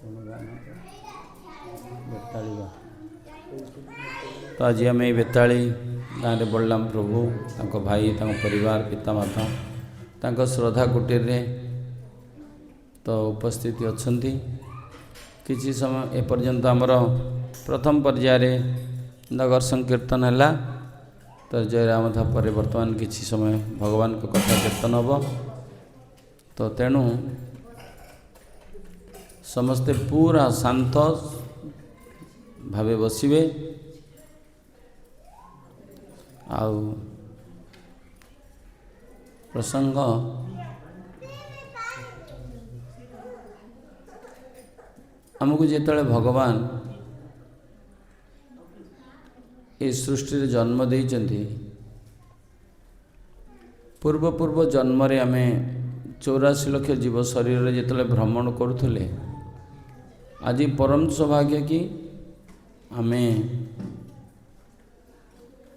କ'ଣ ଗାଁ ନାଁଟା? ବେତାଳି ଗାଁ। ତ ଆଜି ଆମେ ଏଇ ବେତାଳି ଗାଁରେ ବଳରାମ ପ୍ରଭୁ, ତାଙ୍କ ଭାଇ, ତାଙ୍କ ପରିବାର, ପିତାମାତା, ତାଙ୍କ ଶ୍ରଦ୍ଧା କୁଟୀରରେ ତ ଉପସ୍ଥିତି ଅଛନ୍ତି। କିଛି ସମୟ ଏପର୍ଯ୍ୟନ୍ତ ଆମର ପ୍ରଥମ ପର୍ଯ୍ୟାୟରେ ନଗର ସଂକୀର୍ତ୍ତନ ହେଲା। ତ ଜୟ ରାମଧା ପରେ ବର୍ତ୍ତମାନ କିଛି ସମୟ ଭଗବାନଙ୍କ କଥା କୀର୍ତ୍ତନ ହେବ। ତ ତେଣୁ ସମସ୍ତେ ପୁରା ଶାନ୍ତ ଭାବେ ବସିବେ ଆଉ ପ୍ରସଙ୍ଗ ଆମକୁ ଯେତେବେଳେ ଭଗବାନ ଏ ସୃଷ୍ଟିରେ ଜନ୍ମ ଦେଇଛନ୍ତି, ପୂର୍ବ ପୂର୍ବ ଜନ୍ମରେ ଆମେ 84 ଲକ୍ଷ ଜୀବ ଶରୀରରେ ଯେତେବେଳେ ଭ୍ରମଣ କରୁଥିଲେ, ଆଜି ପରମ ସୌଭାଗ୍ୟ କି ଆମେ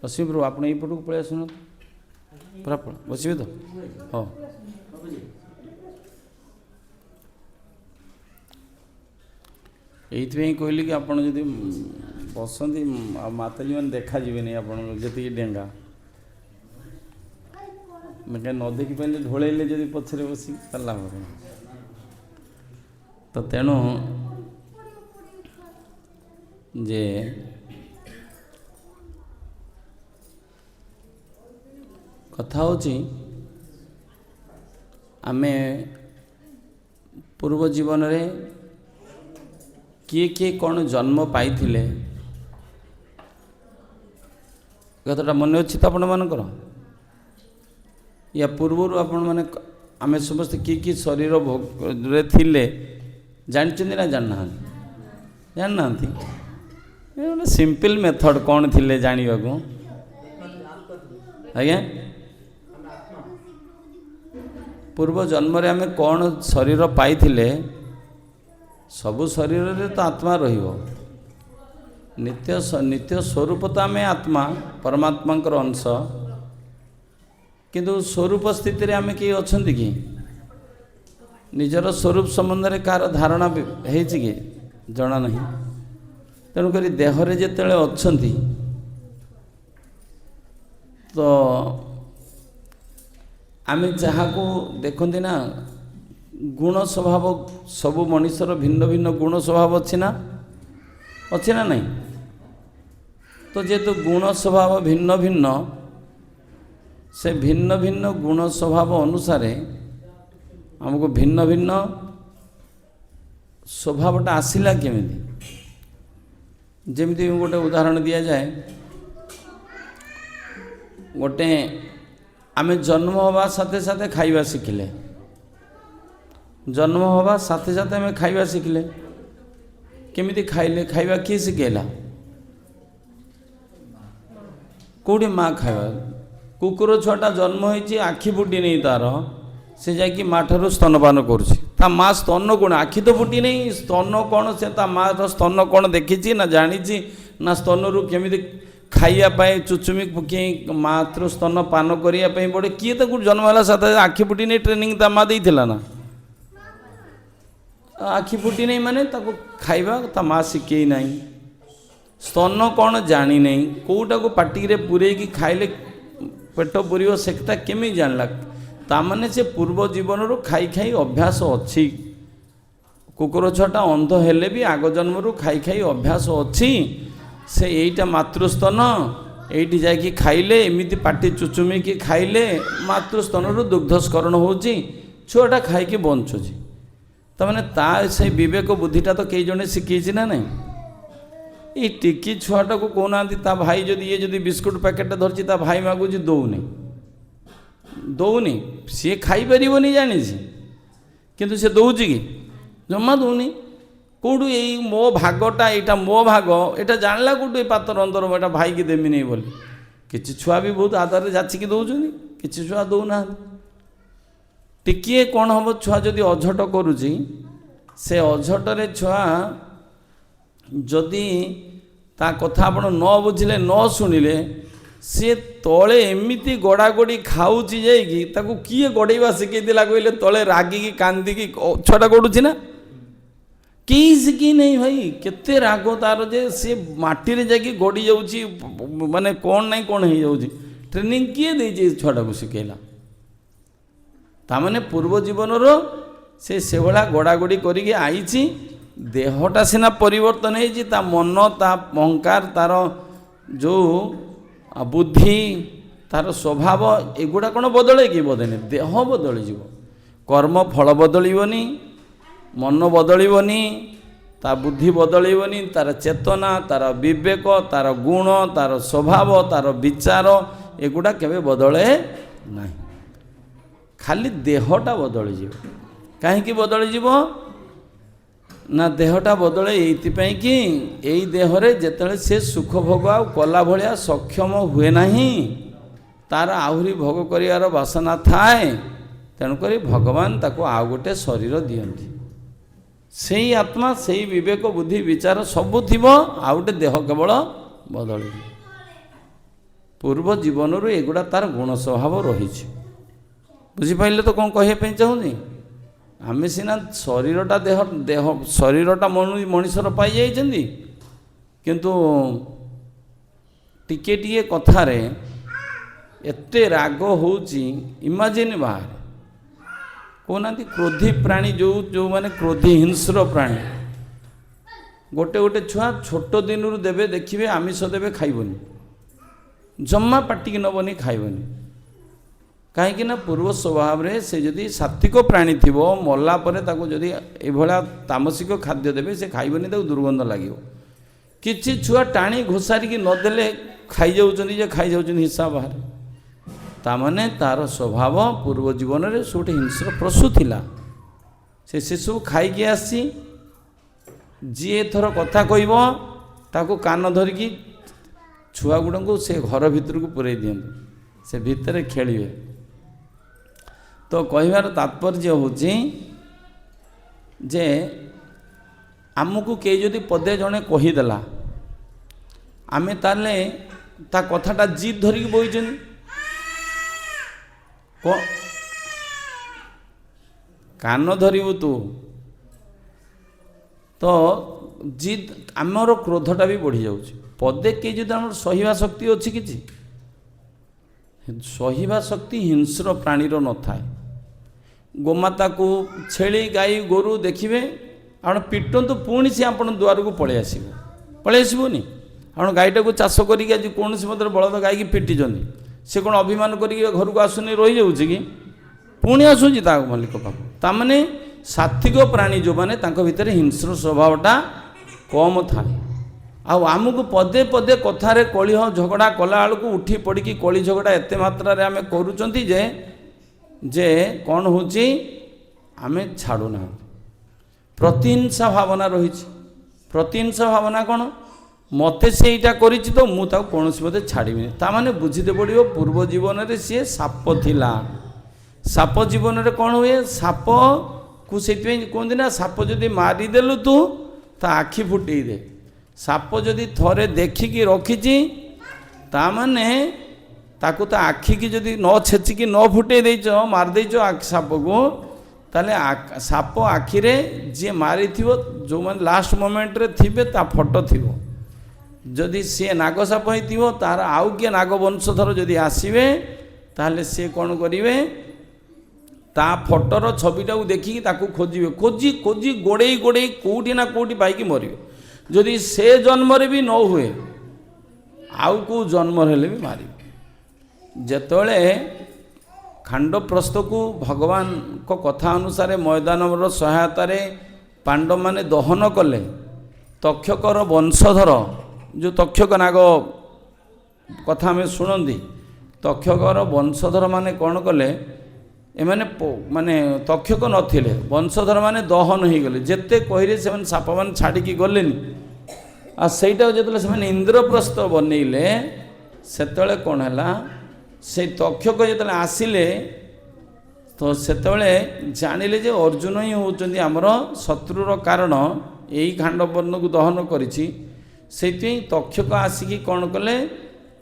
ବସିବେ। ପ୍ରଭୁ, ଆପଣ ଏଇପଟକୁ ପଳେଇ ଆସୁନାହାନ୍ତି, ପୁରା ବସିବେ ତ? ହଉ, ଏଇଥିପାଇଁ କହିଲି କି ଆପଣ ଯଦି ବସନ୍ତି ଆଉ ମାତାଜୀ ମାନେ ଦେଖାଯିବେନି ଆପଣଙ୍କୁ, ଯେତିକି ଡେଙ୍ଗା କାହିଁ ନ ଦେଖିପାରିଲେ ଢୋଳେଇଲେ ଯଦି ପଛରେ ବସିକି ତାହେଲେ ଲାଭ କ'ଣ? ତ ତେଣୁ ଯେ କଥା ହେଉଛି, ଆମେ ପୂର୍ବ ଜୀବନରେ କିଏ କିଏ କ'ଣ ଜନ୍ମ ପାଇଥିଲେ କଥାଟା ମନେ ଅଛି ତ ଆପଣମାନଙ୍କର? ୟା ପୂର୍ବରୁ ଆପଣମାନେ ଆମେ ସମସ୍ତେ କିଏ କିଏ ଶରୀର ଭୋଗରେ ଥିଲେ ଜାଣିଛନ୍ତି ନା ଜାଣିନାହାନ୍ତି? ଜାଣିନାହାନ୍ତି। ଏ ଗୋଟେ ସିମ୍ପଲ୍ ମେଥଡ଼ କ'ଣ ଥିଲେ ଜାଣିବାକୁ ଆଜ୍ଞା? ପୂର୍ବ ଜନ୍ମରେ ଆମେ କ'ଣ ଶରୀର ପାଇଥିଲେ? ସବୁ ଶରୀରରେ ତ ଆତ୍ମା ରହିବ। ନିତ୍ୟ ସ୍ୱରୂପ ତ ଆମେ ଆତ୍ମା, ପରମାତ୍ମାଙ୍କର ଅଂଶ। କିନ୍ତୁ ସ୍ୱରୂପ ସ୍ଥିତିରେ ଆମେ କେହି ଅଛନ୍ତି କି? ନିଜର ସ୍ୱରୂପ ସମ୍ବନ୍ଧରେ କାହାର ଧାରଣା ହେଇଛି କି? ଜଣା ନାହିଁ। ତେଣୁକରି ଦେହରେ ଯେତେବେଳେ ଅଛନ୍ତି ତ ଆମେ ଯାହାକୁ ଦେଖନ୍ତି ନା, ଗୁଣ ସ୍ୱଭାବ ସବୁ ମଣିଷର ଭିନ୍ନ ଭିନ୍ନ ଗୁଣ ସ୍ୱଭାବ ଅଛି ନା, ଅଛି ନା ନାହିଁ? ତ ଯେହେତୁ ଗୁଣ ସ୍ୱଭାବ ଭିନ୍ନ ଭିନ୍ନ, ସେ ଭିନ୍ନ ଭିନ୍ନ ଗୁଣ ସ୍ୱଭାବ ଅନୁସାରେ ଆମକୁ ଭିନ୍ନ ଭିନ୍ନ ସ୍ୱଭାବଟା ଆସିଲା କେମିତି? ଯେମିତି ଗୋଟେ ଉଦାହରଣ ଦିଆଯାଏ, ଗୋଟେ ଆମେ ଜନ୍ମ ହେବା ସାଥେ ସାଥେ ଖାଇବା ଶିଖିଲେ, ଜନ୍ମ ହେବା ସାଥେ ସାଥେ ଆମେ ଖାଇବା ଶିଖିଲେ। କେମିତି ଖାଇଲେ? ଖାଇବା କିଏ ଶିଖେଇଲା? କେଉଁଠି ମା ଖାଇବା? କୁକୁର ଛୁଆଟା ଜନ୍ମ ହେଇଛି, ଆଖି ଫୁଟିନି ତାର, ସେ ଯାଇକି ମା ଠାରୁ ସ୍ତନପାନ କରୁଛି। ତା ମା ସ୍ତନ କ'ଣ, ଆଖି ତ ଫୁଟିନି, ସ୍ତନ କ'ଣ, ସେ ତା ମାର ସ୍ତନ କ'ଣ ଦେଖିଛି ନା ଜାଣିଛି ନା? ସ୍ତନରୁ କେମିତି ଖାଇବା ପାଇଁ ଚୁଚୁମି ପକେଇ ମାତୃ ସ୍ତନ ପାନ କରିବା ପାଇଁ ପଡ଼େ, କିଏ ତାକୁ ଜନ୍ମ ହେଲା ସାଥେ ଆଖି ଫୁଟିନି ଟ୍ରେନିଂ ତା ମା ଦେଇଥିଲା ନା? ଆଖି ଫୁଟିନି ମାନେ ତାକୁ ଖାଇବା ତା ମା ଶିଖେଇ ନାହିଁ, ସ୍ତନ କ'ଣ ଜାଣିନାହିଁ, କେଉଁଟାକୁ ପାଟିରେ ପୂରେଇକି ଖାଇଲେ ପେଟ ପୂରିବ ସେଟା କେମିତି ଜାଣିଲା? ତାମାନେ ସେ ପୂର୍ବ ଜୀବନରୁ ଖାଇ ଖାଇ ଅଭ୍ୟାସ ଅଛି। କୁକୁର ଛୁଆଟା ଅନ୍ଧ ହେଲେ ବି ଆଗ ଜନ୍ମରୁ ଖାଇ ଖାଇ ଅଭ୍ୟାସ ଅଛି। ସେ ଏଇଟା ମାତୃସ୍ତନ, ଏଇଠି ଯାଇକି ଖାଇଲେ ଏମିତି ପାଟି ଚୁଚୁମିକି ଖାଇଲେ ମାତୃସ୍ତନରୁ ଦୁଗ୍ଧସ୍କରଣ ହେଉଛି, ଛୁଆଟା ଖାଇକି ବଞ୍ଚୁଛି। ତାମାନେ ତା ସେଇ ବିବେକ ବୁଦ୍ଧିଟା ତ କେହି ଜଣେ ଶିଖେଇଛି ନା ନାହିଁ? ଏଇ ଟିକି ଛୁଆଟାକୁ କହୁନାହାନ୍ତି, ତା ଭାଇ ଯଦି ଇଏ ଯଦି ବିସ୍କୁଟ ପ୍ୟାକେଟଟା ଧରିଛି, ତା ଭାଇ ମାଗୁଛି, ଦେଉନି, ଦେଉନି, ସିଏ ଖାଇପାରିବନି ଜାଣିଛି, କିନ୍ତୁ ସେ ଦେଉଛି କି? ଜମା ଦେଉନି। କେଉଁଠୁ ଏଇ ମୋ ଭାଗଟା, ଏଇଟା ମୋ ଭାଗ, ଏଇଟା ଜାଣିଲା କେଉଁଠୁ? ଏ ପାତର ଅନ୍ତର ଏଇଟା ଭାଇକି ଦେମିନି ବୋଲି। କିଛି ଛୁଆ ବି ବହୁତ ଆଦରରେ ଯାଚିକି ଦେଉଛନ୍ତି, କିଛି ଛୁଆ ଦେଉନାହାନ୍ତି। ଟିକିଏ କ'ଣ ହେବ, ଛୁଆ ଯଦି ଅଝଟ କରୁଛି, ସେ ଅଝଟରେ ଛୁଆ ଯଦି ତା କଥା ଆପଣ ନ ବୁଝିଲେ, ନ ଶୁଣିଲେ, ସିଏ ତଳେ ଏମିତି ଗଡ଼ାଗଡ଼ି ଖାଉଛି ଯାଇକି, ତାକୁ କିଏ ଗଡ଼େଇବା ଶିଖେଇଥିଲା କହିଲେ? ତଳେ ରାଗିକି କାନ୍ଦିକି ଛୁଆଟା ଗଡ଼ୁଛି ନା, କେହି ଶିଖେଇ ନାହିଁ ଭାଇ। କେତେ ରାଗ ତାର ଯେ ସିଏ ମାଟିରେ ଯାଇକି ଗଡ଼ି ଯାଉଛି, ମାନେ କ'ଣ ନାହିଁ କ'ଣ ହେଇଯାଉଛି। ଟ୍ରେନିଂ କିଏ ଦେଇଛି ଏ ଛୁଆଟାକୁ ଶିଖେଇଲା? ତାମାନେ ପୂର୍ବ ଜୀବନର ସେ ସେଭଳିଆ ଗଡ଼ାଗଡ଼ି କରିକି ଆଇଛି। ଦେହଟା ସିନା ପରିବର୍ତ୍ତନ ହେଇଛି, ତା ମନ, ତା ଅହଙ୍କାର, ତାର ଯେଉଁ ବୁଦ୍ଧି, ତାର ସ୍ୱଭାବ, ଏଗୁଡ଼ା କ'ଣ ବଦଳେ କି? ବଦଳେନି। ଦେହ ବଦଳିଯିବ, କର୍ମ ଫଳ ବଦଳିବନି, ମନ ବଦଳିବନି, ତା ବୁଦ୍ଧି ବଦଳିବନି, ତାର ଚେତନା, ତାର ବିବେକ, ତାର ଗୁଣ, ତାର ସ୍ୱଭାବ, ତାର ବିଚାର, ଏଗୁଡ଼ା କେବେ ବଦଳେ ନାହିଁ। ଖାଲି ଦେହଟା ବଦଳିଯିବ। କାହିଁକି ବଦଳିଯିବ ନା? ଦେହଟା ବଦଳେ ଏଇଥିପାଇଁ କି ଏଇ ଦେହରେ ଯେତେବେଳେ ସେ ସୁଖ ଭୋଗ ଆଉ କଲା ଭଳିଆ ସକ୍ଷମ ହୁଏ ନାହିଁ, ତାର ଆହୁରି ଭୋଗ କରିବାର ବାସନା ଥାଏ, ତେଣୁକରି ଭଗବାନ ତାକୁ ଆଉ ଗୋଟେ ଶରୀର ଦିଅନ୍ତି। ସେଇ ଆତ୍ମା, ସେଇ ବିବେକ, ବୁଦ୍ଧି, ବିଚାର ସବୁ ଥିବ, ଆଉ ଗୋଟେ ଦେହ କେବଳ ବଦଳିବ। ପୂର୍ବ ଜୀବନରୁ ଏଗୁଡ଼ା ତାର ଗୁଣ ସ୍ୱଭାବ ରହିଛି। ବୁଝିପାରିଲେ ତ କ'ଣ କହିବା ପାଇଁ ଚାହୁଁଛି? ଆମେ ସିନା ଶରୀରଟା ଦେହ ଦେହ ଶରୀରଟା ମଣିଷର ପାଇଯାଇଛନ୍ତି, କିନ୍ତୁ ଟିକେ ଟିକେ କଥାରେ ଏତେ ରାଗ ହେଉଛି ଇମାଜିନ୍ ବାହାରେ। କହୁନାହାନ୍ତି, କ୍ରୋଧୀ ପ୍ରାଣୀ ଯେଉଁମାନେ କ୍ରୋଧୀ ହିଂସ୍ର ପ୍ରାଣୀ, ଗୋଟେ ଗୋଟେ ଛୁଆ ଛୋଟ ଦିନରୁ ଦେବେ, ଦେଖିବେ ଆମିଷ ଦେବେ ଖାଇବନି, ଜମା ପାଟିକି ନେବନି, ଖାଇବନି। କାହିଁକି ନା ପୂର୍ବ ସ୍ୱଭାବରେ ସେ ଯଦି ସାତ୍ୱିକ ପ୍ରାଣୀ ଥିବ, ମଲା ପରେ ତାକୁ ଯଦି ଏଭଳିଆ ତାମସିକ ଖାଦ୍ୟ ଦେବେ ସେ ଖାଇବନି, ତାକୁ ଦୁର୍ଗନ୍ଧ ଲାଗିବ। କିଛି ଛୁଆ ଟାଣି ଘୋଷାରିକି ନଦେଲେ ଖାଇଯାଉଛନ୍ତି ଯେ ଖାଇଯାଉଛନ୍ତି ହିସାବ ବାହାରେ। ତାମାନେ ତାର ସ୍ୱଭାବ ପୂର୍ବ ଜୀବନରେ ସେ ଗୋଟେ ହିଂସ୍ର ପଶୁ ଥିଲା, ସେ ସେସବୁ ଖାଇକି ଆସିଛି। ଯିଏ ଏଥର କଥା କହିବ ତାକୁ କାନ ଧରିକି ଛୁଆଗୁଡ଼ାଙ୍କୁ ସେ ଘର ଭିତରକୁ ପୁରେଇ ଦିଅନ୍ତୁ, ସେ ଭିତରେ ଖେଳିବେ। ତ କହିବାର ତାତ୍ପର୍ଯ୍ୟ ହେଉଛି ଯେ ଆମକୁ କେହି ଯଦି ପଦେ ଜଣେ କହିଦେଲା, ଆମେ ତାହେଲେ ତା କଥାଟା ଜିଦ୍ ଧରିକି ବଇଛନ୍ତି। କାନ ଧରିବୁ ତୁ ତ ଜିଦ୍, ଆମର କ୍ରୋଧଟା ବି ବଢ଼ିଯାଉଛି। ପଦେ କେହି ଯଦି, ଆମର ସହିବା ଶକ୍ତି ଅଛି କିଛି? ସହିବା ଶକ୍ତି ହିଂସ୍ର ପ୍ରାଣୀର ନଥାଏ। ଗୋମାତାକୁ, ଛେଳି, ଗାଈ, ଗୋରୁ ଦେଖିବେ ଆପଣ ପିଟନ୍ତୁ, ପୁଣି ସେ ଆପଣ ଦୁଆରକୁ ପଳେଇ ଆସିବ। ପଳେଇ ଆସିବନି? ଆପଣ ଗାଈଟାକୁ ଚାଷ କରିକି ଆଜି କୌଣସି ମତରେ ବଳଦ ଗାଈକି ପିଟିଛନ୍ତି, ସେ କ'ଣ ଅଭିମାନ କରିକି ଘରକୁ ଆସୁନି, ରହିଯାଉଛି କି? ପୁଣି ଆସୁଛି ତା ମାଲିକ ପାଖକୁ। ତାମାନେ ସାତ୍ୱିକ ପ୍ରାଣୀ ଯେଉଁମାନେ, ତାଙ୍କ ଭିତରେ ହିଂସ୍ର ସ୍ୱଭାବଟା କମ୍ ଥାଏ। ଆଉ ଆମକୁ ପଦେ ପଦେ କଥାରେ କଳିହ ଝଗଡ଼ା କଲାବେଳକୁ ଉଠି ପଡ଼ିକି କଳି ଝଗଡ଼ା ଏତେ ମାତ୍ରାରେ ଆମେ କରୁଛନ୍ତି ଯେ ଯେ କ'ଣ ହେଉଛି, ଆମେ ଛାଡ଼ୁନାହାନ୍ତି। ପ୍ରତିହିଂସା ଭାବନା ରହିଛି। ପ୍ରତିହିଂସା ଭାବନା କ'ଣ? ମୋତେ ସେଇଟା କରିଛି ତ ମୁଁ ତାକୁ କୌଣସି ମତେ ଛାଡ଼ିବିନି। ତାମାନେ ବୁଝିତେ ପଡ଼ିବ ପୂର୍ବ ଜୀବନରେ ସିଏ ସାପ ଥିଲା। ସାପ ଜୀବନରେ କ'ଣ ହୁଏ? ସାପକୁ ସେଇଥିପାଇଁ କୁହନ୍ତି ନା, ସାପ ଯଦି ମାରିଦେଲୁ ତୁ ତା ଆଖି ଫୁଟେଇ ଦେ। ସାପ ଯଦି ଥରେ ଦେଖିକି ରଖିଛି, ତାମାନେ ତାକୁ ତା ଆଖିକି ଯଦି ନ ଛେଚିକି ନ ଫୁଟେଇ ଦେଇଛ, ମାରିଦେଇଛ ସାପକୁ, ତାହେଲେ ସାପ ଆଖିରେ ଯିଏ ମାରିଥିବ, ଯେଉଁମାନେ ଲାଷ୍ଟ ମୋମେଣ୍ଟରେ ଥିବେ, ତା ଫଟୋ ଥିବ। ଯଦି ସିଏ ନାଗ ସାପ ହେଇଥିବ, ତାର ଆଉ କିଏ ନାଗ ବଂଶଧର ଯଦି ଆସିବେ, ତାହେଲେ ସିଏ କ'ଣ କରିବେ? ତା ଫଟୋର ଛବିଟାକୁ ଦେଖିକି ତାକୁ ଖୋଜିବେ, ଖୋଜି ଖୋଜି ଗୋଡ଼େଇ ଗୋଡ଼େଇ କେଉଁଠି ନା କେଉଁଠି ପାଇକି ମରିବେ। ଯଦି ସେ ଜନ୍ମରେ ବି ନ ହୁଏ, ଆଉ କେଉଁ ଜନ୍ମରେ ହେଲେ ବି ମାରିବେ। ଯେତେବେଳେ ଖାଣ୍ଡପ୍ରସ୍ଥକୁ ଭଗବାନଙ୍କ କଥା ଅନୁସାରେ ମୈଦାନର ସହାୟତାରେ ପାଣ୍ଡବମାନେ ଦହନ କଲେ, ତକ୍ଷକର ବଂଶଧର, ଯେଉଁ ତକ୍ଷକ ନାଗ କଥା ଆମେ ଶୁଣନ୍ତି, ତକ୍ଷକର ବଂଶଧର ମାନେ କ'ଣ କଲେ? ଏମାନେ ମାନେ ତକ୍ଷକ ନଥିଲେ, ବଂଶଧର ମାନେ ଦହନ ହେଇଗଲେ। ଯେତେ କହିଲେ ସେମାନେ ସାପମାନେ ଛାଡ଼ିକି ଗଲେନି। ଆଉ ସେଇଟାକୁ ଯେତେବେଳେ ସେମାନେ ଇନ୍ଦ୍ରପ୍ରସ୍ଥ ବନେଇଲେ, ସେତେବେଳେ କ'ଣ ହେଲା? ସେଇ ତକ୍ଷକ ଯେତେବେଳେ ଆସିଲେ ତ ସେତେବେଳେ ଜାଣିଲେ ଯେ ଅର୍ଜୁନ ହିଁ ହେଉଛନ୍ତି ଆମର ଶତ୍ରୁର କାରଣ, ଏଇ ଖାଣ୍ଡବର୍ଣ୍ଣକୁ ଦହନ କରିଛି। ସେଇଥିପାଇଁ ତକ୍ଷକ ଆସିକି କ'ଣ କଲେ?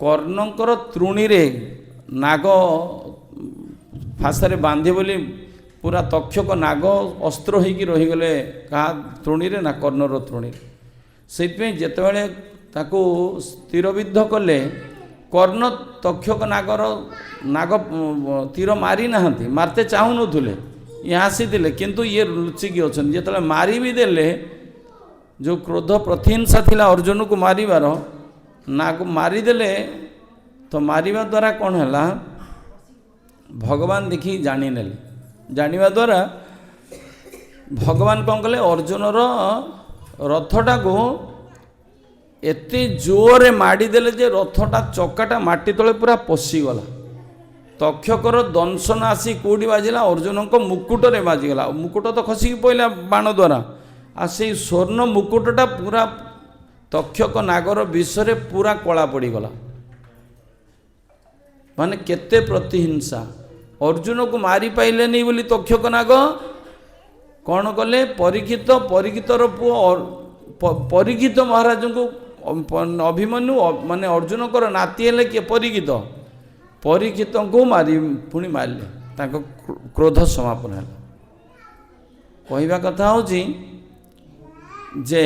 କର୍ଣ୍ଣଙ୍କର ତୃଣୀରେ ନାଗ ଫାଶରେ ବାନ୍ଧି ବୋଲି ପୁରା ତକ୍ଷକ ନାଗ ଅସ୍ତ୍ର ହେଇକି ରହିଗଲେ। କାହା ତୃଣୀରେ? ନା କର୍ଣ୍ଣର ତୃଣୀରେ। ସେଇଥିପାଇଁ ଯେତେବେଳେ ତାକୁ ତୀରବିଦ୍ଧ କଲେ, କର୍ଣ୍ଣ ତକ୍ଷକ ନାଗର ନାଗ ତୀର ମାରି ନାହାନ୍ତି, ମାରିତେ ଚାହୁଁନଥିଲେ, ଇଏ ଆସିଥିଲେ, କିନ୍ତୁ ଇଏ ଲୁଚିକି ଅଛନ୍ତି। ଯେତେବେଳେ ମାରି ବି ଦେଲେ, ଯେଉଁ କ୍ରୋଧ ପ୍ରତିହିଂସା ଥିଲା ଅର୍ଜୁନକୁ ମାରିବାର, ନାଗ ମାରିଦେଲେ। ତ ମାରିବା ଦ୍ୱାରା କ'ଣ ହେଲା? ଭଗବାନ ଦେଖିକି ଜାଣିନେଲେ। ଜାଣିବା ଦ୍ୱାରା ଭଗବାନ କ'ଣ କଲେ? ଅର୍ଜୁନର ରଥଟାକୁ ଏତେ ଜୋରରେ ମାଡ଼ିଦେଲେ ଯେ ରଥଟା ଚକାଟା ମାଟି ତଳେ ପୁରା ପଶିଗଲା। ତକ୍ଷକର ଦଂଶନ ଆସି କେଉଁଠି ବାଜିଲା? ଅର୍ଜୁନଙ୍କ ମୁକୁଟରେ ବାଜିଗଲା। ମୁକୁଟ ତ ଖସିକି ପଡ଼ିଲା ବାଣ ଦ୍ୱାରା, ଆଉ ସେଇ ସ୍ୱର୍ଣ୍ଣ ମୁକୁଟଟା ପୁରା ତକ୍ଷକ ନାଗର ବିଷରେ ପୁରା କଳା ପଡ଼ିଗଲା। ମାନେ କେତେ ପ୍ରତିହିଂସା! ଅର୍ଜୁନକୁ ମାରିପାଇଲେନି ବୋଲି ତକ୍ଷକ ନାଗ କ'ଣ କଲେ? ପରୀକ୍ଷିତ, ପରୀକ୍ଷିତର ପୁଅ ପରୀକ୍ଷିତ ମହାରାଜଙ୍କୁ, ଅଭିମନ୍ୟୁ ମାନେ ଅର୍ଜୁନଙ୍କର ନାତି ହେଲେ କିଏ? ପରୀକ୍ଷିତ। ପରୀକ୍ଷିତଙ୍କୁ ମାରି ପୁଣି ମାରିଲେ, ତାଙ୍କ କ୍ରୋଧ ସମାପନ ହେଲା। କହିବା କଥା ହେଉଛି ଯେ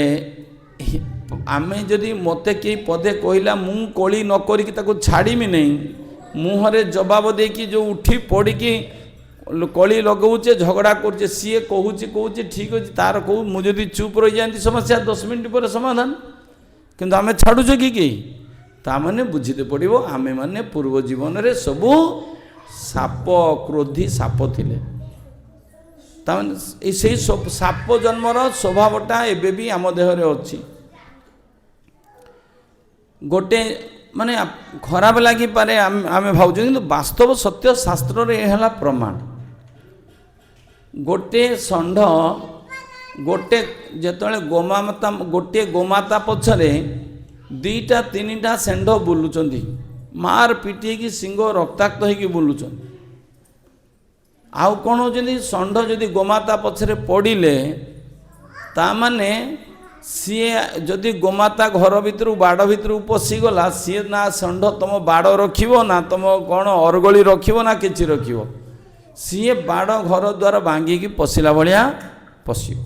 ଆମେ ଯଦି ମୋତେ କେହି ପଦେ କହିଲା, ମୁଁ କଳି ନ କରିକି ତାକୁ ଛାଡ଼ିମି ନାହିଁ, ମୁହଁରେ ଜବାବ ଦେଇକି ଯେଉଁ ଉଠି ପଡ଼ିକି କଳି ଲଗାଉଛେ, ଝଗଡ଼ା କରୁଛେ, ସିଏ କହୁଛି କହୁଛି ଠିକ୍ ଅଛି ତାର କହୁ, ମୁଁ ଯଦି ଚୁପ୍ ରହିଯାଆନ୍ତି ସମସ୍ୟା 10 ମିନିଟ୍ ପରେ ସମାଧାନ। କିନ୍ତୁ ଆମେ ଛାଡ଼ୁଛେ କି କେହି? ତାମାନେ ବୁଝିତେ ପଡ଼ିବ ଆମେମାନେ ପୂର୍ବ ଜୀବନରେ ସବୁ ସାପ, କ୍ରୋଧୀ ସାପ ଥିଲେ। ତାମାନେ ଏଇ ସେଇ ସାପ ଜନ୍ମର ସ୍ୱଭାବଟା ଏବେ ବି ଆମ ଦେହରେ ଅଛି। ଗୋଟେ ମାନେ ଖରାପ ଲାଗିପାରେ ଆମେ ଭାବୁଛୁ, କିନ୍ତୁ ବାସ୍ତବ ସତ୍ୟ ଶାସ୍ତ୍ରରେ ଏ ହେଲା ପ୍ରମାଣ। ଗୋଟେ ଷଣ୍ଢ ଗୋଟେ ଯେତେବେଳେ ଗୋମାତା, ଗୋଟିଏ ଗୋମାତା ପଛରେ 2ଟା 3ଟା ଷେଣ୍ଢ ବୁଲୁଛନ୍ତି, ମାର ପିଟି ହେଇକି ଶିଙ୍ଗ ରକ୍ତାକ୍ତ ହେଇକି ବୁଲୁଛନ୍ତି। ଆଉ କ'ଣ ହେଉଛନ୍ତି? ଷଣ୍ଢ ଯଦି ଗୋମାତା ପଛରେ ପଡ଼ିଲେ, ତାମାନେ ସିଏ ଯଦି ଗୋମାତା ଘର ଭିତରକୁ ବାଡ଼ ଭିତରକୁ ପଶିଗଲା, ସିଏ ନା ଷଣ୍ଢ ତୁମ ବାଡ଼ ରଖିବ, ନା ତୁମ କ'ଣ ଅରଗଳି ରଖିବ, ନା କିଛି ରଖିବ। ସିଏ ବାଡ଼ ଘର ଦ୍ୱାର ଭାଙ୍ଗିକି ପଶିଲା ଭଳିଆ ପଶିବ।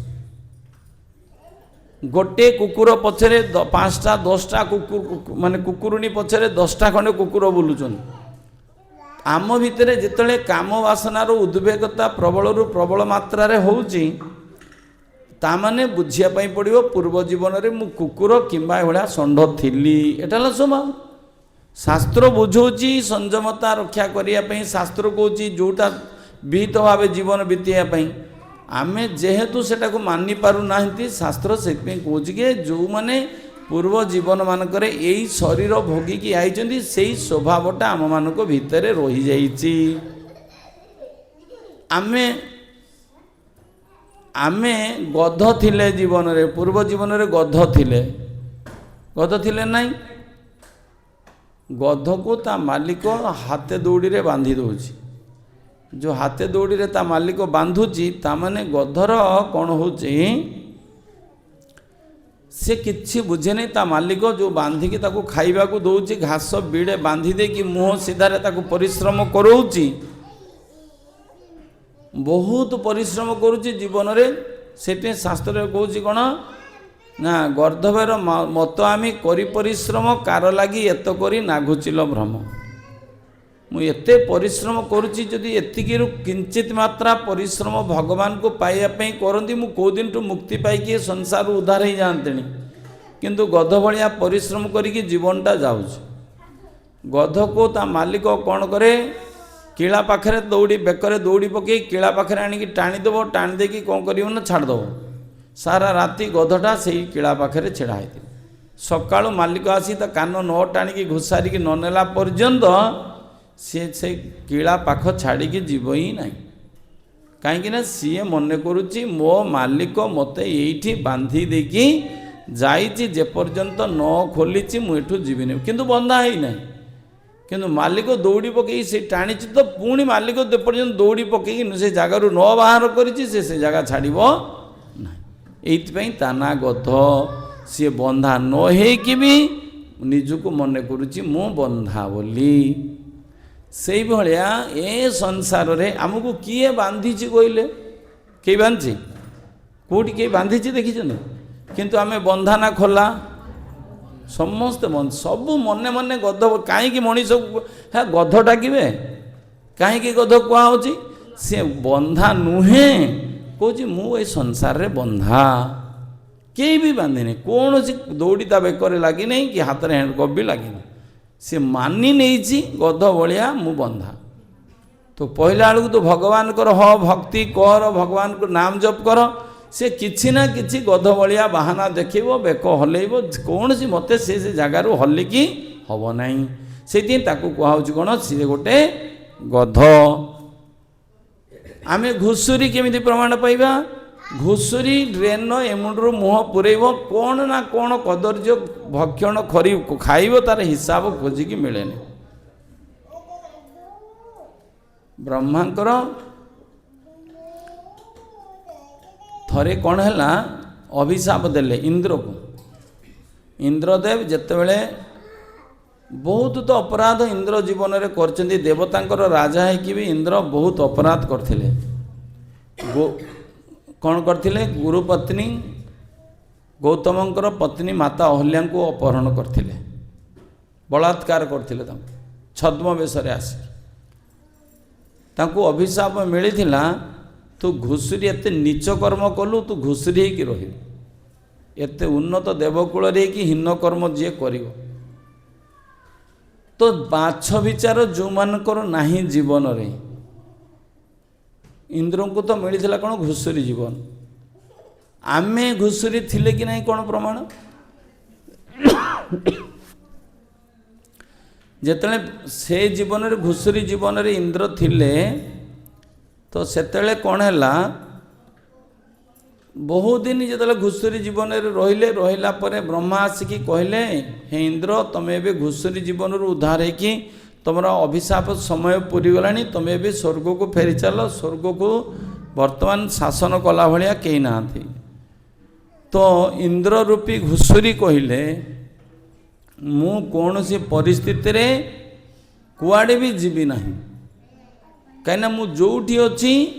ଗୋଟିଏ କୁକୁର ପଛରେ 5ଟା 10ଟା କୁକୁର, ମାନେ କୁକୁରୁଣୀ ପଛରେ 10ଟା ଖଣ୍ଡେ କୁକୁର ବୁଲୁଛନ୍ତି। ଆମ ଭିତରେ ଯେତେବେଳେ କାମ ବାସନାର ଉଦ୍ବେଗତା ପ୍ରବଳରୁ ପ୍ରବଳ ମାତ୍ରାରେ ହେଉଛି, ତାମାନେ ବୁଝିବା ପାଇଁ ପଡ଼ିବ ପୂର୍ବ ଜୀବନରେ ମୁଁ କୁକୁର କିମ୍ବା ଏଭଳିଆ ଷଣ୍ଢ ଥିଲି। ଏଟା ହେଲା ସ୍ୱଭାବ। ଶାସ୍ତ୍ର ବୁଝଉଛି ସଂଯମତା ରକ୍ଷା କରିବା ପାଇଁ, ଶାସ୍ତ୍ର କହୁଛି ଯେଉଁଟା ବିହିତ ଭାବେ ଜୀବନ ବିତେଇବା ପାଇଁ। ଆମେ ଯେହେତୁ ସେଟାକୁ ମାନି ପାରୁନାହାନ୍ତି, ଶାସ୍ତ୍ର ସେଥିପାଇଁ କହୁଛି କି ଯେଉଁମାନେ ପୂର୍ବ ଜୀବନମାନଙ୍କରେ ଏଇ ଶରୀର ଭୋଗିକି ଆଇଛନ୍ତି, ସେଇ ସ୍ୱଭାବଟା ଆମମାନଙ୍କ ଭିତରେ ରହିଯାଇଛି। ଆମେ ଗଧ ଥିଲେ ଜୀବନରେ, ପୂର୍ବ ଜୀବନରେ ଗଧ ଥିଲେ। ଗଧ ଥିଲେ ନାହିଁ? ଗଧକୁ ତା ମାଲିକ ହାତେ ଦଉଡ଼ିରେ ବାନ୍ଧି ଦେଉଛି। ଯେଉଁ ହାତେ ଦଉଡ଼ିରେ ତା ମାଲିକ ବାନ୍ଧୁଛି, ତାମାନେ ଗଧର କ'ଣ ହେଉଛି? ସେ କିଛି ବୁଝେନି। ତା ମାଲିକ ଯେଉଁ ବାନ୍ଧିକି ତାକୁ ଖାଇବାକୁ ଦେଉଛି, ଘାସ ବିଡ଼େ ବାନ୍ଧି ଦେଇକି ମୁହଁ ସିଧାରେ ତାକୁ ପରିଶ୍ରମ କରାଉଛି, ବହୁତ ପରିଶ୍ରମ କରୁଛି ଜୀବନରେ। ସେଥିପାଇଁ ଶାସ୍ତ୍ରରେ କହୁଛି କ'ଣ ନା, ଗର୍ଦ୍ଦଭର ମତ ଆମେ କରି ପରିଶ୍ରମ କାର ଲାଗି ଏତ କରି ନାଘୁଚିଲ ଭ୍ରମ। ମୁଁ ଏତେ ପରିଶ୍ରମ କରୁଛି, ଯଦି ଏତିକିରୁ କିଞ୍ଚିତ ମାତ୍ରା ପରିଶ୍ରମ ଭଗବାନଙ୍କୁ ପାଇବା ପାଇଁ କରନ୍ତି, ମୁଁ କେଉଁ ଦିନଠୁ ମୁକ୍ତି ପାଇକି ଏ ସଂସାରରୁ ଉଦ୍ଧାର ହେଇଯାଆନ୍ତିଣି। କିନ୍ତୁ ଗଧ ଭଳିଆ ପରିଶ୍ରମ କରିକି ଜୀବନଟା ଯାଉଛି। ଗଧକୁ ତା ମାଲିକ କ'ଣ କରେ? କିଳା ପାଖରେ ଦଉଡ଼ି, ବେକରେ ଦଉଡ଼ି ପକେଇ କିଳା ପାଖରେ ଆଣିକି ଟାଣିଦେବ। ଟାଣି ଦେଇକି କ'ଣ କରିବ ନା ଛାଡ଼ିଦେବ। ସାରା ରାତି ଗଧଟା ସେଇ କିଳା ପାଖରେ ଛିଡ଼ା ହେଇଥିବ। ସକାଳୁ ମାଲିକ ଆସି ତା କାନ ନ ଟାଣିକି ଘୋଷାରିକି ନ ନେଲା ପର୍ଯ୍ୟନ୍ତ ସିଏ ସେ କିଳା ପାଖ ଛାଡ଼ିକି ଯିବ ହିଁ ନାହିଁ। କାହିଁକିନା ସିଏ ମନେ କରୁଛି ମୋ ମାଲିକ ମୋତେ ଏଇଠି ବାନ୍ଧି ଦେଇକି ଯାଇଛି, ଯେପର୍ଯ୍ୟନ୍ତ ନ ଖୋଲିଛି ମୁଁ ଏଠୁ ଯିବିନି। କିନ୍ତୁ ବନ୍ଧା ହେଇନାହିଁ, କିନ୍ତୁ ମାଲିକ ଦଉଡ଼ି ପକେଇକି ସେ ଟାଣିଛି। ତ ପୁଣି ମାଲିକ ଯେପର୍ଯ୍ୟନ୍ତ ଦଉଡ଼ି ପକେଇକି ସେ ଜାଗାରୁ ନ ବାହାର କରିଛି, ସେ ସେ ଜାଗା ଛାଡ଼ିବ ନାହିଁ। ଏଇଥିପାଇଁ ତା ନାଁ ଗଧ। ସିଏ ବନ୍ଧା ନ ହେଇକି ବି ନିଜକୁ ମନେ କରୁଛି ମୁଁ ବନ୍ଧା ବୋଲି। ସେଇଭଳିଆ ଏ ସଂସାରରେ ଆମକୁ କିଏ ବାନ୍ଧିଛି କହିଲେ? କେହି ବାନ୍ଧିଛି? କେଉଁଠି କେହି ବାନ୍ଧିଛି ଦେଖିଛନ୍ତି? କିନ୍ତୁ ଆମେ ବନ୍ଧା ନା ଖୋଲା? ସମସ୍ତେ ସବୁ ମନେ ମନେ ଗଧ। କାହିଁକି ମଣିଷକୁ ହେ ଗଧ ଡାକିବେ? କାହିଁକି ଗଧ କୁହାହେଉଛି? ସେ ବନ୍ଧା ନୁହେଁ, କହୁଛି ମୁଁ ଏ ସଂସାରରେ ବନ୍ଧା। କେହି ବି ବାନ୍ଧିନି, କୌଣସି ଦୌଡ଼ି ତା ବେକରେ ଲାଗିନାହିଁ କି ହାତରେ ହ୍ୟାଣ୍ଡକପ୍ ବି ଲାଗିନି। ସେ ମାନି ନେଇଛି ଗଧ ଭଳିଆ ମୁଁ ବନ୍ଧା। ତ ପହିଲା ବେଳକୁ ତୁ ଭଗବାନଙ୍କର ହ ଭକ୍ତି କର, ଭଗବାନଙ୍କୁ ନାମ ଜପ କର, ସେ କିଛି ନା କିଛି ଗଧ ଭଳିଆ ବାହାନା ଦେଖେଇବ, ବେକ ହଲେଇବ, କୌଣସି ମତେ ସେ ଜାଗାରୁ ହଲିକି ହେବ ନାହିଁ। ସେଇଥିପାଇଁ ତାକୁ କୁହାହେଉଛି କ'ଣ? ସିଏ ଗୋଟେ ଗଧ। ଆମେ ଘୁଷୁରୀ କେମିତି ପ୍ରମାଣ ପାଇବା? ଘୁଷୁରୀ ଡ୍ରେନ୍ର ଏମୁଣ୍ଡରୁ ମୁହଁ ପୁରେଇବ, କ'ଣ ନା କ'ଣ କଦର୍ଯ୍ୟ ଭକ୍ଷଣ କରି ଖାଇବ, ତାର ହିସାବ ଖୋଜିକି ମିଳେନି। ବ୍ରହ୍ମାଙ୍କର ଥରେ କ'ଣ ହେଲା, ଅଭିଶାପ ଦେଲେ ଇନ୍ଦ୍ରକୁ। ଇନ୍ଦ୍ରଦେବ ଯେତେବେଳେ ବହୁତ ତ ଅପରାଧ ଇନ୍ଦ୍ର ଜୀବନରେ କରିଛନ୍ତି, ଦେବତାଙ୍କର ରାଜା ହେଇକି ବି ଇନ୍ଦ୍ର ବହୁତ ଅପରାଧ କରିଥିଲେ। କ'ଣ କରିଥିଲେ? ଗୁରୁପତ୍ନୀ ଗୌତମଙ୍କର ପତ୍ନୀ ମାତା ଅହଲ୍ୟାଙ୍କୁ ଅପହରଣ କରିଥିଲେ, ବଳାତ୍କାର କରିଥିଲେ ତାଙ୍କୁ ଛଦ୍ମବେଶରେ ଆସିକି। ତାଙ୍କୁ ଅଭିଶାପ ମିଳିଥିଲା, ତୁ ଘୁଷୁରୀ ଏତେ ନୀଚ କର୍ମ କଲୁ, ତୁ ଘୁଷୁରୀ ହେଇକି ରହିବୁ। ଏତେ ଉନ୍ନତ ଦେବକୂଳରେ ହେଇକି ହୀନ କର୍ମ ଯିଏ କରିବ। ତ ବାଛ ବିଚାର ଯେଉଁମାନଙ୍କର ନାହିଁ ଜୀବନରେ, ଇନ୍ଦ୍ରଙ୍କୁ ତ ମିଳିଥିଲା କ'ଣ ଘୁଷୁରୀ ଜୀବନ। ଆମେ ଘୁଷୁରୀ ଥିଲେ କି ନାହିଁ କ'ଣ ପ୍ରମାଣ? ଯେତେବେଳେ ସେ ଜୀବନରେ ଘୁଷୁରୀ ଜୀବନରେ ଇନ୍ଦ୍ର ଥିଲେ, ତ ସେତେବେଳେ କ'ଣ ହେଲା, ବହୁତ ଦିନ ଯେତେବେଳେ ଘୁଷୁରୀ ଜୀବନରେ ରହିଲେ, ରହିଲା ପରେ ବ୍ରହ୍ମା ଆସିକି କହିଲେ, ହେ ଇନ୍ଦ୍ର, ତୁମେ ଏବେ ଘୁଷୁରୀ ଜୀବନରୁ ଉଦ୍ଧାର ହେଇକି ତୁମର ଅଭିଶାପ ସମୟ ପୁରିଗଲାଣି, ତୁମେ ଏବେ ସ୍ୱର୍ଗକୁ ଫେରି ଚାଲ। ସ୍ୱର୍ଗକୁ ବର୍ତ୍ତମାନ ଶାସନ କଲା ଭଳିଆ କେହି ନାହାନ୍ତି। ତ ଇନ୍ଦ୍ର ରୂପୀ ଘୁଷୁରୀ କହିଲେ, ମୁଁ କୌଣସି ପରିସ୍ଥିତିରେ କୁଆଡ଼େ ବି ଯିବି ନାହିଁ, କାହିଁକିନା ମୁଁ ଯେଉଁଠି ଅଛି,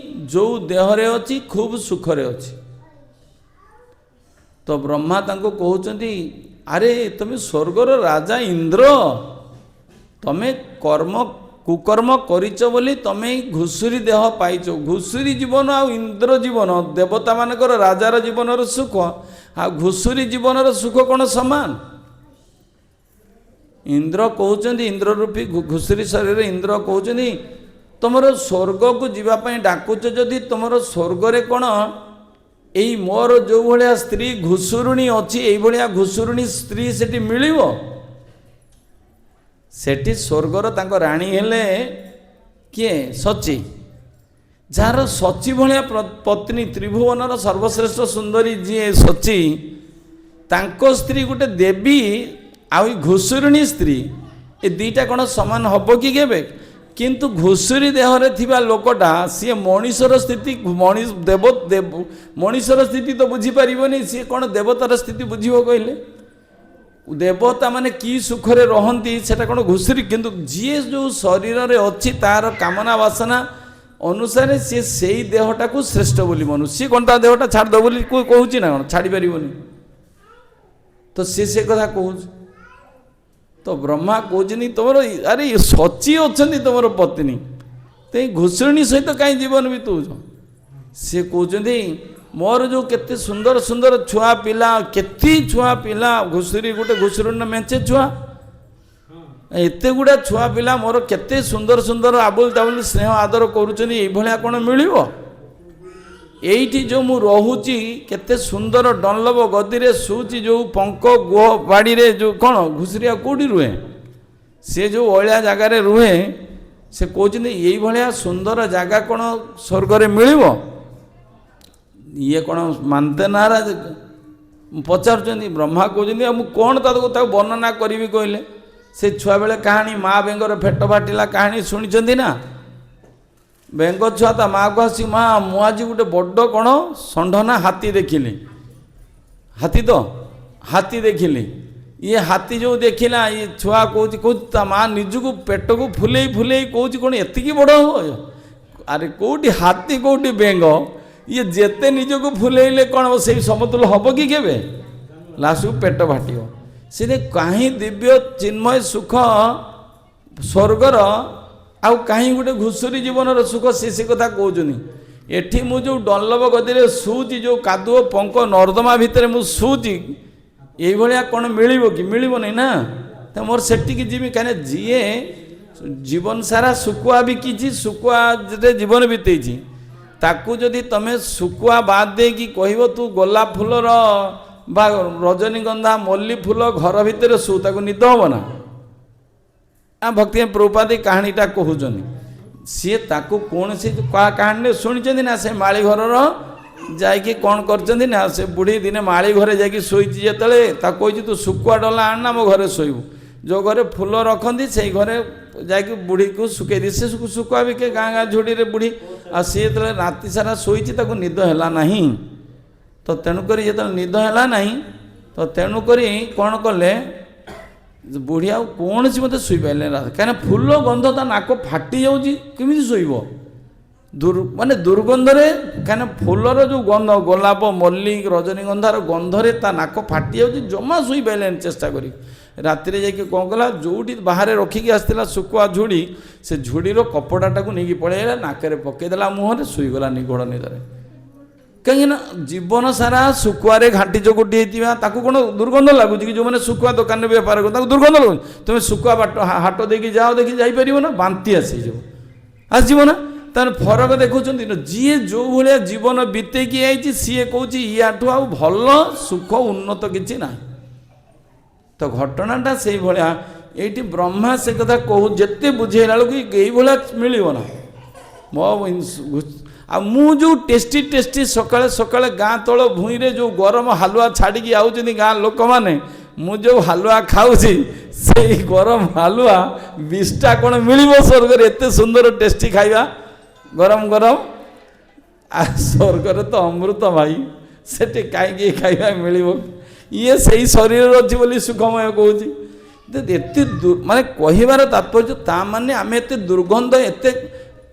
ଯେଉଁ ଦେହରେ ଅଛି, ଖୁବ୍ ସୁଖରେ ଅଛି। ତ ବ୍ରହ୍ମା ତାଙ୍କୁ କହୁଛନ୍ତି, ଆରେ ତୁମେ ସ୍ୱର୍ଗର ରାଜା ଇନ୍ଦ୍ର, ତମେ କର୍ମ କୁକର୍ମ କରିଛ ବୋଲି ତମେ ଘୁଷୁରୀ ଦେହ ପାଇଛ। ଘୁଷୁରୀ ଜୀବନ ଆଉ ଇନ୍ଦ୍ର ଜୀବନ, ଦେବତାମାନଙ୍କର ରାଜାର ଜୀବନର ସୁଖ ଆଉ ଘୁଷୁରୀ ଜୀବନର ସୁଖ କ'ଣ ସମାନ? ଇନ୍ଦ୍ର କହୁଛନ୍ତି, ଇନ୍ଦ୍ର ରୂପୀ ଘୁଷୁରୀ ଶରୀରରେ ଇନ୍ଦ୍ର କହୁଛନ୍ତି, ତୁମର ସ୍ୱର୍ଗକୁ ଯିବା ପାଇଁ ଡାକୁଛ ଯଦି, ତୁମର ସ୍ୱର୍ଗରେ କ'ଣ ଏଇ ମୋର ଯେଉଁ ଭଳିଆ ସ୍ତ୍ରୀ ଘୁଷୁରୁଣୀ ଅଛି, ଏଇଭଳିଆ ଘୁଷୁରୁଣୀ ସ୍ତ୍ରୀ ସେଠି ମିଳିବ? ସେଠି ସ୍ୱର୍ଗର ତାଙ୍କ ରାଣୀ ହେଲେ କିଏ? ସଚୀ। ଯାହାର ସଚୀ ଭଳିଆ ପତ୍ନୀ, ତ୍ରିଭୁବନର ସର୍ବଶ୍ରେଷ୍ଠ ସୁନ୍ଦରୀ ଯିଏ ସଚୀ, ତାଙ୍କ ସ୍ତ୍ରୀ ଗୋଟେ ଦେବୀ, ଆଉ ଏଇ ଘୁଷୁରୁଣୀ ସ୍ତ୍ରୀ, ଏ ଦୁଇଟା କ'ଣ ସମାନ ହେବ କି କେବେ? କିନ୍ତୁ ଘୁଷୁରୀ ଦେହରେ ଥିବା ଲୋକଟା ସିଏ ମଣିଷର ସ୍ଥିତି, ମଣିଷ ଦେବ ଦେବ ମଣିଷର ସ୍ଥିତି ତ ବୁଝିପାରିବନି, ସିଏ କ'ଣ ଦେବତାର ସ୍ଥିତି ବୁଝିବ କହିଲେ? ଦେବତା ମାନେ କି ସୁଖରେ ରହନ୍ତି ସେଟା କ'ଣ ଘୁଷୁରୀ? କିନ୍ତୁ ଯିଏ ଯେଉଁ ଶରୀରରେ ଅଛି ତାର କାମନା ବାସନା ଅନୁସାରେ ସିଏ ସେଇ ଦେହଟାକୁ ଶ୍ରେଷ୍ଠ ବୋଲି ମନୁ। ସିଏ କ'ଣ ତା ଦେହଟା ଛାଡ଼ିଦେବ ବୋଲି କହୁଛି ନା କ'ଣ? ଛାଡ଼ିପାରିବନି ତ ସିଏ ସେ କଥା କହୁଛି। ତ ବ୍ରହ୍ମା କହୁଛନ୍ତି, ତୁମର ଆରେ ସଚୀ ଅଛନ୍ତି ତୁମର ପତ୍ନୀ, ତ ଏଇ ଘୁଷୁରୁଣୀ ସହିତ କାହିଁ ଜୀବନ ବିତଉଛ? ସିଏ କହୁଛନ୍ତି, ମୋର ଯେଉଁ କେତେ ସୁନ୍ଦର ସୁନ୍ଦର ଛୁଆ ପିଲା, କେତେ ଛୁଆ ପିଲା, ଘୁଷୁରୀ ଗୋଟେ ଘୁଷୁରୁଣୀ ମେଞ୍ଚେ ଛୁଆ, ଏତେ ଗୁଡ଼ା ଛୁଆ ପିଲା ମୋର କେତେ ସୁନ୍ଦର ସୁନ୍ଦର ଆବୁଲ ତାବୁଲ ସ୍ନେହ ଆଦର କରୁଛନ୍ତି, ଏଇଭଳିଆ କ'ଣ ମିଳିବ? ଏଇଠି ଯେଉଁ ମୁଁ ରହୁଛି କେତେ ସୁନ୍ଦର ଡନଲବ ଗଦିରେ ଶୋଉଛି, ଯେଉଁ ପଙ୍କ ଗୁହ ବାଡ଼ିରେ, ଯେଉଁ କ'ଣ ଘୁଷୁରୀ ଆଉ କେଉଁଠି ରୁହେ? ସେ ଯେଉଁ ଅଳିଆ ଜାଗାରେ ରୁହେ। ସେ କହୁଛନ୍ତି ଏଇଭଳିଆ ସୁନ୍ଦର ଜାଗା କ'ଣ ସ୍ୱର୍ଗରେ ମିଳିବ? ଇଏ କ'ଣ ମାନତେ ନାରାଜ ପଚାରୁଛନ୍ତି। ବ୍ରହ୍ମା କହୁଛନ୍ତି, ଆଉ ମୁଁ କ'ଣ ତାକୁ ବର୍ଣ୍ଣନା କରିବି କହିଲେ? ସେ ଛୁଆବେଳେ କାହାଣୀ, ମା ବେଙ୍ଗର ପେଟ ଫାଟିଲା କାହାଣୀ ଶୁଣିଛନ୍ତି ନା? ବେଙ୍ଗ ଛୁଆ ତା ମାଆକୁ ଆସି, ମା ମୁଁ ଆଜି ଗୋଟେ ବଡ଼ କ'ଣ ଷଣ୍ଢ ନା ହାତୀ ଦେଖିଲି, ହାତୀ ତ ହାତୀ ଦେଖିଲି। ଇଏ ହାତୀ ଯେଉଁ ଦେଖିଲା, ଇଏ ଛୁଆ କହୁଛି, କହୁଛି ତା ମା ନିଜକୁ ପେଟକୁ ଫୁଲେଇ ଫୁଲେଇ କହୁଛି, କ'ଣ ଏତିକି ବଡ଼ ହବ? ଆରେ କେଉଁଠି ହାତୀ, କେଉଁଠି ବେଙ୍ଗ? ଇଏ ଯେତେ ନିଜକୁ ଫୁଲେଇଲେ କ'ଣ ହବ? ସେଇ ସମତୁଲ ହବ କି କେବେ? ଲାଷ୍ଟକୁ ପେଟ ଫାଟିବ। ସେ କାହିଁ ଦିବ୍ୟ ଚିନ୍ମୟ ସୁଖ ସ୍ୱର୍ଗର, ଆଉ କାହିଁ ଗୋଟେ ଘୁଷୁରୀ ଜୀବନର ସୁଖ? ସେ କଥା କହୁଛନ୍ତି। ଏଠି ମୁଁ ଯେଉଁ ଡନଲବ ଗଦିରେ ଶୋଉଛି, ଯେଉଁ କାଦୁଅ ପଙ୍କ ନର୍ଦ୍ଦମା ଭିତରେ ମୁଁ ଶୋଉଛି, ଏଇଭଳିଆ କ'ଣ ମିଳିବ କି? ମିଳିବନି ନା। ତ ମୋର ସେଠିକି ଯିବି। କାହିଁକିନା ଯିଏ ଜୀବନ ସାରା ଶୁଖୁଆ ବିକିଛି, ଶୁଖୁଆରେ ଜୀବନ ବିତେଇଛି, ତାକୁ ଯଦି ତମେ ଶୁଖୁଆ ବାଦ ଦେଇକି କହିବ ତୁ ଗୋଲାପ ଫୁଲର ବା ରଜନୀଗନ୍ଧା ମଲ୍ଲି ଫୁଲ ଘର ଭିତରେ ଶୁ, ତାକୁ ନିଦ ହେବ ନା? ଭକ୍ତି ପ୍ରଭୁପାଦ କାହାଣୀଟା କହୁଛନ୍ତି। ସିଏ ତାକୁ କୌଣସି କାହାଣୀରେ ଶୁଣିଛନ୍ତି ନା, ସେ ମାଳି ଘରର ଯାଇକି କ'ଣ କରିଛନ୍ତି ନା, ସେ ବୁଢ଼ୀ ଦିନେ ମାଳି ଘରେ ଯାଇକି ଶୋଇଛି। ଯେତେବେଳେ ତାକୁ କହିଛି, ତୁ ଶୁଖୁଆ ଡଲା ଆଣ ନା, ମୋ ଘରେ ଶୋଇବୁ। ଯେଉଁ ଘରେ ଫୁଲ ରଖନ୍ତି, ସେଇ ଘରେ ଯାଇକି ବୁଢ଼ୀକୁ ଶୁଖେଇ ଦିଏ। ସେ ଶୁଖୁଆ ବିକେ ଗାଁ ଗାଁ ଝୁଡ଼ିରେ ବୁଢ଼ୀ। ଆଉ ସିଏ ଯେତେବେଳେ ରାତି ସାରା ଶୋଇଛି, ତାକୁ ନିଦ ହେଲା ନାହିଁ। ତ ତେଣୁକରି ଯେତେବେଳେ ନିଦ ହେଲା ନାହିଁ, ତ ତେଣୁକରି କ'ଣ କଲେ ବୁଢ଼ୀ? ଆଉ କୌଣସି ମତେ ଶୋଇପାରିଲେ ନା, କାହିଁକିନା ଫୁଲ ଗନ୍ଧ ତା ନାକ ଫାଟି ଯାଉଛି। କେମିତି ଶୋଇବ ମାନେ ଦୁର୍ଗନ୍ଧରେ? କାହିଁକିନା ଫୁଲର ଯେଉଁ ଗନ୍ଧ, ଗୋଲାପ, ମଲ୍ଲି, ରଜନୀଗନ୍ଧାର ଗନ୍ଧରେ ତା ନାକ ଫାଟି ଯାଉଛି। ଜମା ଶୋଇପାରିଲେନି ଚେଷ୍ଟା କରି। ରାତିରେ ଯାଇକି କ'ଣ କଲା? ଯେଉଁଠି ବାହାରେ ରଖିକି ଆସିଥିଲା ଶୁଖୁଆ ଝୁଡ଼ି, ସେ ଝୁଡ଼ିର କପଡ଼ାଟାକୁ ନେଇକି ପଳେଇଲା, ନାକରେ ପକେଇଦେଲା, ମୁହଁରେ, ଶୋଇଗଲା ନିଘୋଡ଼ ନିଦରେ। କାହିଁକିନା ଜୀବନ ସାରା ଶୁଖୁଆରେ ଘାଣ୍ଟି ଚକୁଟି ହେଇଥିବା, ତାକୁ କ'ଣ ଦୁର୍ଗନ୍ଧ ଲାଗୁଛି କି? ଯେଉଁମାନେ ଶୁଖୁଆ ଦୋକାନରେ ବେପାର କରୁଛନ୍ତି, ତାକୁ ଦୁର୍ଗନ୍ଧ ଲାଗୁଛି? ତୁମେ ଶୁଖୁଆ ବାଟ ହାଟ ଦେଇକି ଯାଅ ଦେଖି, ଯାଇପାରିବ ନା? ବାନ୍ତି ଆସିଯିବ, ଆସିଯିବ ନା? ତାର ଫରକ ଦେଖୁଛନ୍ତି ନା? ଯିଏ ଯେଉଁ ଭଳିଆ ଜୀବନ ବିତେଇକି ଯାଇଛି, ସିଏ କହୁଛି ୟାଠୁ ଆଉ ଭଲ ସୁଖ ଉନ୍ନତ କିଛି ନାହିଁ। ତ ଘଟଣାଟା ସେଇଭଳିଆ। ଏଇଠି ବ୍ରହ୍ମା ସେ କଥା କହୁ, ଯେତେ ବୁଝେଇଲା ବେଳକୁ ଏଇଭଳିଆ ମିଳିବ ନା ମୋ। ଆଉ ମୁଁ ଯେଉଁ ଟେଷ୍ଟି ଟେଷ୍ଟି ସକାଳେ ସକାଳେ ଗାଁ ତଳ ଭୂଇଁରେ ଯେଉଁ ଗରମ ହାଲୁଆ ଛାଡ଼ିକି ଆଉଛନ୍ତି ଗାଁ ଲୋକମାନେ, ମୁଁ ଯେଉଁ ହାଲୁଆ ଖାଉଛି, ସେଇ ଗରମ ହାଲୁଆ ବିଷଟା କ'ଣ ମିଳିବ ସ୍ୱର୍ଗରେ? ଏତେ ସୁନ୍ଦର ଟେଷ୍ଟି ଖାଇବା ଗରମ ଗରମ। ଆଉ ସ୍ୱର୍ଗରେ ତ ଅମୃତ ଭାଇ, ସେଠି କାହିଁକି ଖାଇବା ମିଳିବ? ଇଏ ସେଇ ଶରୀରରେ ଅଛି ବୋଲି ସୁଖମୟ କହୁଛି। ଏତେ ମାନେ କହିବାର ତାତ୍ପର୍ଯ୍ୟ, ତା ମାନେ ଆମେ ଏତେ ଦୁର୍ଗନ୍ଧ, ଏତେ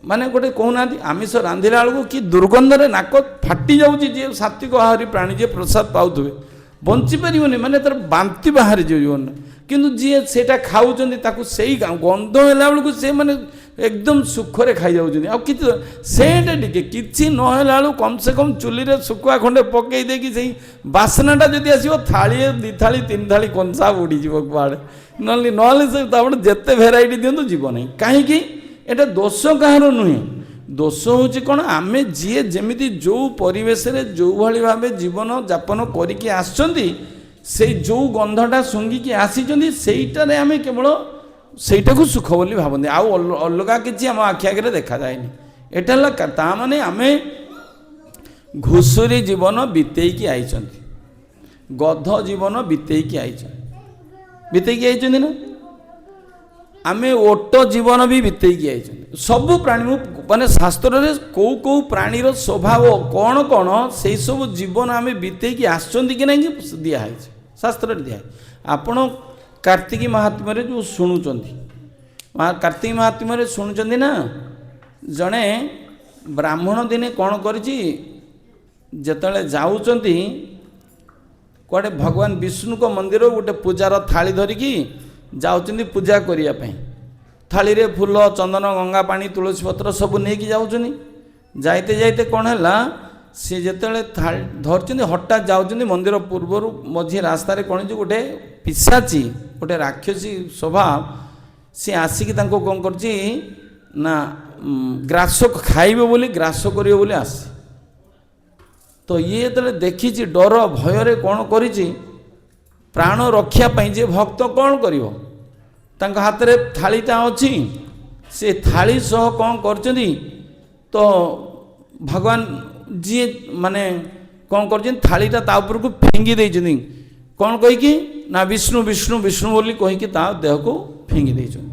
ମାନେ ଗୋଟେ କହୁନାହାନ୍ତି, ଆମିଷ ରାନ୍ଧିଲା ବେଳକୁ କି ଦୁର୍ଗନ୍ଧରେ ନାକ ଫାଟି ଯାଉଛି। ଯିଏ ସାତ୍ୱିକ ଆହାରୀ ପ୍ରାଣୀ, ଯିଏ ପ୍ରସାଦ ପାଉଥିବେ, ବଞ୍ଚିପାରିବନି, ମାନେ ତାର ବାନ୍ତି ବାହାରିଯିବ ଜୀବନରେ। କିନ୍ତୁ ଯିଏ ସେଇଟା ଖାଉଛନ୍ତି, ତାକୁ ସେଇ ଗନ୍ଧ ହେଲା ବେଳକୁ ସେ ମାନେ ଏକଦମ ସୁଖରେ ଖାଇଯାଉଛନ୍ତି। ଆଉ କିଛି ସେଇଟା ଟିକେ କିଛି ନହେଲା ବେଳକୁ କମ୍ ସେ କମ୍ ଚୁଲିରେ ଶୁଖୁଆ ଖଣ୍ଡେ ପକେଇ ଦେଇକି ସେଇ ବାସ୍ନାଟା ଯଦି ଆସିବ, ଥାଳିଏ, ଦୁଇ ଥାଳି, ତିନି ଥାଳି କଂସା ଉଡ଼ିଯିବ କୁଆଡ଼େ। ନହେଲେ ସେ ତାପରେ ଯେତେ ଭେରାଇଟି ଦିଅନ୍ତୁ, ଯିବ ନାହିଁ। କାହିଁକି? ଏଇଟା ଦୋଷ କାହାର ନୁହେଁ। ଦୋଷ ହେଉଛି କ'ଣ? ଆମେ ଯିଏ ଯେମିତି ଯେଉଁ ପରିବେଶରେ ଯେଉଁଭଳି ଭାବେ ଜୀବନ ଯାପନ କରିକି ଆସିଛନ୍ତି, ସେଇ ଯେଉଁ ଗନ୍ଧଟା ଶୁଙ୍ଘିକି ଆସିଛନ୍ତି, ସେଇଟାରେ ଆମେ କେବଳ ସେଇଟାକୁ ସୁଖ ବୋଲି ଭାବନ୍ତି। ଆଉ ଅଲଗା କିଛି ଆମ ଆଖି ଆଗରେ ଦେଖାଯାଏନି। ଏଇଟା ହେଲା ତା ମାନେ ଆମେ ଘୁଷୁରୀ ଜୀବନ ବିତେଇକି ଆଇଛନ୍ତି, ଗଧ ଜୀବନ ବିତେଇକି ଆଇଛନ୍ତି। ବିତେଇକି ଆଇଛନ୍ତି ନା? ଆମେ ଓଟ ଜୀବନ ବି ବିତେଇକି ଆଇଛନ୍ତି। ସବୁ ପ୍ରାଣୀ, ମୁଁ ମାନେ ଶାସ୍ତ୍ରରେ କେଉଁ କେଉଁ ପ୍ରାଣୀର ସ୍ୱଭାବ କ'ଣ କ'ଣ, ସେଇ ସବୁ ଜୀବନ ଆମେ ବିତେଇକି ଆସିଛନ୍ତି କି ନାହିଁ ଦିଆହେଇଛି, ଶାସ୍ତ୍ରରେ ଦିଆହେଇଛି। ଆପଣ କାର୍ତ୍ତିକ ମାହାତ୍ମ୍ୟରେ ଯେଉଁ ଶୁଣୁଛନ୍ତି, କାର୍ତ୍ତିକ ମାହାତ୍ମ୍ୟରେ ଶୁଣୁଛନ୍ତି ନା, ଜଣେ ବ୍ରାହ୍ମଣ ଦିନେ କ'ଣ କରିଛି, ଯେତେବେଳେ ଯାଉଛନ୍ତି କୁଆଡ଼େ ଭଗବାନ ବିଷ୍ଣୁଙ୍କ ମନ୍ଦିର, ଗୋଟେ ପୂଜାର ଥାଳି ଧରିକି ଯାଉଛନ୍ତି ପୂଜା କରିବା ପାଇଁ। ଥାଳିରେ ଫୁଲ, ଚନ୍ଦନ, ଗଙ୍ଗା ପାଣି, ତୁଳସୀ ପତ୍ର ସବୁ ନେଇକି ଯାଉଛନ୍ତି। ଯାଇତେ ଯାଇତେ କ'ଣ ହେଲା? ସିଏ ଯେତେବେଳେ ଥାଳି ଧରିଛନ୍ତି, ହଠାତ୍ ଯାଉଛନ୍ତି ମନ୍ଦିର ପୂର୍ବରୁ, ମଝି ରାସ୍ତାରେ କ'ଣ ହେଇଛି, ଗୋଟେ ପିଶାଚୀ, ଗୋଟେ ରାକ୍ଷସୀ ସ୍ୱଭାବ, ସିଏ ଆସିକି ତାଙ୍କୁ କ'ଣ କରୁଛି ନା, ଗ୍ରାସ ଖାଇବ ବୋଲି, ଗ୍ରାସ କରିବ ବୋଲି ଆସି। ତ ଇଏ ଯେତେବେଳେ ଦେଖିଛି, ଡର ଭୟରେ କ'ଣ କରିଛି? ପ୍ରାଣ ରକ୍ଷା ପାଇଁ ଯେ ଭକ୍ତ କ'ଣ କରିବ? ତାଙ୍କ ହାତରେ ଥାଳିଟା ଅଛି, ସେ ଥାଳି ସହ କ'ଣ କରିଛନ୍ତି? ତ ଭଗବାନ ଯିଏ ମାନେ କ'ଣ କରିଛନ୍ତି, ଥାଳିଟା ତା ଉପରକୁ ଫିଙ୍ଗି ଦେଇଛନ୍ତି। କ'ଣ କହିକି ନା, ବିଷ୍ଣୁ ବିଷ୍ଣୁ ବିଷ୍ଣୁ ବୋଲି କହିକି ତା ଦେହକୁ ଫିଙ୍ଗି ଦେଇଛନ୍ତି।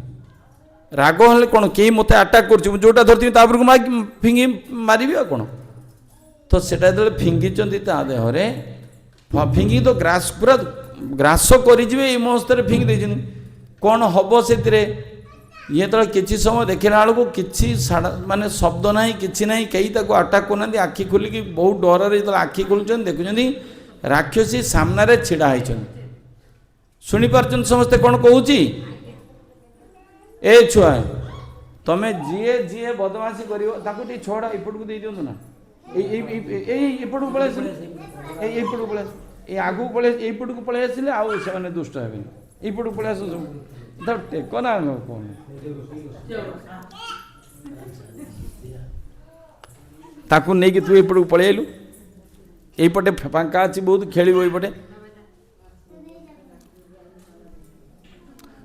ରାଗ ହେଲେ କ'ଣ, କେହି ମୋତେ ଆଟାକ୍ କରୁଛି, ମୁଁ ଯେଉଁଟା ଧରିଥିବି ତା ଉପରକୁ ଫିଙ୍ଗି ମାରିବି ଆଉ କ'ଣ। ତ ସେଟା ଯେତେବେଳେ ଫିଙ୍ଗିଛନ୍ତି ତା ଦେହରେ ଫିଙ୍ଗିକି ତ ଗ୍ରାସ ପୁରା ଗ୍ରାସ କରିଯିବେ ଏଇ ମସ୍ତରେ ଫିଙ୍ଗି ଦେଇଛନ୍ତି, କ'ଣ ହେବ ସେଥିରେ? ଇଏ ଯେତେବେଳେ କିଛି ସମୟ ଦେଖିଲା ବେଳକୁ କିଛି ମାନେ ଶବ୍ଦ ନାହିଁ, କିଛି ନାହିଁ, କେହି ତାକୁ ଆଟାକ୍ କରୁନାହାନ୍ତି। ଆଖି ଖୋଲିକି ବହୁତ ଡରରେ ଯେତେବେଳେ ଆଖି ଖୋଲୁଛନ୍ତି, ଦେଖୁଛନ୍ତି ରାକ୍ଷସୀ ସାମ୍ନାରେ ଛିଡ଼ା ହେଇଛନ୍ତି। ଶୁଣିପାରୁଛନ୍ତି ସମସ୍ତେ କ'ଣ କହୁଛି? ଏ ଛୁଆ, ତମେ ଯିଏ ଯିଏ ବଦମାସି କରିବ ତାକୁ ଟିକେ ଛଡ଼ା ଏପଟକୁ ଦେଇ ଦିଅନ୍ତୁ ନା। ଏଇ ଏଇ ଏଇ ଏପଟକୁ ପଳେଇ ଆସିଲେ, ଏଇ ଏଇପଟକୁ ପଳେଇ ଆସ, ଏଇ ଆଗକୁ ପଳେଇ, ଏଇପଟକୁ ପଳେଇ ଆସିଲେ ଆଉ ସେମାନେ ଦୁଷ୍ଟ ହେବେନି। ଏଇପଟକୁ ପଳେଇ ଆସ ସବୁ, ତାକୁ ଟେକ ନା କ'ଣ? ତାକୁ ନେଇକି ତୁ ଏପଟକୁ ପଳେଇ ଆଇଲୁ। ଏଇପଟେ ଫାଙ୍କା ଅଛି ବହୁତ, ଖେଳିବ ଏଇପଟେ।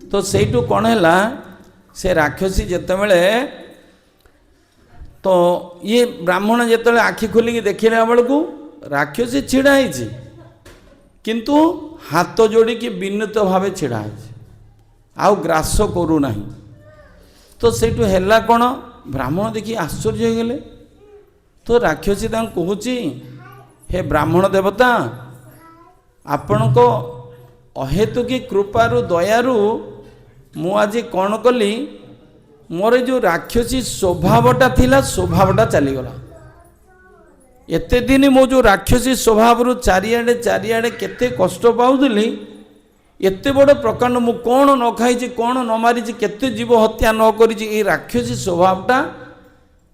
ତ ସେଇଠୁ କ'ଣ ହେଲା, ସେ ରାକ୍ଷସୀ ଯେତେବେଳେ, ତ ଇଏ ବ୍ରାହ୍ମଣ ଯେତେବେଳେ ଆଖି ଖୋଲିକି ଦେଖିଲା ବେଳକୁ ରାକ୍ଷସୀ ଛିଡ଼ା ହେଇଛି, କିନ୍ତୁ ହାତ ଯୋଡ଼ିକି ବିନୀତ ଭାବେ ଛିଡ଼ା ହେଇଛି, ଆଉ ଗ୍ରାସ କରୁନାହିଁ। ତ ସେଇଠୁ ହେଲା କ'ଣ, ବ୍ରାହ୍ମଣ ଦେଖି ଆଶ୍ଚର୍ଯ୍ୟ ହେଇଗଲେ। ତ ରାକ୍ଷସୀ ତାଙ୍କୁ କହୁଛି, ହେ ବ୍ରାହ୍ମଣ ଦେବତା, ଆପଣଙ୍କ ଅହେତୁକି କୃପାରୁ ଦୟାରୁ ମୁଁ ଆଜି କ'ଣ କଲି, ମୋର ଏ ଯେଉଁ ରାକ୍ଷସୀ ସ୍ୱଭାବଟା ଥିଲା, ସ୍ୱଭାବଟା ଚାଲିଗଲା। ଏତେ ଦିନ ମୋ ଯେଉଁ ରାକ୍ଷସୀ ସ୍ୱଭାବରୁ ଚାରିଆଡ଼େ ଚାରିଆଡ଼େ କେତେ କଷ୍ଟ ପାଉଥିଲି, ଏତେ ବଡ଼ ପ୍ରକାଣ୍ଡ ମୁଁ କ'ଣ ନ ଖାଇଛି, କ'ଣ ନ ମାରିଛି, କେତେ ଜୀବ ହତ୍ୟା ନ କରିଛି, ଏଇ ରାକ୍ଷସୀ ସ୍ୱଭାବଟା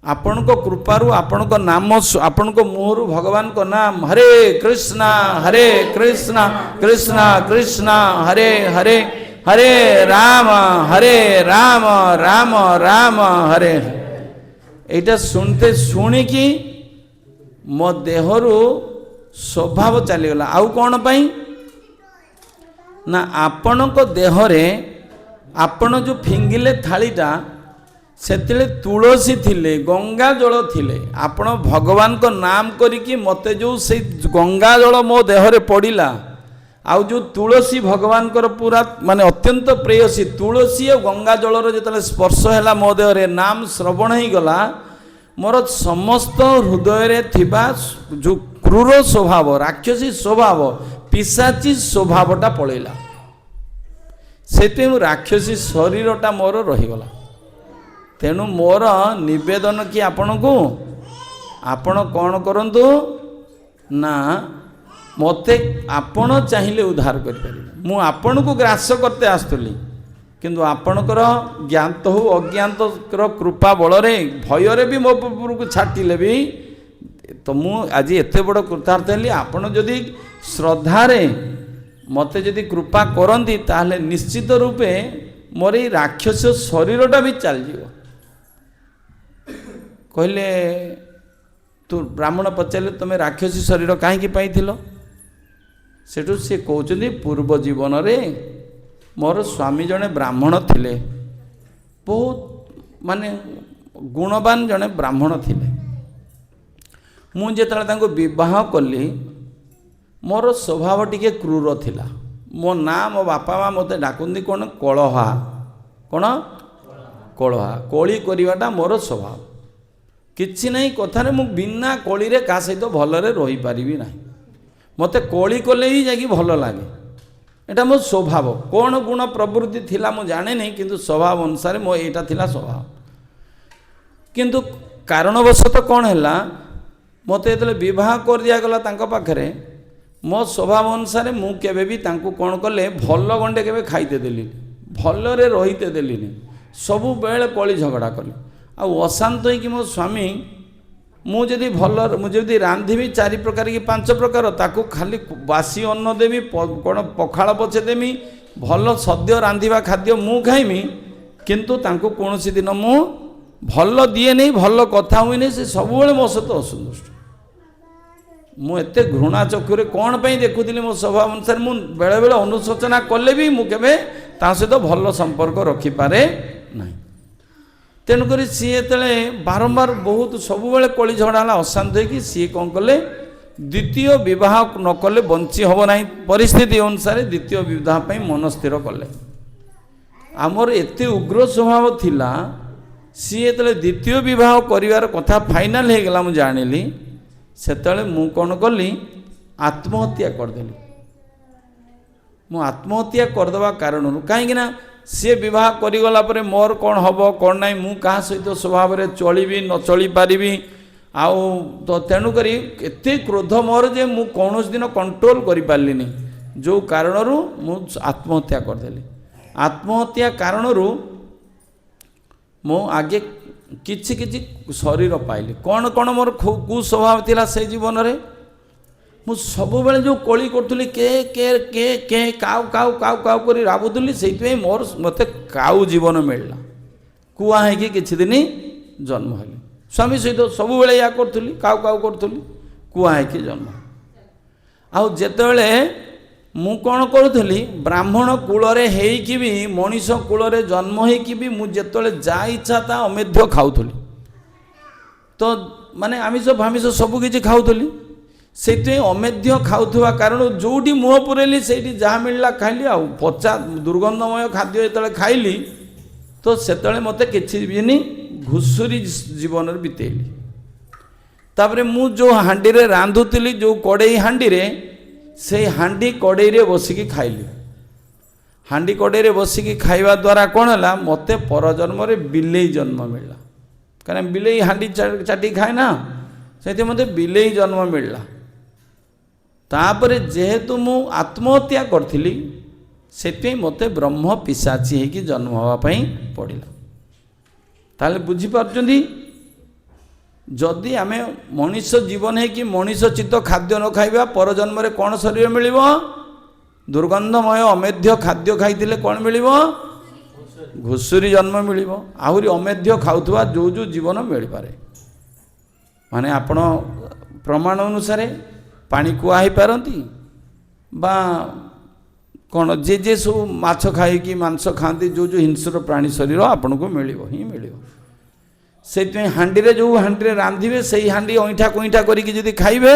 ଆପଣଙ୍କ କୃପାରୁ, ଆପଣଙ୍କ ନାମ, ଆପଣଙ୍କ ମୁହଁରୁ ଭଗବାନଙ୍କ ନାମ ହରେ କୃଷ୍ଣ ହରେ କୃଷ୍ଣ କୃଷ୍ଣ କୃଷ୍ଣ ହରେ ହରେ ହରେ ରାମ ହରେ ରାମ ରାମ ରାମ ହରେ, ଏଇଟା ଶୁଣତେ ଶୁଣିକି ମୋ ଦେହରୁ ସ୍ୱଭାବ ଚାଲିଗଲା। ଆଉ କ'ଣ ପାଇଁ ନା, ଆପଣଙ୍କ ଦେହରେ ଆପଣ ଯେଉଁ ଫିଙ୍ଗିଲେ ଥାଳିଟା, ସେଥିରେ ତୁଳସୀ ଥିଲେ, ଗଙ୍ଗା ଜଳ ଥିଲେ। ଆପଣ ଭଗବାନଙ୍କ ନାମ କରିକି ମୋତେ ଯେଉଁ ସେଇ ଗଙ୍ଗା ଜଳ ମୋ ଦେହରେ ପଡ଼ିଲା, ଆଉ ଯେଉଁ ତୁଳସୀ ଭଗବାନଙ୍କର ପୁରା ମାନେ ଅତ୍ୟନ୍ତ ପ୍ରେୟସୀ ତୁଳସୀ ଆଉ ଗଙ୍ଗା ଜଳର ଯେତେବେଳେ ସ୍ପର୍ଶ ହେଲା ମୋ ଦେହରେ, ନାମ ଶ୍ରବଣ ହେଇଗଲା, ମୋର ସମସ୍ତ ହୃଦୟରେ ଥିବା ଯେଉଁ କ୍ରୂର ସ୍ୱଭାବ, ରାକ୍ଷସୀ ସ୍ୱଭାବ, ପିଶାଚୀ ସ୍ୱଭାବଟା ପଳେଇଲା। ସେଥିପାଇଁ ମୁଁ ରାକ୍ଷସୀ ଶରୀରଟା ମୋର ରହିଗଲା। ତେଣୁ ମୋର ନିବେଦନ କି ଆପଣଙ୍କୁ, ଆପଣ କ'ଣ କରନ୍ତୁ ନା, ମୋତେ ଆପଣ ଚାହିଁଲେ ଉଦ୍ଧାର କରିପାରିବେ। ମୁଁ ଆପଣଙ୍କୁ ଗ୍ରାସ କରତେ ଆସୁଥିଲି, କିନ୍ତୁ ଆପଣଙ୍କର ଜ୍ଞାତ ହଉ ଅଜ୍ଞାତର କୃପା ବଳରେ ଭୟରେ ବି ମୋ ଉପରକୁ ଛାଟିଲେ ବି ତ ମୁଁ ଆଜି ଏତେ ବଡ଼ କୃତାର୍ଥ ହେଲି। ଆପଣ ଯଦି ଶ୍ରଦ୍ଧାରେ ମୋତେ ଯଦି କୃପା କରନ୍ତି, ତାହେଲେ ନିଶ୍ଚିତ ରୂପେ ମୋର ଏଇ ରାକ୍ଷସ ଶରୀରଟା ବି ଚାଲିଯିବ। କହିଲେ, ତୁ ବ୍ରାହ୍ମଣ ପଚାରିଲେ, ତୁମେ ରାକ୍ଷସୀ ଶରୀର କାହିଁକି ପାଇଥିଲ? ସେଠୁ ସେ କହୁଛନ୍ତି, ପୂର୍ବ ଜୀବନରେ ମୋର ସ୍ୱାମୀ ଜଣେ ବ୍ରାହ୍ମଣ ଥିଲେ, ବହୁତ ମାନେ ଗୁଣବାନ ଜଣେ ବ୍ରାହ୍ମଣ ଥିଲେ। ମୁଁ ଯେତେବେଳେ ତାଙ୍କୁ ବିବାହ କଲି, ମୋର ସ୍ୱଭାବ ଟିକେ କ୍ରୂର ଥିଲା। ମୋ ନାଁ, ମୋ ବାପା ମା ମୋତେ ଡାକନ୍ତି କ'ଣ, କଳହା। କ'ଣ କଳହା? କଳି କରିବାଟା ମୋର ସ୍ୱଭାବ। କିଛି ନାହିଁ କଥାରେ ମୁଁ ବିନା କଳିରେ କାହା ସହିତ ଭଲରେ ରହିପାରିବି ନାହିଁ। ମୋତେ କଳି କଲେ ହିଁ ଯାଇକି ଭଲ ଲାଗେ, ଏଇଟା ମୋ ସ୍ୱଭାବ। କ'ଣ ଗୁଣ ପ୍ରବୃତ୍ତି ଥିଲା ମୁଁ ଜାଣେନି, କିନ୍ତୁ ସ୍ୱଭାବ ଅନୁସାରେ ମୋ ଏଇଟା ଥିଲା ସ୍ୱଭାବ। କିନ୍ତୁ କାରଣବଶତଃ କ'ଣ ହେଲା, ମୋତେ ଯେତେବେଳେ ବିବାହ କରିଦିଆଗଲା ତାଙ୍କ ପାଖରେ, ମୋ ସ୍ୱଭାବ ଅନୁସାରେ ମୁଁ କେବେ ବି ତାଙ୍କୁ କ'ଣ କଲେ, ଭଲ ଗଣ୍ଡେ କେବେ ଖାଇତେ ଦେଲିନି, ଭଲରେ ରହିତେ ଦେଲିନି, ସବୁବେଳେ କଳି ଝଗଡ଼ା କଲି। ଆଉ ଅଶାନ୍ତ ହେଇକି ମୋ ସ୍ୱାମୀ, ମୁଁ ଯଦି ଭଲ, ମୁଁ ଯଦି ରାନ୍ଧିବି 4 ପ୍ରକାର କି 5 ପ୍ରକାର, ତାକୁ ଖାଲି ବାସି ଅନ୍ନ ଦେବି, କ'ଣ ପଖାଳ ପଛେ ଦେମି, ଭଲ ସଦ୍ୟ ରାନ୍ଧିବା ଖାଦ୍ୟ ମୁଁ ଖାଇମି, କିନ୍ତୁ ତାଙ୍କୁ କୌଣସି ଦିନ ମୁଁ ଭଲ ଦିଏନି, ଭଲ କଥା ହୁଏନି। ସେ ସବୁବେଳେ ମୋ ସହିତ ଅସନ୍ତୁଷ୍ଟ। ମୁଁ ଏତେ ଘୃଣା ଚକ୍ଷୁରେ କ'ଣ ପାଇଁ ଦେଖୁଥିଲି, ମୋ ସ୍ୱଭାବ ଅନୁସାରେ ମୁଁ ବେଳେବେଳେ ଅନୁଶୋଚନା କଲେ ବି ମୁଁ କେବେ ତା ସହିତ ଭଲ ସମ୍ପର୍କ ରଖିପାରେ ନାହିଁ। ତେଣୁକରି ସିଏ ଯେତେବେଳେ ବାରମ୍ବାର ବହୁତ ସବୁବେଳେ କଳି ଝଗଡ଼ା ହେଲା, ଅଶାନ୍ତ ହେଇକି ସିଏ କ'ଣ କଲେ, ଦ୍ୱିତୀୟ ବିବାହ ନ କଲେ ବଞ୍ଚି ହେବ ନାହିଁ, ପରିସ୍ଥିତି ଅନୁସାରେ ଦ୍ୱିତୀୟ ବିବାହ ପାଇଁ ମନ ସ୍ଥିର କଲେ। ଆମର ଏତେ ଉଗ୍ର ସ୍ୱଭାବ ଥିଲା, ସିଏ ଯେତେବେଳେ ଦ୍ୱିତୀୟ ବିବାହ କରିବାର କଥା ଫାଇନାଲ୍ ହେଇଗଲା ମୁଁ ଜାଣିଲି, ସେତେବେଳେ ମୁଁ କ'ଣ କଲି, ଆତ୍ମହତ୍ୟା କରିଦେଲି। ମୁଁ ଆତ୍ମହତ୍ୟା କରିଦେବା କାରଣରୁ, କାହିଁକିନା ସିଏ ବିବାହ କରିଗଲା ପରେ ମୋର କ'ଣ ହେବ କ'ଣ ନାହିଁ, ମୁଁ କାହା ସହିତ ସ୍ୱଭାବରେ ଚଳିବି ନ ଚଳିପାରିବି, ଆଉ ତ ତେଣୁକରି ଏତେ କ୍ରୋଧ ମୋର ଯେ ମୁଁ କୌଣସି ଦିନ କଣ୍ଟ୍ରୋଲ କରିପାରିଲିନି, ଯେଉଁ କାରଣରୁ ମୁଁ ଆତ୍ମହତ୍ୟା କରିଦେଲି। ଆତ୍ମହତ୍ୟା କାରଣରୁ ମୁଁ ଆଗେ କିଛି କିଛି ଶରୀର ପାଇଲି। କ'ଣ କ'ଣ ମୋର କୁସ୍ୱଭାବ ଥିଲା ସେଇ ଜୀବନରେ, ମୁଁ ସବୁବେଳେ ଯେଉଁ କଳି କରୁଥିଲି, କେ କେ କେ କେ କାଉ କାଉ କାଉ କାଉ କରି ରାବୁଥିଲି, ସେଇଥିପାଇଁ ମୋତେ କାଉ ଜୀବନ ମିଳିଲା। କୁଆ ହେଇକି କିଛି ଦିନ ଜନ୍ମ ହେଲି। ସ୍ୱାମୀ ସହିତ ସବୁବେଳେ ଏଇଆ କରୁଥିଲି, କାଉ କାଉ କରୁଥିଲି, କୁଆ ହେଇକି ଜନ୍ମ। ଆଉ ଯେତେବେଳେ ମୁଁ କ'ଣ କରୁଥିଲି, ବ୍ରାହ୍ମଣ କୂଳରେ ହେଇକି ବି, ମଣିଷ କୂଳରେ ଜନ୍ମ ହେଇକି ବି, ମୁଁ ଯେତେବେଳେ ଯାହା ଇଚ୍ଛା ତା ଅମେଧ୍ୟ ଖାଉଥିଲି, ତ ମାନେ ଆମିଷ ଫାମିଷ ସବୁ କିଛି ଖାଉଥିଲି। ସେଇଥିପାଇଁ ଅମେଧ୍ୟ ଖାଉଥିବା କାରଣରୁ ଯେଉଁଠି ମୁହଁ ପୁରେଇଲି ସେଇଠି ଯାହା ମିଳିଲା ଖାଇଲି। ଆଉ ପଚା ଦୁର୍ଗନ୍ଧମୟ ଖାଦ୍ୟ ଯେତେବେଳେ ଖାଇଲି, ତ ସେତେବେଳେ ମୋତେ କିଛି ଦିନ ଘୁଷୁରୀ ଜୀବନରେ ବିତେଇଲି। ତାପରେ ମୁଁ ଯେଉଁ ହାଣ୍ଡିରେ ରାନ୍ଧୁଥିଲି, ଯେଉଁ କଡ଼େଇ ହାଣ୍ଡିରେ, ସେଇ ହାଣ୍ଡି କଡ଼େଇରେ ବସିକି ଖାଇଲି। ହାଣ୍ଡି କଡ଼େଇରେ ବସିକି ଖାଇବା ଦ୍ୱାରା କ'ଣ ହେଲା, ମୋତେ ପରଜନ୍ମରେ ବିଲେଇ ଜନ୍ମ ମିଳିଲା। କାରଣ ବିଲେଇ ହାଣ୍ଡି ଚାଟି ଖାଏ ନା, ସେଥିପାଇଁ ମୋତେ ବିଲେଇ ଜନ୍ମ ମିଳିଲା। ତାପରେ ଯେହେତୁ ମୁଁ ଆତ୍ମହତ୍ୟା କରିଥିଲି, ସେଥିପାଇଁ ମୋତେ ବ୍ରହ୍ମ ପିଶାଚୀ ହେଇକି ଜନ୍ମ ହେବା ପାଇଁ ପଡ଼ିଲା। ତାହେଲେ ବୁଝିପାରୁଛନ୍ତି, ଯଦି ଆମେ ମଣିଷ ଜୀବନ ହେଇକି ମଣିଷ ଚିତ୍ତ ଖାଦ୍ୟ ନ ଖାଇବା, ପରଜନ୍ମରେ କ'ଣ ଶରୀର ମିଳିବ? ଦୁର୍ଗନ୍ଧମୟ ଅମେଧ୍ୟ ଖାଦ୍ୟ ଖାଇଥିଲେ କ'ଣ ମିଳିବ? ଘୁଷୁରୀ ଜନ୍ମ ମିଳିବ। ଆହୁରି ଅମେଧ୍ୟ ଖାଉଥିବା ଯେଉଁ ଯେଉଁ ଜୀବନ ମିଳିପାରେ। ମାନେ ଆପଣ ପ୍ରମାଣ ଅନୁସାରେ ପାଣି କୁଆ ହେଇପାରନ୍ତି ବା କ'ଣ, ଯିଏ ଯିଏ ସବୁ ମାଛ ଖାଇକି ମାଂସ ଖାଆନ୍ତି, ଯେଉଁ ଯେଉଁ ହିଂସ୍ର ପ୍ରାଣୀ ଶରୀର ଆପଣଙ୍କୁ ମିଳିବ ହିଁ ମିଳିବ। ସେଇଥିପାଇଁ ହାଣ୍ଡିରେ ଯେଉଁ ହାଣ୍ଡିରେ ରାନ୍ଧିବେ, ସେଇ ହାଣ୍ଡି ଅଇଁଠା କୁଇଁଠା କରିକି ଯଦି ଖାଇବେ,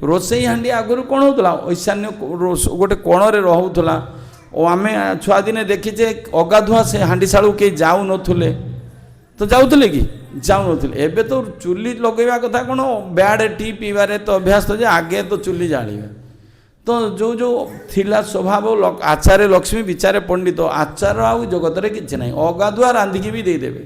ରୋଷେଇ ହାଣ୍ଡି ଆଗରୁ କ'ଣ ହେଉଥିଲା, ଐଶାନ୍ୟ ଗୋଟେ କୋଣରେ ରହୁଥିଲା। ଓ ଆମେ ଛୁଆଦିନେ ଦେଖିଛେ ଅଗାଧୁଆ ସେ ହାଣ୍ଡିଶାଳକୁ କେହି ଯାଉନଥିଲେ। ତ ଯାଉଥିଲେ କି? ଯାଉନଥିଲେ। ଏବେ ତ ଚୁଲି ଲଗେଇବା କଥା କ'ଣ, ବ୍ୟାଡ଼ ଟି ପିଇବାରେ ତ ଅଭ୍ୟାସ ଯେ ଆଗେ ତ ଚୁଲି ଜାଳିବେ। ତ ଯେଉଁ ଯେଉଁ ଥିଲା ସ୍ୱଭାବ, ଆଚାରେ ଲକ୍ଷ୍ମୀ ବିଚାରେ ପଣ୍ଡିତ, ଆଚାର ଆଉ ଜଗତରେ କିଛି ନାହିଁ। ଅଗାଧୁଆ ରାନ୍ଧିକି ବି ଦେଇଦେବେ।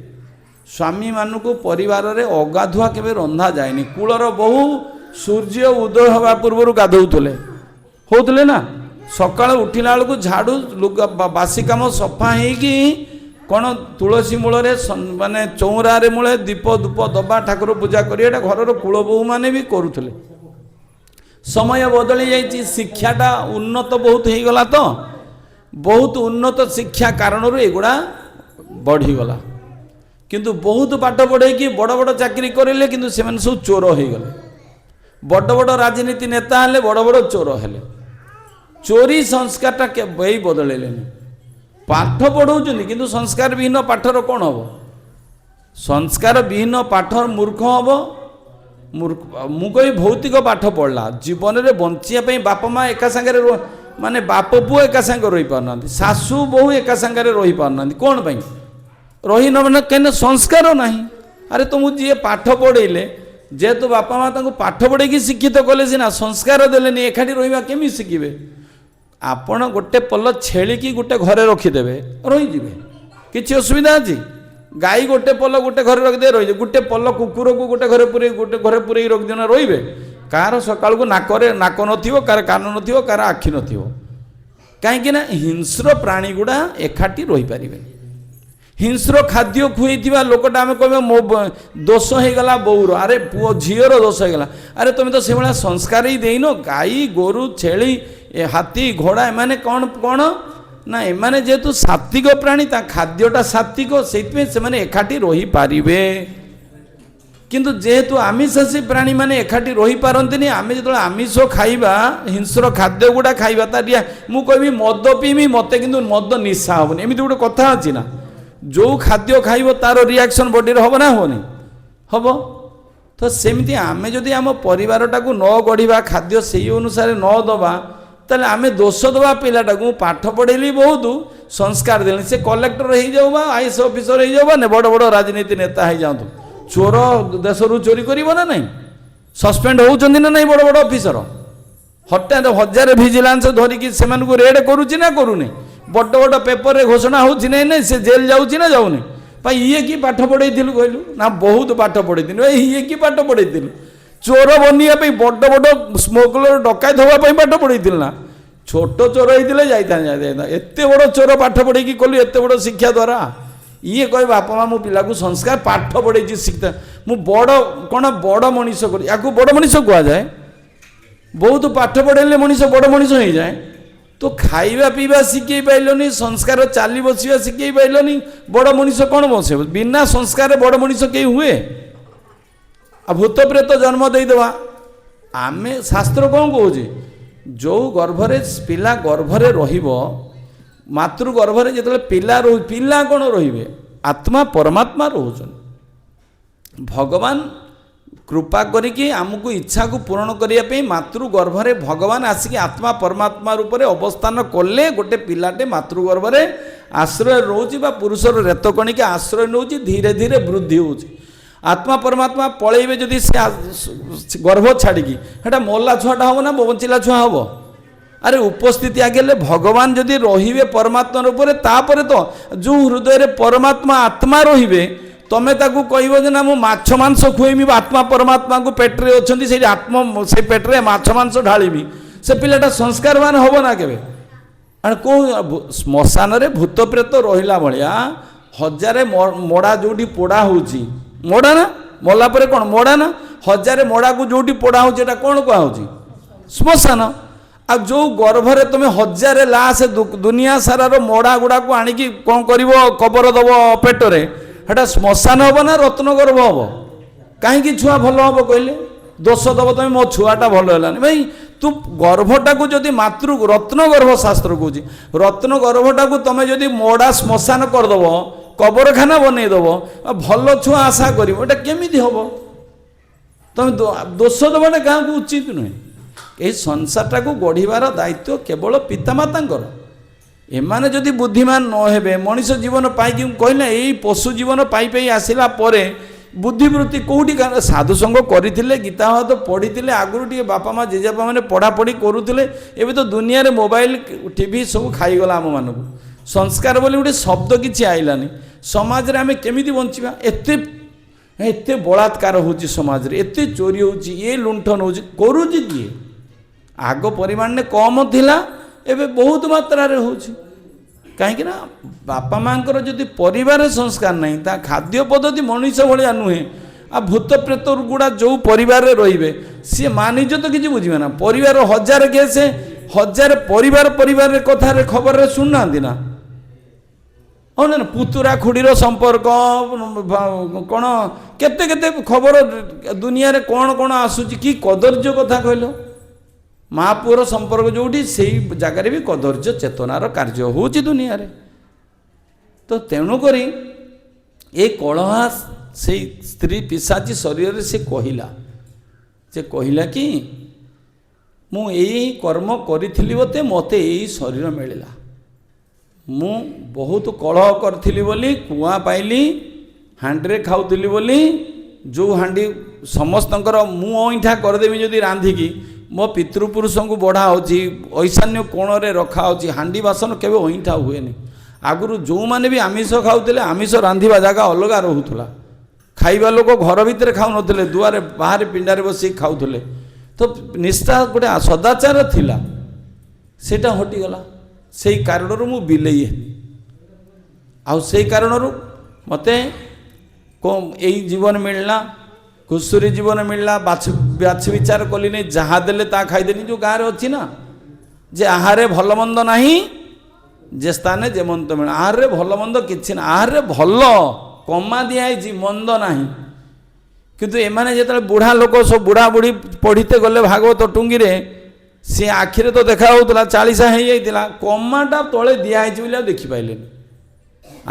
ସ୍ୱାମୀମାନଙ୍କୁ ପରିବାରରେ ଅଗାଧୁଆ କେବେ ରନ୍ଧା ଯାଏନି। କୂଳର ବୋହୂ ସୂର୍ଯ୍ୟ ଉଦୟ ହେବା ପୂର୍ବରୁ ଗାଧଉଥିଲେ, ହେଉଥିଲେ ନା? ସକାଳୁ ଉଠିଲା ବେଳକୁ ଝାଡ଼ୁ ଲୁଗା ବାସି କାମ ସଫା ହେଇକି କ'ଣ ତୁଳସୀ ମୂଳରେ ମାନେ ଚଉରାରେ ମୂଳେ ଦୀପ ଧୂପ ଦବା, ଠାକୁର ପୂଜା କରିବା, ଏଇଟା ଘରର କୂଳ ବୋହୂମାନେ ବି କରୁଥିଲେ। ସମୟ ବଦଳି ଯାଇଛି, ଶିକ୍ଷାଟା ଉନ୍ନତ ବହୁତ ହେଇଗଲା, ତ ବହୁତ ଉନ୍ନତ ଶିକ୍ଷା କାରଣରୁ ଏଗୁଡ଼ା ବଢ଼ିଗଲା। କିନ୍ତୁ ବହୁତ ପାଠ ପଢ଼େଇକି ବଡ଼ ବଡ଼ ଚାକିରି କରିଲେ, କିନ୍ତୁ ସେମାନେ ସବୁ ଚୋର ହେଇଗଲେ। ବଡ଼ ବଡ଼ ରାଜନୀତି ନେତା ହେଲେ, ବଡ଼ ବଡ଼ ଚୋର ହେଲେ। ଚୋରି ସଂସ୍କାରଟା କେବେ ବଦଳେଇଲେନି। ପାଠ ପଢ଼ଉଛନ୍ତି କିନ୍ତୁ ସଂସ୍କାର ବିହୀନ ପାଠର କ'ଣ ହେବ? ସଂସ୍କାର ବିହୀନ ପାଠ ମୂର୍ଖ ହେବ। ମୂର୍ଖ ମୁଁ କହିବି, ଭୌତିକ ପାଠ ପଢ଼ିଲା, ଜୀବନରେ ବଞ୍ଚିବା ପାଇଁ ବାପା ମା ଏକା ସାଙ୍ଗରେ, ମାନେ ବାପ ପୁଅ ଏକା ସାଙ୍ଗରେ ରହିପାରୁନାହାନ୍ତି, ଶାଶୁ ବୋହୂ ଏକା ସାଙ୍ଗରେ ରହିପାରୁନାହାନ୍ତି। କ'ଣ ପାଇଁ ରହି ନ? ମାନେ କାହିଁକିନା ସଂସ୍କାର ନାହିଁ। ଆରେ ତୁମକୁ ଯିଏ ପାଠ ପଢ଼େଇଲେ, ଯେହେତୁ ବାପା ମା ତାଙ୍କୁ ପାଠ ପଢ଼େଇକି ଶିକ୍ଷିତ କଲେ ସିନା, ସଂସ୍କାର ଦେଲେନି, ଏକାଠି ରହିବା କେମିତି ଶିଖିବେ? ଆପଣ ଗୋଟେ ପଲ ଛେଳିକି ଗୋଟେ ଘରେ ରଖିଦେବେ, ରହିଯିବେ, କିଛି ଅସୁବିଧା ଅଛି? ଗାଈ ଗୋଟେ ପଲ ଗୋଟେ ଘରେ ରଖିଦେବେ, ରହିଯିବେ। ଗୋଟେ ପଲ କୁକୁରକୁ ଗୋଟେ ଘରେ ପୁରେଇକି ରଖିଦିଅ, ରହିବେ? କାହାର ସକାଳକୁ ନାକରେ ନାକ ନଥିବ, କାହାର କାନ ନଥିବ, କାହାର ଆଖି ନଥିବ। କାହିଁକି ନା ହିଂସ୍ର ପ୍ରାଣୀ ଗୁଡ଼ା ଏକାଠି ରହିପାରିବେନି। ହିଂସ୍ର ଖାଦ୍ୟ ଖୁଏଇଥିବା ଲୋକଟା, ଆମେ କହିବା ମୋ ଦୋଷ ହେଇଗଲା ବୋଉର, ଆରେ ପୁଅ ଝିଅର ଦୋଷ ହେଇଗଲା। ଆରେ ତୁମେ ତ ସେଭଳିଆ ସଂସ୍କାର ହିଁ ଦେଇନ। ଗାଈ ଗୋରୁ ଛେଳି ଏ ହାତୀ ଘୋଡ଼ା ଏମାନେ କ'ଣ କ'ଣ ନା, ଏମାନେ ଯେହେତୁ ସାତ୍ବିକ ପ୍ରାଣୀ, ତା ଖାଦ୍ୟଟା ସାତ୍ବିକ, ସେଇଥିପାଇଁ ସେମାନେ ଏକାଠି ରହିପାରିବେ। କିନ୍ତୁ ଯେହେତୁ ଆମିଷାଶୀ ପ୍ରାଣୀମାନେ ଏକାଠି ରହିପାରନ୍ତିନି, ଆମେ ଯେତେବେଳେ ଆମିଷ ଖାଇବା, ହିଂସ୍ର ଖାଦ୍ୟ ଗୁଡ଼ା ଖାଇବା, ତା ମୁଁ କହିବି ମଦ ପିଇବି ମୋତେ କିନ୍ତୁ ମଦ ନିଶା ହେବନି, ଏମିତି ଗୋଟେ କଥା ଅଛି ନା? ଯେଉଁ ଖାଦ୍ୟ ଖାଇବ ତାର ରିଆକ୍ସନ୍ ବଡ଼ିରେ ହେବ ନା ହେବନି? ହେବ। ତ ସେମିତି ଆମେ ଯଦି ଆମ ପରିବାରଟାକୁ ନ ଗଢ଼ିବା, ଖାଦ୍ୟ ସେଇ ଅନୁସାରେ ନ ଦେବା, ତାହେଲେ ଆମେ ଦୋଷ ଦେବା ପିଲାଟାକୁ, ମୁଁ ପାଠ ପଢ଼େଇଲି ବହୁତ, ସଂସ୍କାର ଦେଲି, ସେ କଲେକ୍ଟର ହେଇଯାଉ ବା ଆଇଏଏସ୍ ଅଫିସର ହେଇଯାଉ ବା ବଡ଼ ବଡ଼ ରାଜନୀତି ନେତା ହେଇଯାଆନ୍ତୁ, ଚୋର ଦେଶରୁ ଚୋରି କରିବ ନା ନାହିଁ? ସସ୍ପେଣ୍ଡ ହେଉଛନ୍ତି ନା ନାହିଁ ବଡ଼ ବଡ଼ ଅଫିସର? ହଠାତ୍ ହଜାରେ ଭିଜିଲାନ୍ସ ଧରିକି ସେମାନଙ୍କୁ ରେଡ୍ କରୁଛି ନା କରୁନି? ବଡ଼ ବଡ଼ ପେପରରେ ଘୋଷଣା ହେଉଛି, ନାଇଁ ନାଇଁ, ସେ ଜେଲ୍ ଯାଉଛି ନା ଯାଉନି? ଭାଇ, ଇଏ କି ପାଠ ପଢ଼େଇଥିଲୁ କହିଲୁ? ନା, ବହୁତ ପାଠ ପଢ଼େଇଥିଲୁ। ଏ ଇଏ କି ପାଠ ପଢ଼େଇଥିଲୁ? ଚୋର ବନିବା ପାଇଁ, ବଡ଼ ବଡ଼ ସ୍ମଗଲର, ଡକାୟତ ହେବା ପାଇଁ ପାଠ ପଢ଼େଇଥିଲୁ ନା? ଛୋଟ ଚୋର ହେଇଥିଲେ ଯାଇଥାନ୍ତା ଯାଇଥାନ୍ତା, ଏତେ ବଡ଼ ଚୋର ପାଠ ପଢ଼େଇକି କଲୁ ଏତେ ବଡ଼ ଶିକ୍ଷା ଦ୍ୱାରା। ଇଏ କହେ, ବାପା ମା, ମୋ ପିଲାକୁ ସଂସ୍କାର ପାଠ ପଢ଼େଇଛି, ଶିକ୍ଷା, ମୁଁ ବଡ଼ କ'ଣ ବଡ଼ ମଣିଷ କରି। ୟାକୁ ବଡ଼ ମଣିଷ କୁହାଯାଏ? ବହୁତ ପାଠ ପଢ଼େଇଲେ ମଣିଷ ବଡ଼ ମଣିଷ ହେଇଯାଏ? ତ ଖାଇବା ପିଇବା ଶିଖେଇ ପାରିଲନି, ସଂସ୍କାର ଚାଲି ବସିବା ଶିଖେଇ ପାରିଲନି, ବଡ଼ ମଣିଷ କ'ଣ ବସିବ? ବିନା ସଂସ୍କାରରେ ବଡ଼ ମଣିଷ କେହି ହୁଏ? ଆଉ ଭୂତ ପ୍ରେତ ଜନ୍ମ ଦେଇଦେବା। ଆମେ ଶାସ୍ତ୍ର କ'ଣ କହୁଛି? ଯେଉଁ ଗର୍ଭରେ ପିଲା ଗର୍ଭରେ ରହିବ, ମାତୃ ଗର୍ଭରେ ଯେତେବେଳେ ପିଲା ରହୁ, ପିଲା କ'ଣ ରହିବେ? ଆତ୍ମା ପରମାତ୍ମା ରହୁଛନ୍ତି। ଭଗବାନ କୃପା କରିକି ଆମକୁ ଇଚ୍ଛାକୁ ପୂରଣ କରିବା ପାଇଁ ମାତୃ ଗର୍ଭରେ ଭଗବାନ ଆସିକି ଆତ୍ମା ପରମାତ୍ମା ରୂପରେ ଅବସ୍ଥାନ କଲେ। ଗୋଟେ ପିଲାଟେ ମାତୃ ଗର୍ଭରେ ଆଶ୍ରୟ ରହୁଛି ବା ପୁରୁଷର ରେତ କଣିକା ଆଶ୍ରୟ ନେଉଛି, ଧୀରେ ଧୀରେ ବୃଦ୍ଧି ହେଉଛି। ଆତ୍ମା ପରମାତ୍ମା ପଳେଇବେ ଯଦି ସେ ଗର୍ଭ ଛାଡ଼ିକି, ସେଟା ମଲା ଛୁଆଟା ହେବ ନା ବଞ୍ଚିଲା ଛୁଆ ହେବ? ଆରେ, ଉପସ୍ଥିତି ଆଗେ ହେଲେ ଭଗବାନ ଯଦି ରହିବେ ପରମାତ୍ମା ରୂପରେ, ତାପରେ ତ ଯେଉଁ ହୃଦୟରେ ପରମାତ୍ମା ଆତ୍ମା ରହିବେ, ତମେ ତାକୁ କହିବ ଯେ ନା, ମୁଁ ମାଛ ମାଂସ ଖୁଏଇମି, ଆତ୍ମା ପରମାତ୍ମାଙ୍କୁ ପେଟରେ ଅଛନ୍ତି, ସେଇଠି ଆତ୍ମ ସେ ପେଟରେ ମାଛ ମାଂସ ଢାଳିବି, ସେ ପିଲାଟା ସଂସ୍କାରବାନ ହେବ ନା କେବେ? ଆରେ, କେଉଁ ଶ୍ମଶାନରେ ଭୂତ ପ୍ରେତ ରହିଲା ଭଳିଆ, ହଜାରେ ମଡ଼ା ଯେଉଁଠି ପୋଡ଼ା ହେଉଛି, ମଡ଼ା ନା, ମଲା ପରେ କ'ଣ ମଡ଼ା ନା, ହଜାରେ ମଡ଼ାକୁ ଯେଉଁଠି ପୋଡ଼ା ହେଉଛି, ଏଇଟା କ'ଣ କୁହାହେଉଛି? ଶ୍ମଶାନ। ଆଉ ଯେଉଁ ଗର୍ଭରେ ତୁମେ ହଜାରେ ଲାଶ, ଦୁନିଆ ସାରାର ମଡ଼ା ଗୁଡ଼ାକୁ ଆଣିକି କ'ଣ କରିବ, କବର ଦେବ ପେଟରେ, ସେଟା ଶ୍ମଶାନ ହେବ ନା ରତ୍ନ ଗର୍ଭ ହେବ? କାହିଁକି ଛୁଆ ଭଲ ହେବ କହିଲେ? ଦୋଷ ଦେବ ତମେ, ମୋ ଛୁଆଟା ଭଲ ହେଲାନି। ଭାଇ, ତୁ ଗର୍ଭଟାକୁ ଯଦି ମାତୃ ରତ୍ନ ଗର୍ଭ, ଶାସ୍ତ୍ର କହୁଛି, ରତ୍ନ ଗର୍ଭଟାକୁ ତମେ ଯଦି ମଡ଼ା ଶ୍ମଶାନ କରିଦେବ, କବରଖାନା ବନେଇଦେବ, ଆଉ ଭଲ ଛୁଆ ଆଶା କରିବ, ଏଇଟା କେମିତି ହେବ? ତମେ ଦୋଷ ଦେବାଟା କାହାକୁ ଉଚିତ ନୁହେଁ। ଏହି ସଂସାରଟାକୁ ଗଢ଼ିବାର ଦାୟିତ୍ୱ କେବଳ ପିତାମାତାଙ୍କର। ଏମାନେ ଯଦି ବୁଦ୍ଧିମାନ ନ ହେବେ, ମଣିଷ ଜୀବନ ପାଇକି, କହିଲେ ଏଇ ପଶୁ ଜୀବନ ପାଇ ପାଇ ଆସିଲା ପରେ ବୁଦ୍ଧିବୃତ୍ତି କେଉଁଠି? ସାଧୁସଙ୍ଗ କରିଥିଲେ, ଗୀତା ଭାଗବତ ପଢ଼ିଥିଲେ, ଆଗରୁ ଟିକେ ବାପା ମା ଜେଜେବାପା ମାନେ ପଢ଼ାପଢ଼ି କରୁଥିଲେ। ଏବେ ତ ଦୁନିଆରେ ମୋବାଇଲ, ଟିଭି ସବୁ ଖାଇଗଲା ଆମମାନଙ୍କୁ। ସଂସ୍କାର ବୋଲି ଗୋଟେ ଶବ୍ଦ କିଛି ଆଇଲାନି। ସମାଜରେ ଆମେ କେମିତି ବଞ୍ଚିବା? ଏତେ ଏତେ ବଳାତ୍କାର ହେଉଛି ସମାଜରେ, ଏତେ ଚୋରି ହେଉଛି, ଏ ଲୁଣ୍ଠନ ହେଉଛି, କରୁଛି କିଏ? ଆଗ ପରିମାଣରେ କମ୍ ଥିଲା, ଏବେ ବହୁତ ମାତ୍ରାରେ ହେଉଛି। କାହିଁକି ନା ବାପା ମାଆଙ୍କର ଯଦି ପରିବାର ସଂସ୍କାର ନାହିଁ, ତା ଖାଦ୍ୟ ପଦ୍ଧତି ମଣିଷ ଭଳିଆ ନୁହେଁ, ଆଉ ଭୂତ ପ୍ରେତ ଗୁଡ଼ା ଯେଉଁ ପରିବାରରେ ରହିବେ, ସିଏ ମା ନିଜ ତ କିଛି ବୁଝିବେ ନା। ପରିବାର ହଜାରେ କେସ୍, ହଜାରେ ପରିବାର ପରିବାରରେ କଥାରେ ଖବରରେ ଶୁଣୁନାହାନ୍ତି ନା? ହଁ ନା, ପୁତୁରା ଖୁଡ଼ିର ସମ୍ପର୍କ କ'ଣ, କେତେ କେତେ ଖବର ଦୁନିଆରେ କ'ଣ କ'ଣ ଆସୁଛି। କି କଦର୍ଯ୍ୟ କଥା କହିଲ? ମା ପୁଅର ସମ୍ପର୍କ ଯେଉଁଠି, ସେଇ ଜାଗାରେ ବି କଦର୍ଯ୍ୟ ଚେତନାର କାର୍ଯ୍ୟ ହେଉଛି ଦୁନିଆରେ। ତ ତେଣୁକରି ଏ କଳହା ସେଇ ସ୍ତ୍ରୀ ପିଶାଚୀ ଶରୀରରେ ସେ କହିଲା, ସେ କହିଲା କି ମୁଁ ଏଇ କର୍ମ କରିଥିଲି ବୋତେ ମୋତେ ଏଇ ଶରୀର ମିଳିଲା। ମୁଁ ବହୁତ କଳହ କରିଥିଲି ବୋଲି କୁଆ ପାଇଲି, ହାଣ୍ଡିରେ ଖାଉଥିଲି ବୋଲି, ଯେଉଁ ହାଣ୍ଡି ସମସ୍ତଙ୍କର ମୁଁ ଅଇଁଠା କରିଦେବି ଯଦି ରାନ୍ଧିକି, ମୋ ପିତୃପୁରୁଷଙ୍କୁ ବଢ଼ା ହେଉଛି, ଐଶାନ୍ୟ କୋଣରେ ରଖା ହେଉଛି, ହାଣ୍ଡି ବାସନ କେବେ ଅଇଁଠା ହୁଏନି। ଆଗରୁ ଯେଉଁମାନେ ବି ଆମିଷ ଖାଉଥିଲେ, ଆମିଷ ରାନ୍ଧିବା ଜାଗା ଅଲଗା ରହୁଥିଲା। ଖାଇବା ଲୋକ ଘର ଭିତରେ ଖାଉନଥିଲେ, ଦୁଆରେ ବାହାରେ ପିଣ୍ଡାରେ ବସିକି ଖାଉଥିଲେ। ତ ନିଷ୍ଠା ଗୋଟେ ସଦାଚାର ଥିଲା, ସେଇଟା ହଟିଗଲା। ସେଇ କାରଣରୁ ମୁଁ ବିଲେଇ ହେଲି। ଆଉ ସେଇ କାରଣରୁ ମୋତେ ଏଇ ଜୀବନ ମିଳିଲା, ଘୁଷୁରୀ ଜୀବନ ମିଳିଲା। ବାଛ ବାଛ ବିଚାର କଲିନି, ଯାହା ଦେଲେ ତାହା ଖାଇଦେଲି। ଯେଉଁ ଗାଁରେ ଅଛି ନା ଯେ ଆହାରେ ଭଲ ମନ୍ଦ ନାହିଁ, ଯେ ସ୍ଥାନେ ଯେମନ୍ତ ମିଳେ। ଆହାରରେ ଭଲ ମନ୍ଦ କିଛି ନା, ଆହାରରେ ଭଲ କମା ଦିଆହେଇଛି, ମନ୍ଦ ନାହିଁ। କିନ୍ତୁ ଏମାନେ ଯେତେବେଳେ ବୁଢ଼ା ଲୋକ ସବୁ ବୁଢ଼ା ବୁଢ଼ୀ ପଢ଼ିତେ ଗଲେ ଭାଗବତ ଟୁଙ୍ଗିରେ, ସିଏ ଆଖିରେ ତ ଦେଖା ହେଉଥିଲା, ଚାଳିଶା ହେଇଯାଇଥିଲା, କମାଟା ତଳେ ଦିଆହେଇଛି ବୋଲି ଆଉ ଦେଖିପାରିଲେନି।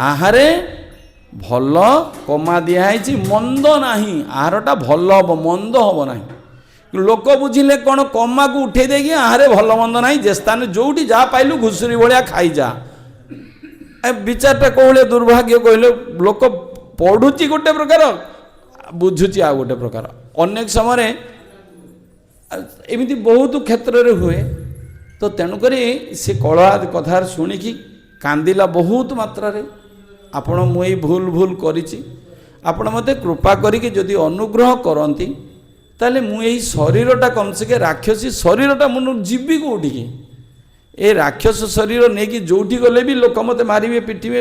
ଆହାରେ ଭଲ କମା ଦିଆହେଇଛି, ମନ୍ଦ ନାହିଁ। ଆହାରଟା ଭଲ ହେବ, ମନ୍ଦ ହେବ ନାହିଁ। ଲୋକ ବୁଝିଲେ କ'ଣ, କମାକୁ ଉଠେଇ ଦେଇକି ଆହାରେ ଭଲ ମନ୍ଦ ନାହିଁ, ଯେ ସ୍ଥାନ ଯେଉଁଠି ଯାହା ପାଇଲୁ ଘୁଷୁରୀ ଭଳିଆ ଖାଇଯା। ଏ ବିଚାରଟା କେଉଁ ଭଳିଆ ଦୁର୍ଭାଗ୍ୟ କହିଲେ? ଲୋକ ପଢ଼ୁଛି ଗୋଟେ ପ୍ରକାର, ବୁଝୁଛି ଆଉ ଗୋଟେ ପ୍ରକାର। ଅନେକ ସମୟରେ ଏମିତି ବହୁତ କ୍ଷେତ୍ରରେ ହୁଏ। ତ ତେଣୁକରି ସେ କଳା କଥା ଶୁଣିକି କାନ୍ଦିଲା ବହୁତ ମାତ୍ରାରେ। ଆପଣ, ମୁଁ ଏଇ ଭୁଲ ଭୁଲ କରିଛି, ଆପଣ ମୋତେ କୃପା କରିକି ଯଦି ଅନୁଗ୍ରହ କରନ୍ତି, ତାହେଲେ ମୁଁ ଏଇ ଶରୀରଟା କମସେ କମ ରାକ୍ଷସୀ ଶରୀରଟା ମୁଁ ଯିବି କେଉଁଠିକି? ଏ ରାକ୍ଷସ ଶରୀର ନେଇକି ଯେଉଁଠି ଗଲେ ବି ଲୋକ ମୋତେ ମାରିବେ, ପିଟିବେ,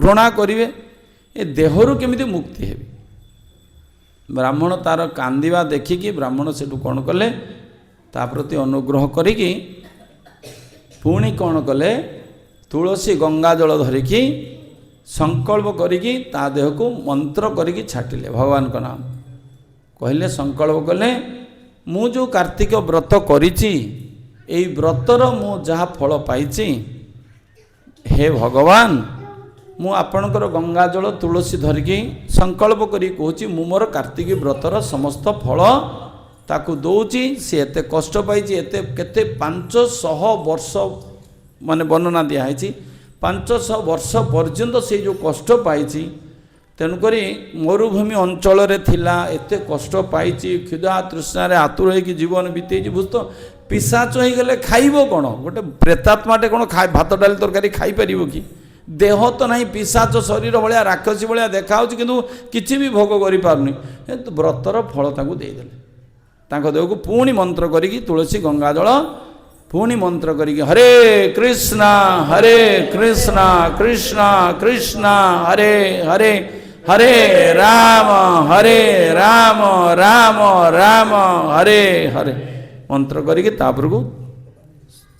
ଘୃଣା କରିବେ। ଏ ଦେହରୁ କେମିତି ମୁକ୍ତି ହେବି? ବ୍ରାହ୍ମଣ ତାର କାନ୍ଦିବା ଦେଖିକି ବ୍ରାହ୍ମଣ ସେଠୁ କ'ଣ କଲେ? ତା ପ୍ରତି ଅନୁଗ୍ରହ କରିକି ପୁଣି କ'ଣ କଲେ? ତୁଳସୀ ଗଙ୍ଗା ଜଳ ଧରିକି ସଂକଳ୍ପ କରିକି ତା ଦେହକୁ ମନ୍ତ୍ର କରିକି ଛାଟିଲେ, ଭଗବାନଙ୍କ ନାମ କହିଲେ, ସଂକଳ୍ପ କଲେ, ମୁଁ ଯେଉଁ କାର୍ତ୍ତିକ ବ୍ରତ କରିଛି, ଏଇ ବ୍ରତର ମୁଁ ଯାହା ଫଳ ପାଇଛି, ହେ ଭଗବାନ, ମୁଁ ଆପଣଙ୍କର ଗଙ୍ଗାଜଳ ତୁଳସୀ ଧରିକି ସଂକଳ୍ପ କରିକି କହୁଛି, ମୁଁ ମୋର କାର୍ତ୍ତିକ ବ୍ରତର ସମସ୍ତ ଫଳ ତାକୁ ଦେଉଛି। ସେ ଏତେ କଷ୍ଟ ପାଇଛି, ଏତେ କେତେ 500 ବର୍ଷ, ମାନେ ବର୍ଣ୍ଣନା ଦିଆହେଇଛି, 500 ବର୍ଷ ପର୍ଯ୍ୟନ୍ତ ସେ ଯେଉଁ କଷ୍ଟ ପାଇଛି, ତେଣୁକରି ମରୁଭୂମି ଅଞ୍ଚଳରେ ଥିଲା, ଏତେ କଷ୍ଟ ପାଇଛି, କ୍ଷୁଧା ତୃଷ୍ଣାରେ ଆତୁର ହେଇକି ଜୀବନ ବିତେଇଛି। ବୁଝ ତ, ପିଶାଚ ହେଇଗଲେ ଖାଇବ କ'ଣ? ଗୋଟେ ପ୍ରେତାତ୍ମାଟେ କ'ଣ ଭାତ ଡାଲି ତରକାରୀ ଖାଇପାରିବ କି? ଦେହ ତ ନାହିଁ, ପିଶାଚ ଶରୀର ଭଳିଆ, ରାକ୍ଷସୀ ଭଳିଆ ଦେଖାହେଉଛି, କିନ୍ତୁ କିଛି ବି ଭୋଗ କରିପାରୁନି। ବ୍ରତର ଫଳ ତାଙ୍କୁ ଦେଇଦେଲେ। ତାଙ୍କ ଦେହକୁ ପୁଣି ମନ୍ତ୍ର କରିକି ତୁଳସୀ ଗଙ୍ଗାଜଳ, ପୁଣି ମନ୍ତ୍ର କରିକି ହରେ କୃଷ୍ଣ ହରେ କୃଷ୍ଣ କୃଷ୍ଣ କୃଷ୍ଣ ହରେ ହରେ, ହରେ ରାମ ହରେ ରାମ ରାମ ରାମ ହରେ ହରେ ମନ୍ତ୍ର କରିକି ତାପରକୁ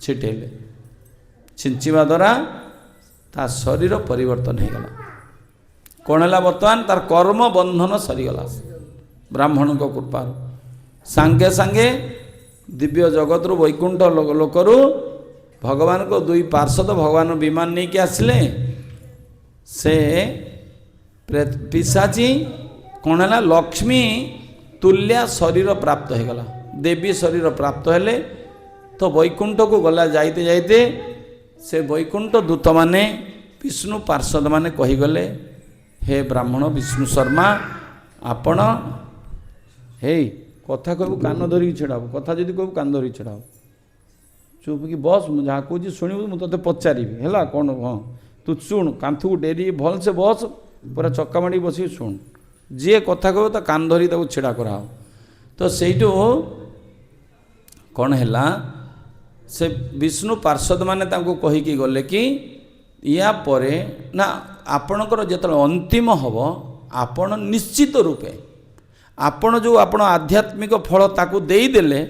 ଛିଟେଇଲେ। ଛିଞ୍ଚିବା ଦ୍ୱାରା ତା ଶରୀର ପରିବର୍ତ୍ତନ ହେଇଗଲା। କ'ଣ ହେଲା? ବର୍ତ୍ତମାନ ତାର କର୍ମ ବନ୍ଧନ ସରିଗଲା। ବ୍ରାହ୍ମଣଙ୍କ କୃପାରୁ ସାଙ୍ଗେ ସାଙ୍ଗେ ଦିବ୍ୟ ଜଗତରୁ, ବୈକୁଣ୍ଠ ଲୋକରୁ ଭଗବାନଙ୍କ ଦୁଇ ପାର୍ଶ୍ୱଦ ଭଗବାନ ବିମାନ ନେଇକି ଆସିଲେ। ସେ ପିଶାଚୀ କ'ଣ ହେଲା? ଲକ୍ଷ୍ମୀ ତୁଲ୍ୟା ଶରୀର ପ୍ରାପ୍ତ ହେଇଗଲା, ଦେବୀ ଶରୀର ପ୍ରାପ୍ତ ହେଲେ। ତ ବୈକୁଣ୍ଠକୁ ଗଲା, ଯାଇତେ ଯାଇତେ ସେ ବୈକୁଣ୍ଠ ଦୂତମାନେ, ବିଷ୍ଣୁ ପାର୍ଶ୍ୱଦମାନେ କହିଗଲେ, ହେ ବ୍ରାହ୍ମଣ ବିଷ୍ଣୁ ଶର୍ମା, ଆପଣ, ହେଇ, କଥା କହିବୁ କାନ ଧରିକି ଛିଡ଼ା ହବୁ। କଥା ଯଦି କହିବୁ କାନ ଧରିକି ଛିଡ଼ା ହବୁ। ଚୁପ୍ କି ବସ୍, ମୁଁ ଯାହା କହୁଛି ଶୁଣିବୁ। ମୁଁ ତୋତେ ପଚାରିବି, ହେଲା କ'ଣ? ହଁ, ତୁ ଶୁଣୁ, କାନ୍ଥକୁ ଡେରି ଭଲସେ ବସ୍, ପୁରା ଚକା ମାଡ଼ିକି ବସିକି ଶୁଣୁ। ଯିଏ କଥା କହିବ ତା କାନ ଧରିକି ତାକୁ ଛିଡ଼ା କରାହବ। ତ ସେଇଠୁ କ'ଣ ହେଲା? ସେ ବିଷ୍ଣୁ ପାର୍ଶ୍ୱଦମାନେ ତାଙ୍କୁ କହିକି ଗଲେ କି ୟା ପରେ ନା ଆପଣଙ୍କର ଯେତେବେଳେ ଅନ୍ତିମ ହେବ, ଆପଣ ନିଶ୍ଚିତ ରୂପେ ଆପଣ ଯେଉଁ ଆପଣ ଆଧ୍ୟାତ୍ମିକ ଫଳ ତାକୁ ଦେଇଦେଲେ,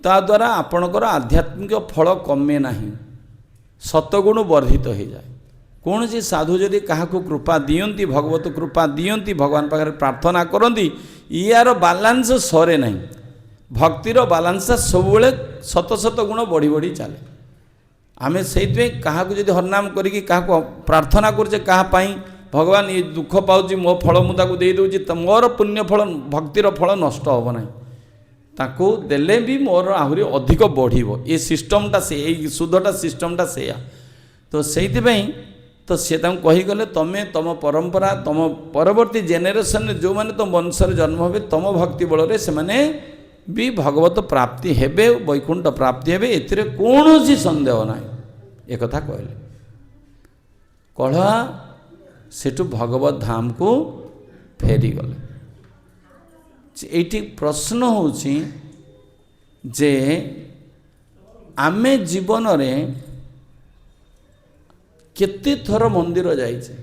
ତା ଦ୍ୱାରା ଆପଣଙ୍କର ଆଧ୍ୟାତ୍ମିକ ଫଳ କମେ ନାହିଁ, ଶତଗୁଣ ବର୍ଦ୍ଧିତ ହେଇଯାଏ। କୌଣସି ସାଧୁ ଯଦି କାହାକୁ କୃପା ଦିଅନ୍ତି, ଭଗବତ କୃପା ଦିଅନ୍ତି, ଭଗବାନ ପାଖରେ ପ୍ରାର୍ଥନା କରନ୍ତି, ଇୟାର ବାଲାନ୍ସ ସରେ ନାହିଁ। ଭକ୍ତିର ବାଲାନ୍ସଟା ସବୁବେଳେ ଶତ ଶତ ଗୁଣ ବଢ଼ି ବଢ଼ି ଚାଲେ। ଆମେ ସେଇଥିପାଇଁ କାହାକୁ ଯଦି ହରିନାମ କରିକି କାହାକୁ ପ୍ରାର୍ଥନା କରୁଛେ କାହା ପାଇଁ, ଭଗବାନ ଇଏ ଦୁଃଖ ପାଉଛି, ମୋ ଫଳ ମୁଁ ତାକୁ ଦେଇଦେଉଛି, ତ ମୋର ପୁଣ୍ୟ ଫଳ, ଭକ୍ତିର ଫଳ ନଷ୍ଟ ହେବ ନାହିଁ। ତାକୁ ଦେଲେ ବି ମୋର ଆହୁରି ଅଧିକ ବଢ଼ିବ। ଏ ସିଷ୍ଟମଟା ସେ, ଏଇ ସୁଧଟା ସିଷ୍ଟମଟା ସେଇଆ। ତ ସେଇଥିପାଇଁ ତ ସେ ତାଙ୍କୁ କହିଗଲେ, ତମେ ତୁମ ପରମ୍ପରା, ତୁମ ପରବର୍ତ୍ତୀ ଜେନେରେସନରେ ଯେଉଁମାନେ ତୁମ ବଂଶରେ ଜନ୍ମ ହେବେ, ତୁମ ଭକ୍ତି ବଳରେ ସେମାନେ ବି ଭଗବତ ପ୍ରାପ୍ତି ହେବେ, ବୈକୁଣ୍ଠ ପ୍ରାପ୍ତି ହେବେ, ଏଥିରେ କୌଣସି ସନ୍ଦେହ ନାହିଁ। ଏକଥା କହିଲେ। କଳହା ସେଠୁ ଭଗବତ ଧାମକୁ ଫେରିଗଲେ। ଏଇଠି ପ୍ରଶ୍ନ ହେଉଛି ଯେ ଆମେ ଜୀବନରେ କେତେ ଥର ମନ୍ଦିର ଯାଇଛେ,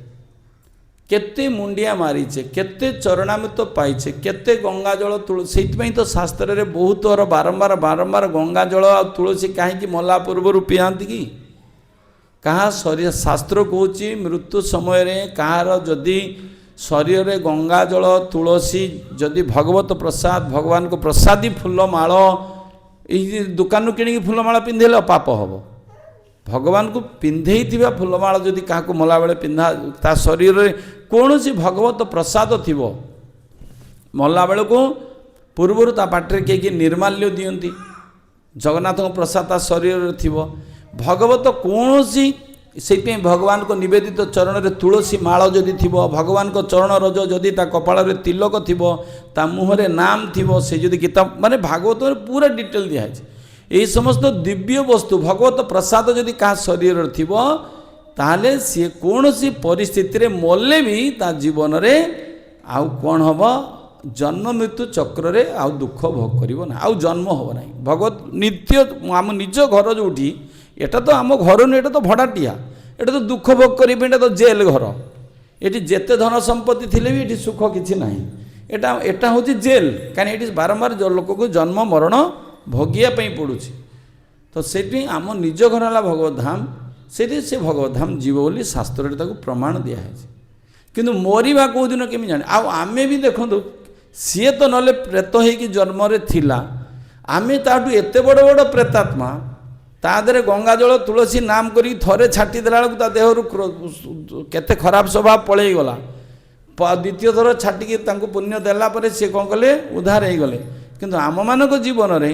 କେତେ ମୁଣ୍ଡିଆ ମାରିଛେ, କେତେ ଚରଣାମୃତ ପାଇଛେ, କେତେ ଗଙ୍ଗାଜଳ ତୁଳସୀ। ସେଇଥିପାଇଁ ତ ଶାସ୍ତ୍ରରେ ବହୁତ ଥର ବାରମ୍ବାର ବାରମ୍ବାର ଗଙ୍ଗାଜଳ ଆଉ ତୁଳସୀ କାହିଁକି ମଲା ପୂର୍ବରୁ ପିଆନ୍ତି କି? କାହା ଶରୀର, ଶାସ୍ତ୍ର କହୁଛି, ମୃତ୍ୟୁ ସମୟରେ କାହାର ଯଦି ଶରୀରରେ ଗଙ୍ଗାଜଳ ତୁଳସୀ, ଯଦି ଭଗବତ ପ୍ରସାଦ, ଭଗବାନଙ୍କ ପ୍ରସାଦୀ ଫୁଲମାଳ, ଏଇ ଦୋକାନରୁ କିଣିକି ଫୁଲମାଳ ପିନ୍ଧେଇଲେ ପାପ ହେବ। ଭଗବାନଙ୍କୁ ପିନ୍ଧେଇଥିବା ଫୁଲମାଳ ଯଦି କାହାକୁ ମଲାବେଳେ ପିନ୍ଧା, ତା ଶରୀରରେ କୌଣସି ଭଗବତ ପ୍ରସାଦ ଥିବ, ମଲା ବେଳକୁ ପୂର୍ବରୁ ତା ପାଟିରେ କେହି କେହି ନିର୍ମାଲ୍ୟ ଦିଅନ୍ତି, ଜଗନ୍ନାଥଙ୍କ ପ୍ରସାଦ ତା ଶରୀରରେ ଥିବ, ଭଗବତ କୌଣସି ସେଇଥିପାଇଁ ଭଗବାନଙ୍କ ନିବେଦିତ ଚରଣରେ ତୁଳସୀ ମାଳ ଯଦି ଥିବ, ଭଗବାନଙ୍କ ଚରଣ ରଜ ଯଦି ତା କପାଳରେ ତିଲକ ଥିବ, ତା ମୁହଁରେ ନାମ ଥିବ, ସେ ଯଦି ଗୀତା ମାନେ ଭାଗବତରେ ପୁରା ଡିଟେଲ ଦିଆହେଇଛି। ଏହି ସମସ୍ତ ଦିବ୍ୟ ବସ୍ତୁ ଭଗବତ ପ୍ରସାଦ ଯଦି କାହା ଶରୀରରେ ଥିବ, ତାହେଲେ ସିଏ କୌଣସି ପରିସ୍ଥିତିରେ ମଲେ ବି ତା ଜୀବନରେ ଆଉ କ'ଣ ହେବ? ଜନ୍ମ ମୃତ୍ୟୁ ଚକ୍ରରେ ଆଉ ଦୁଃଖ ଭୋଗ କରିବ ନା, ଆଉ ଜନ୍ମ ହେବ ନାହିଁ। ଭଗବତ ନିତ୍ୟ ଆମ ନିଜ ଘର ଯେଉଁଠି, ଏଟା ତ ଆମ ଘର ନୁହେଁ, ଏଟା ତ ଭଡ଼ାଟିଆ, ଏଟା ତ ଦୁଃଖ ଭୋଗ କରିବା ପାଇଁ, ଏଟା ତ ଜେଲ୍ ଘର। ଏଠି ଯେତେ ଧନ ସମ୍ପତ୍ତି ଥିଲେ ବି ଏଠି ସୁଖ କିଛି ନାହିଁ। ଏଟା ହେଉଛି ଜେଲ୍, କାହିଁକି ଏଠି ବାରମ୍ବାର ଲୋକକୁ ଜନ୍ମ ମରଣ ଭୋଗିବା ପାଇଁ ପଡ଼ୁଛି। ତ ସେଥିପାଇଁ ଆମ ନିଜ ଘର ହେଲା ଭଗବତ ଧାମ, ସେଠି ସେ ଭଗବତ ଧାମ ଯିବ ବୋଲି ଶାସ୍ତ୍ରରେ ତାକୁ ପ୍ରମାଣ ଦିଆହେଇଛି। କିନ୍ତୁ ମରିବା କେଉଁଦିନ କେମିତି ଜାଣେ? ଆଉ ଆମେ ବି ଦେଖନ୍ତୁ, ସିଏ ତ ନହେଲେ ପ୍ରେତ ହେଇକି ଜନ୍ମରେ ଥିଲା, ଆମେ ତାଠୁ ଏତେ ବଡ଼ ବଡ଼ ପ୍ରେତାତ୍ମା, ତା ଦେହରେ ଗଙ୍ଗାଜଳ ତୁଳସୀ ନାମ କରିକି ଥରେ ଛାଟି ଦେଲା ବେଳକୁ ତା ଦେହରୁ କେତେ ଖରାପ ସ୍ୱଭାବ ପଳେଇଗଲା। ଦ୍ୱିତୀୟ ଥର ଛାଟିକି ତାଙ୍କୁ ପୁଣ୍ୟ ଦେଲା ପରେ ସିଏ କ'ଣ କଲେ? ଉଦ୍ଧାର ହେଇଗଲେ। କିନ୍ତୁ ଆମମାନଙ୍କ ଜୀବନରେ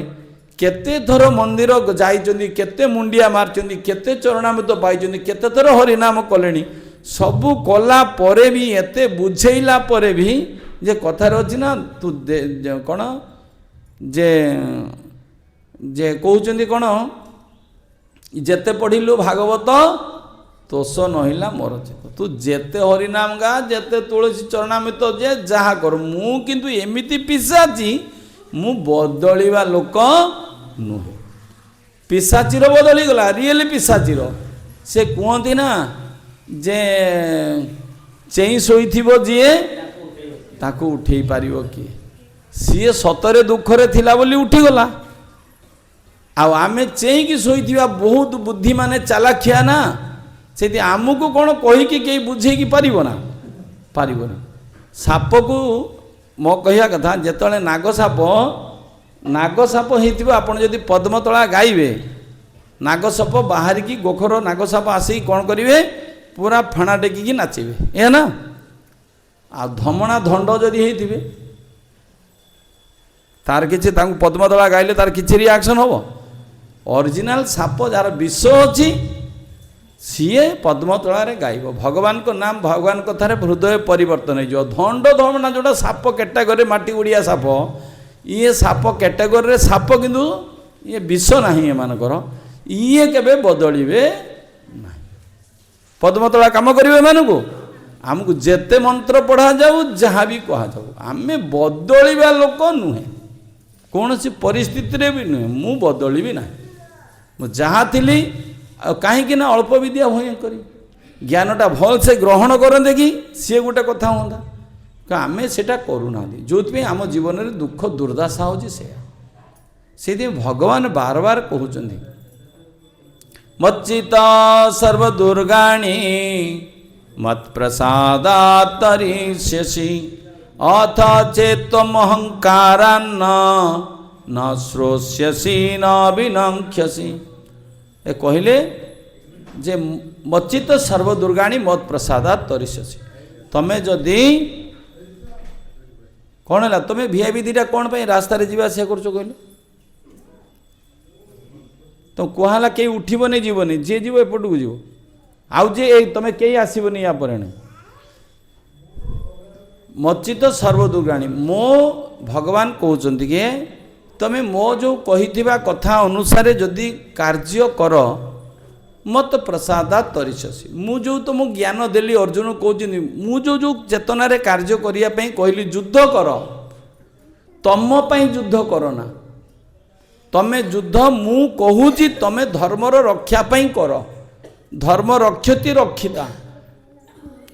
କେତେ ଥର ମନ୍ଦିର ଯାଇଛନ୍ତି, କେତେ ମୁଣ୍ଡିଆ ମାରିଛନ୍ତି, କେତେ ଚରଣାମୃତ ପାଇଛନ୍ତି, କେତେ ଥର ହରିନାମ କଲେଣି, ସବୁ କଲା ପରେ ବି, ଏତେ ବୁଝେଇଲା ପରେ ବି, ଯେ କଥାରେ ଅଛି ନା, ତୁ କ'ଣ ଯେ ଯେ କହୁଛନ୍ତି କ'ଣ, ଯେତେ ପଢ଼ିଲୁ ଭାଗବତ ତୋଷ ନହିଲା ମୋର ଚିତ୍ତ। ତୁ ଯେତେ ହରିନାମ ଗା, ଯେତେ ତୁଳସୀ ଚରଣାମୃତ, ଯେ ଯାହା କର, ମୁଁ କିନ୍ତୁ ଏମିତି ପିଶାଚି, ମୁଁ ବଦଳିବା ଲୋକ ନୁହେଁ। ପିଶାଚିର ବଦଳିଗଲା, ରିଏଲି ପିଶାଚିର। ସେ କୁହନ୍ତି ନା ଯେ ଚେଇଁ ଶୋଇଥିବ ଯିଏ ତାକୁ ଉଠେଇ ପାରିବ କିଏ? ସିଏ ସତରେ ଦୁଃଖରେ ଥିଲା ବୋଲି ଉଠିଗଲା। ଆଉ ଆମେ ଚେଇଁକି ଶୋଇଥିବା ବହୁତ ବୁଦ୍ଧିମାନେ ଚାଲାଖିଆ ନା, ସେଠି ଆମକୁ କ'ଣ କହିକି କେହି ବୁଝେଇକି ପାରିବ ନା? ପାରିବନି। ସାପକୁ ମୋ କହିବା କଥା, ଯେତେବେଳେ ନାଗ ସାପ ହେଇଥିବ, ଆପଣ ଯଦି ପଦ୍ମତଳା ଗାଇବେ, ନାଗ ସାପ ବାହାରିକି, ଗୋଖର ନାଗ ସାପ ଆସିକି କ'ଣ କରିବେ? ପୁରା ଫେଣା ଟେକିକି ନାଚିବେ, ଏହା ନା? ଆଉ ଧମଣା ଧଣ୍ଡ ଯଦି ହେଇଥିବେ, ତାର କିଛି ତାଙ୍କୁ ପଦ୍ମତଳା ଗାଇଲେ ତାର କିଛି ରିଆକ୍ସନ୍ ହେବ? ଅରିଜିନାଲ ସାପ ଯାହାର ବିଷ ଅଛି, ସିଏ ପଦ୍ମତଳାରେ ଗାଇବ ଭଗବାନଙ୍କ ନାମ, ଭଗବାନ କଥାରେ ହୃଦୟ ପରିବର୍ତ୍ତନ ହେଇଯିବ। ଧଣ୍ଡ ଧମଣା ଯେଉଁଟା ସାପ କ୍ୟାଟାଗୋରୀ, ମାଟି ଓଡ଼ିଆ ସାପ, ଇଏ ସାପ କ୍ୟାଟାଗୋରୀରେ ସାପ, କିନ୍ତୁ ଇଏ ବିଷ ନାହିଁ ଏମାନଙ୍କର, ଇଏ କେବେ ବଦଳିବେ ନାହିଁ। ପଦ୍ମତଳା କାମ କରିବ ଏମାନଙ୍କୁ? ଆମକୁ ଯେତେ ମନ୍ତ୍ର ପଢ଼ାଯାଉ, ଯାହା ବି କୁହାଯାଉ, ଆମେ ବଦଳିବା ଲୋକ ନୁହେଁ, କୌଣସି ପରିସ୍ଥିତିରେ ବି ନୁହେଁ। ମୁଁ ବଦଳିବି ନାହିଁ, ମୁଁ ଯାହା ଥିଲି। ଆଉ କାହିଁକି ନା ଅଳ୍ପ ବିଦ୍ୟା ଭୟଙ୍କରୀ। ଜ୍ଞାନଟା ଭଲସେ ଗ୍ରହଣ କରନ୍ତେ କି ସିଏ ଗୋଟେ କଥା ହୁଅନ୍ତା, ଆମେ ସେଇଟା କରୁନାହାନ୍ତି, ଯେଉଁଥିପାଇଁ ଆମ ଜୀବନରେ ଦୁଃଖ ଦୁର୍ଦ୍ଦଶା ହେଉଛି ସେୟା। ସେଇଥିପାଇଁ ଭଗବାନ ବାର ବାର କହୁଛନ୍ତି, ମଚ୍ଚିତ ସର୍ବଦୁର୍ଗାଣୀ ମତ୍ପ୍ରସାଦାତ୍ତରିଷ୍ୟସି ଅଥ ଚେତ୍ୱମହଙ୍କାରାନ୍ନ ନ ଶ୍ରୋଷ୍ୟସି ନ ବିନଙ୍କ୍ଷ୍ୟସି। ଏ କହିଲେ ଯେ ମଚ୍ଚିତ ସର୍ବଦୁର୍ଗାଣୀ ମତ୍ ପ୍ରସାଦାତ ତରିଷ୍ୟସି। ତମେ ଯଦି କ'ଣ ହେଲା, ତମେ ଭିଆଇପି ଦୁଇଟା କ'ଣ ପାଇଁ ରାସ୍ତାରେ ଯିବା ଆସିବା କରୁଛ କହିଲେ? ତ କୁହାହେଲା କେହି ଉଠିବନି, ଯିବନି, ଯିଏ ଯିବ ଏପଟକୁ ଯିବ, ଆଉ ଯିଏ ଏଇ ତମେ କେହି ଆସିବନି ୟା ପରେ। ମଚ୍ଚିତ ସର୍ବଦୁର୍ଗାଣୀ, ମୋ ଭଗବାନ କହୁଛନ୍ତି କି ତମେ ମୋ ଯେଉଁ କହିଥିବା କଥା ଅନୁସାରେ ଯଦି କାର୍ଯ୍ୟ କର, ମତ ପ୍ରସାଦାତ ତରିଷ୍ୟସି। ମୁଁ ଯେଉଁ ତୁମକୁ ଜ୍ଞାନ ଦେଲି, ଅର୍ଜୁନ କହୁଛନ୍ତି, ମୁଁ ଯେଉଁ ଯେଉଁ ଚେତନାରେ କାର୍ଯ୍ୟ କରିବା ପାଇଁ କହିଲି, ଯୁଦ୍ଧ କର, ତମ ପାଇଁ ଯୁଦ୍ଧ କର ନା। ତମେ ଯୁଦ୍ଧ ମୁଁ କହୁଛି ତମେ ଧର୍ମର ରକ୍ଷା ପାଇଁ କର। ଧର୍ମ ରକ୍ଷତି ରକ୍ଷିତା।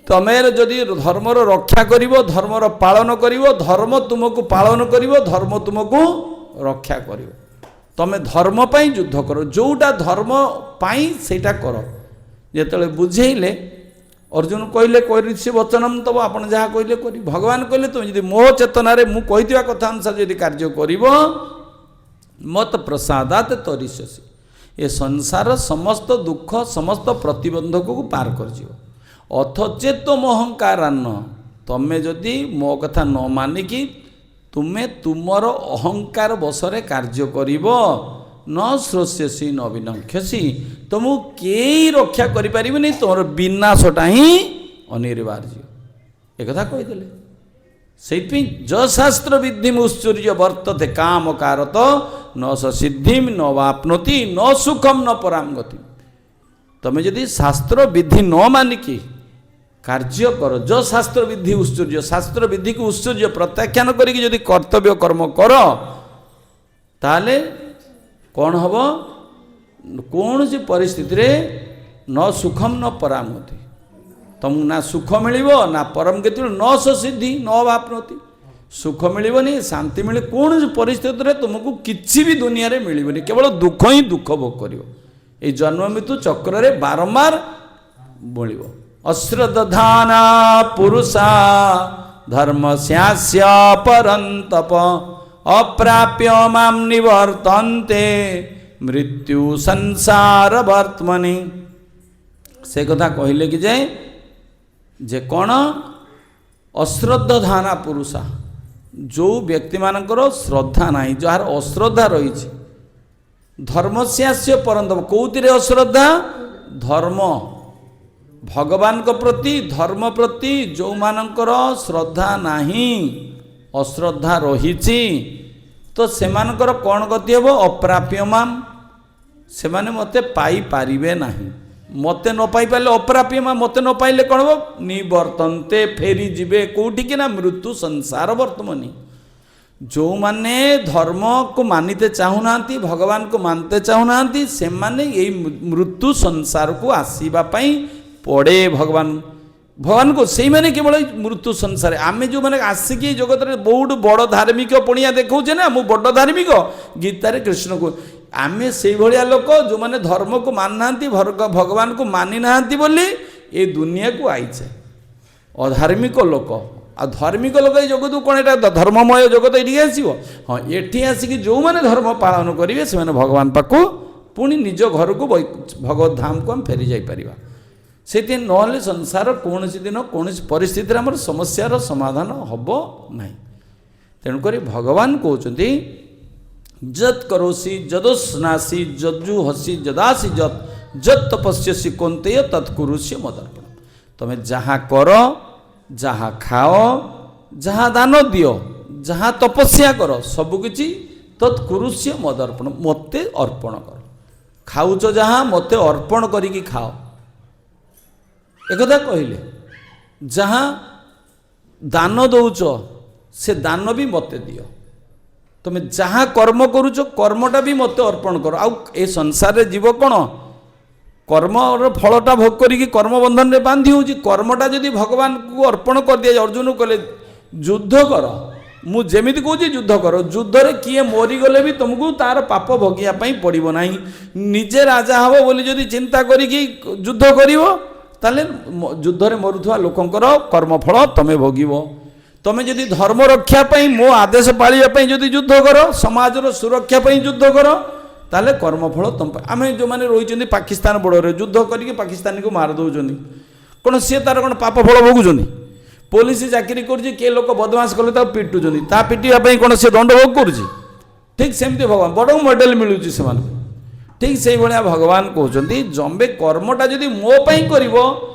ତମେ ଯଦି ଧର୍ମର ରକ୍ଷା କରିବ, ଧର୍ମର ପାଳନ କରିବ, ଧର୍ମ ତୁମକୁ ପାଳନ କରିବ, ଧର୍ମ ତୁମକୁ ରକ୍ଷା କରିବ। ତମେ ଧର୍ମ ପାଇଁ ଯୁଦ୍ଧ କର, ଯେଉଁଟା ଧର୍ମ ପାଇଁ ସେଇଟା କର। ଯେତେବେଳେ ବୁଝେଇଲେ, ଅର୍ଜୁନ କହିଲେ, କରିଛି ବଚନମ ତବ, ଆପଣ ଯାହା କହିଲେ କରି। ଭଗବାନ କହିଲେ, ତୁମେ ଯଦି ମୋ ଚେତନାରେ ମୁଁ କହିଥିବା କଥା ଅନୁସାରେ ଯଦି କାର୍ଯ୍ୟ କରିବ, ମତ ପ୍ରସାଦାତ ତରିଷ୍ୟସି, ଏ ସଂସାର ସମସ୍ତ ଦୁଃଖ, ସମସ୍ତ ପ୍ରତିବନ୍ଧକକୁ ପାର କରିଯିବ। ଅଥଚେତ ଅହଙ୍କାରାନ୍ନ, ତମେ ଯଦି ମୋ କଥା ନ ମାନିକି ତୁମେ ତୁମର ଅହଙ୍କାର ବଶରେ କାର୍ଯ୍ୟ କରିବ, ନ ଶ୍ରୋଷ୍ୟସି ନ ବିନକ୍ଷସି, ତୁମକୁ କେହି ରକ୍ଷା କରିପାରିବେନି, ତୁମର ବିନାଶଟା ହିଁ ଅନିବାର୍ଯ୍ୟ। ଏକଥା କହିଦେଲେ। ସେଇଥିପାଇଁ ଯଶାସ୍ତ୍ର ବିଧି ଉତ୍ସର୍ଯ୍ୟ ବର୍ତ୍ତତେ କାମ କାରତ ନ ସ ସିଦ୍ଧିମ ନ ବାପ୍ନୋତି ନ ସୁଖମ ନ ପରାମ ଗତି। ତମେ ଯଦି ଶାସ୍ତ୍ର ବିଧି ନ ମାନିକି କାର୍ଯ୍ୟ କର, ଯ ଶାସ୍ତ୍ର ବିଧି ଉତ୍ସର୍ଯ୍ୟ, ଶାସ୍ତ୍ର ବିଧିକୁ ଉତ୍ସର୍ଯ୍ୟ ପ୍ରତ୍ୟାଖ୍ୟାନ କରିକି ଯଦି କର୍ତ୍ତବ୍ୟ କର୍ମ କର, ତାହେଲେ କ'ଣ ହେବ? କୌଣସି ପରିସ୍ଥିତିରେ ନ ସୁଖମ ନ ପରାମ ଗତି, ତମକୁ ନା ସୁଖ ମିଳିବ ନା ପରମ ଗତି, ନ ସ ସିଦ୍ଧି ନ ବାପ୍ନୋତି, ସୁଖ ମିଳିବନି, ଶାନ୍ତି ମିଳିବ, କୌଣସି ପରିସ୍ଥିତିରେ ତୁମକୁ କିଛି ବି ଦୁନିଆରେ ମିଳିବନି, କେବଳ ଦୁଃଖ ହିଁ ଦୁଃଖ ଭୋଗ କରିବ। ଏଇ ଜନ୍ମ ମୃତ୍ୟୁ ଚକ୍ରରେ ବାରମ୍ବାର ମିଳିବ। ଅଶ୍ରଦ୍ଧାନା ପୁରୁଷା ଧର୍ମସ୍ୟାସ୍ୟ ପରନ୍ତପ ଅପ୍ରାପ୍ୟ ମାಂ ନିବର୍ତ୍ତନ୍ତେ ମୃତ୍ୟୁ ସଂସାର ବର୍ତ୍ମନି। ସେ କଥା କହିଲେ କି ଯେ କ'ଣ ଅଶ୍ରଦ୍ଧାନା ପୁରୁଷା, ଯେଉଁ ବ୍ୟକ୍ତିମାନଙ୍କର ଶ୍ରଦ୍ଧା ନାହିଁ, ଯାହାର ଅଶ୍ରଦ୍ଧା ରହିଛି, ଧର୍ମସ୍ୟାସ୍ୟ ପରନ୍ତପ, କେଉଁଥିରେ ଅଶ୍ରଦ୍ଧା? ଧର୍ମ, ଭଗବାନଙ୍କ ପ୍ରତି, ଧର୍ମ ପ୍ରତି ଯେଉଁମାନଙ୍କର ଶ୍ରଦ୍ଧା ନାହିଁ, ଅଶ୍ରଦ୍ଧା ରହିଛି, ତ ସେମାନଙ୍କର କ'ଣ ଗତି ହେବ? ଅପ୍ରାପ୍ୟ ମାମ୍, ସେମାନେ ମୋତେ ପାଇପାରିବେ ନାହିଁ। ମୋତେ ନ ପାଇପାରିଲେ ଅପ୍ରାପ୍ୟ ମାମ୍, ମୋତେ ନ ପାଇଲେ କ'ଣ ହେବ? ନିବର୍ତ୍ତନ୍ତେ, ଫେରିଯିବେ କେଉଁଠିକି ନା ମୃତ୍ୟୁ ସଂସାର ବର୍ତ୍ତମନି। ଯେଉଁମାନେ ଧର୍ମକୁ ମାନିତେ ଚାହୁଁନାହାନ୍ତି, ଭଗବାନକୁ ମାନତେ ଚାହୁଁନାହାନ୍ତି, ସେମାନେ ଏଇ ମୃତ୍ୟୁ ସଂସାରକୁ ଆସିବା ପାଇଁ ପଡ଼େ। ଭଗବାନକୁ ସେଇମାନେ କେବଳ ଏଇ ମୃତ୍ୟୁ ସଂସାରେ। ଆମେ ଯେଉଁମାନେ ଆସିକି ଏଇ ଜଗତରେ ବହୁତ ବଡ଼ ଧାର୍ମିକ ପଣିଆ ଦେଖାଉଛେ ନା, ମୁଁ ବଡ଼ ଧାର୍ମିକ, ଗୀତାରେ କୃଷ୍ଣକୁ, ଆମେ ସେଇଭଳିଆ ଲୋକ ଯେଉଁମାନେ ଧର୍ମକୁ ମାନୁନାହାନ୍ତି, ଭଗବାନକୁ ମାନି ନାହାନ୍ତି ବୋଲି ଏ ଦୁନିଆକୁ ଆଇଛେ, ଅଧାର୍ମିକ ଲୋକ। ଆଉ ଧାର୍ମିକ ଲୋକ ଏଇ ଜଗତକୁ କ'ଣ ଏଇଟା ଧର୍ମମୟ ଜଗତ ଏଠିକି ଆସିବ? ହଁ, ଏଠି ଆସିକି ଯେଉଁମାନେ ଧର୍ମ ପାଳନ କରିବେ ସେମାନେ ଭଗବାନ ପାଖକୁ ପୁଣି ନିଜ ଘରକୁ ଭଗବତ ଧାମକୁ ଆମେ ଫେରି ଯାଇପାରିବା। ସେଥିପାଇଁ ନହେଲେ ସଂସାର କୌଣସି ଦିନ କୌଣସି ପରିସ୍ଥିତିରେ ଆମର ସମସ୍ୟାର ସମାଧାନ ହେବ ନାହିଁ। ତେଣୁକରି ଭଗବାନ କହୁଛନ୍ତି ଯତ୍ କରୋସି ଯଦୋସ୍ନାସି ଯଜୁହସି ଯଦାସି ଯତ୍ ଯତ୍ ତପସ୍ୟସି କୌନ୍ତେୟ ତତ୍ କୁରୁଷ୍ୟ ମଦର୍ପଣ। ତମେ ଯାହା କର, ଯାହା ଖାଅ, ଯାହା ଦାନ ଦିଅ, ଯାହା ତପସ୍ୟା କର, ସବୁକିଛି ତତ୍ କୁରୁଷ୍ୟ ମଦର୍ପଣ, ମୋତେ ଅର୍ପଣ କର। ଖାଉଛ ଯାହା ମୋତେ ଅର୍ପଣ କରିକି ଖାଅ, ଏକଥା କହିଲେ। ଯାହା ଦାନ ଦେଉଛ ସେ ଦାନ ବି ମୋତେ ଦିଅ। ତୁମେ ଯାହା କର୍ମ କରୁଛ କର୍ମଟା ବି ମୋତେ ଅର୍ପଣ କର। ଆଉ ଏ ସଂସାରରେ ଯିବ କ'ଣ? କର୍ମର ଫଳଟା ଭୋଗ କରିକି କର୍ମବନ୍ଧନରେ ବାନ୍ଧି ହେଉଛି। କର୍ମଟା ଯଦି ଭଗବାନଙ୍କୁ ଅର୍ପଣ କରିଦିଆଯାଏ, ଅର୍ଜୁନକୁ କହିଲେ ଯୁଦ୍ଧ କର, ମୁଁ ଯେମିତି କହୁଛି ଯୁଦ୍ଧ କର, ଯୁଦ୍ଧରେ କିଏ ମରିଗଲେ ବି ତୁମକୁ ତାର ପାପ ଭୋଗିବା ପାଇଁ ପଡ଼ିବ ନାହିଁ। ନିଜେ ରାଜା ହେବ ବୋଲି ଯଦି ଚିନ୍ତା କରିକି ଯୁଦ୍ଧ କରିବ, ତାହେଲେ ଯୁଦ୍ଧରେ ମରୁଥିବା ଲୋକଙ୍କର କର୍ମଫଳ ତୁମେ ଭୋଗିବ। ତୁମେ ଯଦି ଧର୍ମ ରକ୍ଷା ପାଇଁ ମୋ ଆଦେଶ ପାଳିବା ପାଇଁ ଯଦି ଯୁଦ୍ଧ କର, ସମାଜର ସୁରକ୍ଷା ପାଇଁ ଯୁଦ୍ଧ କର, ତାହେଲେ କର୍ମଫଳ ତୁମ ପାଇଁ। ଆମେ ଯେଉଁମାନେ ରହିଛନ୍ତି ପାକିସ୍ତାନ ବର୍ଡ଼ରରେ ଯୁଦ୍ଧ କରିକି ପାକିସ୍ତାନୀକୁ ମାରି ଦେଉଛନ୍ତି, କ'ଣ ସିଏ ତାର କ'ଣ ପାପ ଫଳ ଭୋଗୁଛନ୍ତି? ପୋଲିସ ଚାକିରି କରୁଛି, କିଏ ଲୋକ ବଦମାସ କଲେ ତାକୁ ପିଟୁଛନ୍ତି, ତା ପିଟିବା ପାଇଁ କ'ଣ ସେ ଦଣ୍ଡ ଭୋଗ କରୁଛି? ଠିକ୍ ସେମିତି ଭଗବାନ ବଡ଼ ମେଡ଼ାଲ ମିଳୁଛି ସେମାନଙ୍କୁ। ଠିକ୍ ସେଇଭଳିଆ ଭଗବାନ କହୁଛନ୍ତି ଜମ୍ବେ କର୍ମଟା ଯଦି ମୋ ପାଇଁ କରିବ,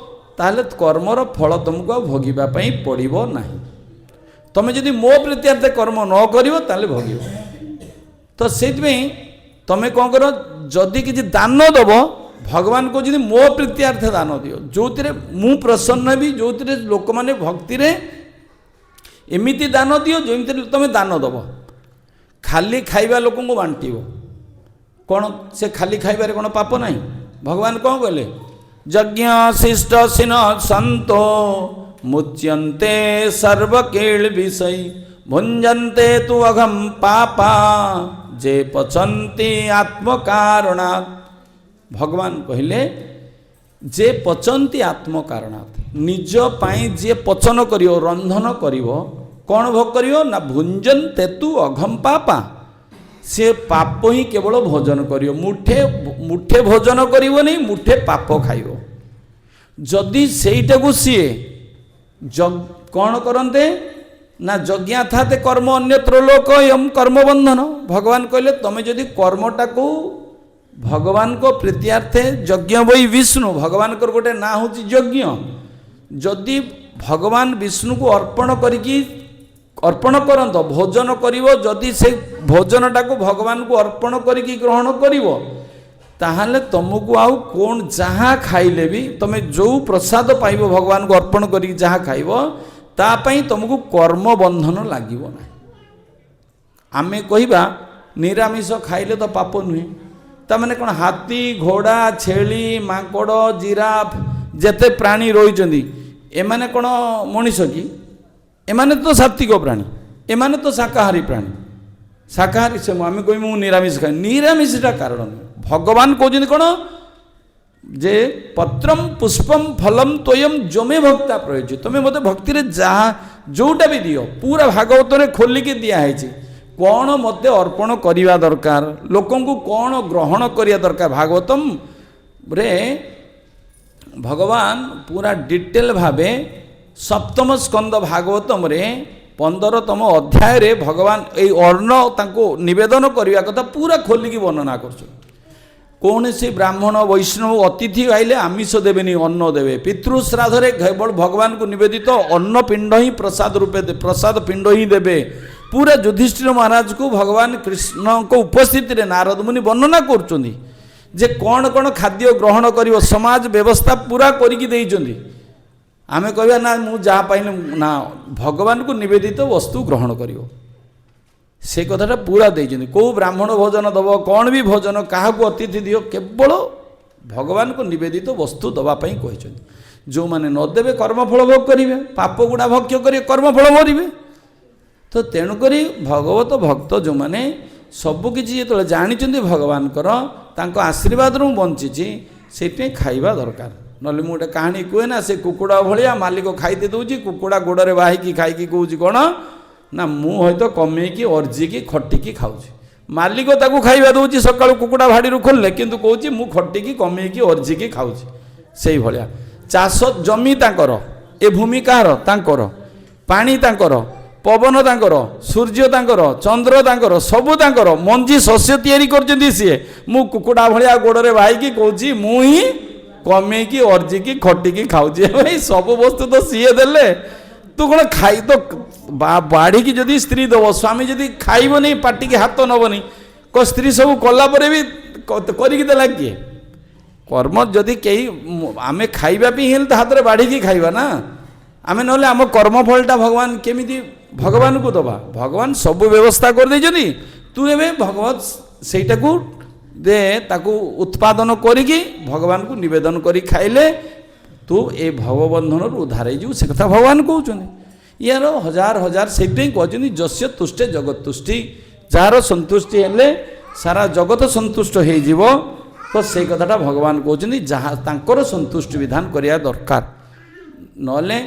ତାହେଲେ କର୍ମର ଫଳ ତୁମକୁ ଆଉ ଭୋଗିବା ପାଇଁ ପଡ଼ିବ ନାହିଁ। ତୁମେ ଯଦି ମୋ ପ୍ରୀତ୍ୟାର୍ଥେ କର୍ମ ନ କରିବ ତାହେଲେ ଭୋଗିବ। ତ ସେଇଥିପାଇଁ ତୁମେ କ'ଣ କର, ଯଦି କିଛି ଦାନ ଦେବ, ଭଗବାନ କହୁଛନ୍ତି ମୋ ପ୍ରୀତ୍ୟାର୍ଥେ ଦାନ ଦିଅ, ଯେଉଁଥିରେ ମୁଁ ପ୍ରସନ୍ନ ହେବି, ଯେଉଁଥିରେ ଲୋକମାନେ ଭକ୍ତିରେ ଏମିତି ଦାନ ଦିଅ ଯେମିତିରେ ତୁମେ ଦାନ ଦେବ। ଖାଲି ଖାଇବା ଲୋକଙ୍କୁ ବାଣ୍ଟିବ କ'ଣ? ସେ ଖାଲି ଖାଇବାରେ କ'ଣ ପାପ ନାହିଁ? ଭଗବାନ କ'ଣ କହିଲେ? ଯଜ୍ଞ ଶିଷ୍ଟ ସିନ ସନ୍ତୋ ମୁଚ୍ୟନ୍ତେ ସର୍ବକିଳ ବିଷୟ ଭୁଞ୍ଜନ୍ତେ ତୁ ଅଘମ ପାପା ଯେ ପଚନ୍ତି ଆତ୍ମକାରଣାତ୍। ଭଗବାନ କହିଲେ ଯେ ପଚନ୍ତି ଆତ୍ମକାରଣାତ୍, ନିଜ ପାଇଁ ଯିଏ ପଚନ କରିବ, ରନ୍ଧନ କରିବ, କ'ଣ ଭୋଗ କରିବ ନା ଭୁଞ୍ଜନ୍ତେ ତୁ ଅଘମ ପାପା, ସେ ପାପ ହିଁ କେବଳ ଭୋଜନ କରିବ। ମୁଠେ ମୁଠେ ଭୋଜନ କରିବନି, ମୁଠେ ପାପ ଖାଇବ। ଯଦି ସେଇଟାକୁ ସିଏ କ'ଣ କରନ୍ତେ, ନା ଯଜ୍ଞାଥାତେ କର୍ମ ଅନ୍ୟତ୍ର ଲୋକ ଏମ୍ କର୍ମବନ୍ଧନ। ଭଗବାନ କହିଲେ ତମେ ଯଦି କର୍ମଟାକୁ ଭଗବାନଙ୍କ ପ୍ରୀତ୍ୟାର୍ଥେ, ଯଜ୍ଞ ବೈ ବିଷ୍ଣୁ, ଭଗବାନଙ୍କର ଗୋଟେ ନାଁ ହେଉଛି ଯଜ୍ଞ, ଯଦି ଭଗବାନ ବିଷ୍ଣୁକୁ ଅର୍ପଣ କରିକି ଅର୍ପଣ କରନ୍ତ ଭୋଜନ କରିବ, ଯଦି ସେ ଭୋଜନଟାକୁ ଭଗବାନଙ୍କୁ ଅର୍ପଣ କରିକି ଗ୍ରହଣ କରିବ, ତାହେଲେ ତୁମକୁ ଆଉ କ'ଣ ଯାହା ଖାଇଲେ ବି ତୁମେ ଯେଉଁ ପ୍ରସାଦ ପାଇବ ଭଗବାନଙ୍କୁ ଅର୍ପଣ କରିକି ଯାହା ଖାଇବ, ତା ପାଇଁ ତୁମକୁ କର୍ମବନ୍ଧନ ଲାଗିବ ନାହିଁ। ଆମେ କହିବା ନିରାମିଷ ଖାଇଲେ ତ ପାପ ନୁହେଁ, ତାମାନେ କ'ଣ ହାତୀ, ଘୋଡ଼ା, ଛେଳି, ମାଙ୍କଡ଼, ଜିରାଫ ଯେତେ ପ୍ରାଣୀ ରହିଛନ୍ତି ଏମାନେ କ'ଣ ମଣିଷ କି? ଏମାନେ ତ ସାତ୍ତ୍ୱିକ ପ୍ରାଣୀ, ଏମାନେ ତ ଶାକାହାରୀ ପ୍ରାଣୀ। ଶାକାହାରୀ ସେ ଆମେ କହିବୁ ମୁଁ ନିରାମିଷ ଖାଏ, ନିରାମିଷଟା କାରଣ ନୁହେଁ। ଭଗବାନ କହୁଛନ୍ତି କ'ଣ ଯେ ପତ୍ରମ ପୁଷ୍ପମ ଫଲମ ତୋୟମ ଜମେ ଭକ୍ତା ପ୍ରୟୋଜ୍ୟ, ତୁମେ ମୋତେ ଭକ୍ତିରେ ଯାହା ଯେଉଁଟା ବି ଦିଅ, ପୁରା ଭାଗବତରେ ଖୋଲିକି ଦିଆହେଇଛି କ'ଣ ମୋତେ ଅର୍ପଣ କରିବା ଦରକାର, ଲୋକଙ୍କୁ କ'ଣ ଗ୍ରହଣ କରିବା ଦରକାର। ଭାଗବତମରେ ଭଗବାନ ପୁରା ଡିଟେଲ ଭାବେ ସପ୍ତମ ସ୍କନ୍ଦ ଭାଗବତମରେ 15ତମ ଅଧ୍ୟାୟରେ ଭଗବାନ ଏଇ ଅନ୍ନ ତାଙ୍କୁ ନିବେଦନ କରିବା କଥା ପୁରା ଖୋଲିକି ବର୍ଣ୍ଣନା କରୁଛନ୍ତି। କୌଣସି ବ୍ରାହ୍ମଣ ବୈଷ୍ଣବ ଅତିଥି ଆଇଲେ ଆମିଷ ଦେବେନି, ଅନ୍ନ ଦେବେ। ପିତୃଶ୍ରାଦ୍ଧରେ କେବଳ ଭଗବାନଙ୍କୁ ନିବେଦିତ ଅନ୍ନ ପିଣ୍ଡ ହିଁ ପ୍ରସାଦ ରୂପେ ପ୍ରସାଦ ପିଣ୍ଡ ହିଁ ଦେବେ। ପୁରା ଯୁଧିଷ୍ଠିର ମହାରାଜକୁ ଭଗବାନ କୃଷ୍ଣଙ୍କ ଉପସ୍ଥିତିରେ ନାରଦ ମୁନି ବର୍ଣ୍ଣନା କରୁଛନ୍ତି ଯେ କ'ଣ କ'ଣ ଖାଦ୍ୟ ଗ୍ରହଣ କରିବ, ସମାଜ ବ୍ୟବସ୍ଥା ପୁରା କରିକି ଦେଇଛନ୍ତି। ଆମେ କହିବା ନା ମୁଁ ଯାହା ପାଇଲି, ନା, ଭଗବାନଙ୍କୁ ନିବେଦିତ ବସ୍ତୁ ଗ୍ରହଣ କରିବ, ସେ କଥାଟା ପୁରା ଦେଇଛନ୍ତି। କେଉଁ ବ୍ରାହ୍ମଣ ଭୋଜନ ଦେବ, କ'ଣ ବି ଭୋଜନ କାହାକୁ ଅତିଥି ଦିଅ, କେବଳ ଭଗବାନଙ୍କୁ ନିବେଦିତ ବସ୍ତୁ ଦେବା ପାଇଁ କହିଛନ୍ତି। ଯେଉଁମାନେ ନ ଦେବେ କର୍ମଫଳ ଭୋଗ କରିବେ, ପାପ ଗୁଡ଼ା ଭକ୍ଷ୍ୟ କରିବେ, କର୍ମଫଳ ଭରିବେ। ତ ତେଣୁକରି ଭଗବତ ଭକ୍ତ ଯେଉଁମାନେ ସବୁକିଛି ଯେତେବେଳେ ଜାଣିଛନ୍ତି ଭଗବାନଙ୍କର, ତାଙ୍କ ଆଶୀର୍ବାଦରୁ ମୁଁ ବଞ୍ଚିଛି, ସେଇଥିପାଇଁ ଖାଇବା ଦରକାର। ନହେଲେ ମୁଁ ଗୋଟେ କାହାଣୀ କୁହେ ନା, ସେ କୁକୁଡ଼ା ଭଳିଆ ମାଲିକ ଖାଇତେ ଦେଉଛି, କୁକୁଡ଼ା ଗୋଡ଼ରେ ବାହିକି ଖାଇକି କହୁଛି କ'ଣ ନା ମୁଁ ହୁଏତ କମେଇକି ଅର୍ଜିକି ଖଟିକି ଖାଉଛି। ମାଲିକ ତାକୁ ଖାଇବା ଦେଉଛି ସକାଳୁ କୁକୁଡ଼ା ଭାଡ଼ିରୁ ଖୋଲିଲେ, କିନ୍ତୁ କହୁଛି ମୁଁ ଖଟିକି କମେଇକି ଅର୍ଜିକି ଖାଉଛି। ସେଇଭଳିଆ ଚାଷ ଜମି ତାଙ୍କର, ଏ ଭୂମି କାହାର? ତାଙ୍କର। ପାଣି ତାଙ୍କର, ପବନ ତାଙ୍କର, ସୂର୍ଯ୍ୟ ତାଙ୍କର, ଚନ୍ଦ୍ର ତାଙ୍କର, ସବୁ ତାଙ୍କର। ମଞ୍ଜି ଶସ୍ୟ ତିଆରି କରିଛନ୍ତି ସିଏ। ମୁଁ କୁକୁଡ଼ା ଭଳିଆ ଗୋଡ଼ରେ ବାହିକି କହୁଛି ମୁଁ ହିଁ କମେଇକି ଅର୍ଜିକି ଖଟିକି ଖାଉଛି। ଭାଇ ସବୁ ବସ୍ତୁ ତ ସିଏ ଦେଲେ, ତୁ କ'ଣ ଖାଇ ତ ବାଢ଼ିକି ଯଦି ସ୍ତ୍ରୀ ଦେବ, ସ୍ୱାମୀ ଯଦି ଖାଇବନି, ପାଟିକି ହାତ ନେବନି, କ ସ୍ତ୍ରୀ ସବୁ କଲା ପରେ ବି କରିକି ଦେଲା କିଏ? କର୍ମ ଯଦି କେହି ଆମେ ଖାଇବା ପାଇଁ ହେଲେ ତ ହାତରେ ବାଢ଼ିକି ଖାଇବା ନା ଆମେ, ନହେଲେ ଆମ କର୍ମଫଳଟା ଭଗବାନ କେମିତି ଭଗବାନଙ୍କୁ ଦେବା? ଭଗବାନ ସବୁ ବ୍ୟବସ୍ଥା କରିଦେଇଛନ୍ତି, ତୁ ଏବେ ଭଗବତ ସେଇଟାକୁ ଦେ, ତାକୁ ଉତ୍ପାଦନ କରିକି ଭଗବାନଙ୍କୁ ନିବେଦନ କରି ଖାଇଲେ ତୁ ଏ ଭବବନ୍ଧନରୁ ଉଦ୍ଧାର ହେଇଯିବୁ। ସେ କଥା ଭଗବାନ କହୁଛନ୍ତି। ୟାର ହଜାର ହଜାର ସେଇଥିପାଇଁ କହୁଛନ୍ତି ଯସ୍ୟ ତୁଷ୍ଟେ ଜଗତ ତୁଷ୍ଟି, ଯାହାର ସନ୍ତୁଷ୍ଟି ହେଲେ ସାରା ଜଗତ ସନ୍ତୁଷ୍ଟ ହେଇଯିବ। ତ ସେଇ କଥାଟା ଭଗବାନ କହୁଛନ୍ତି, ଯାହା ତାଙ୍କର ସନ୍ତୁଷ୍ଟି ବିଧାନ କରିବା ଦରକାର। ନହେଲେ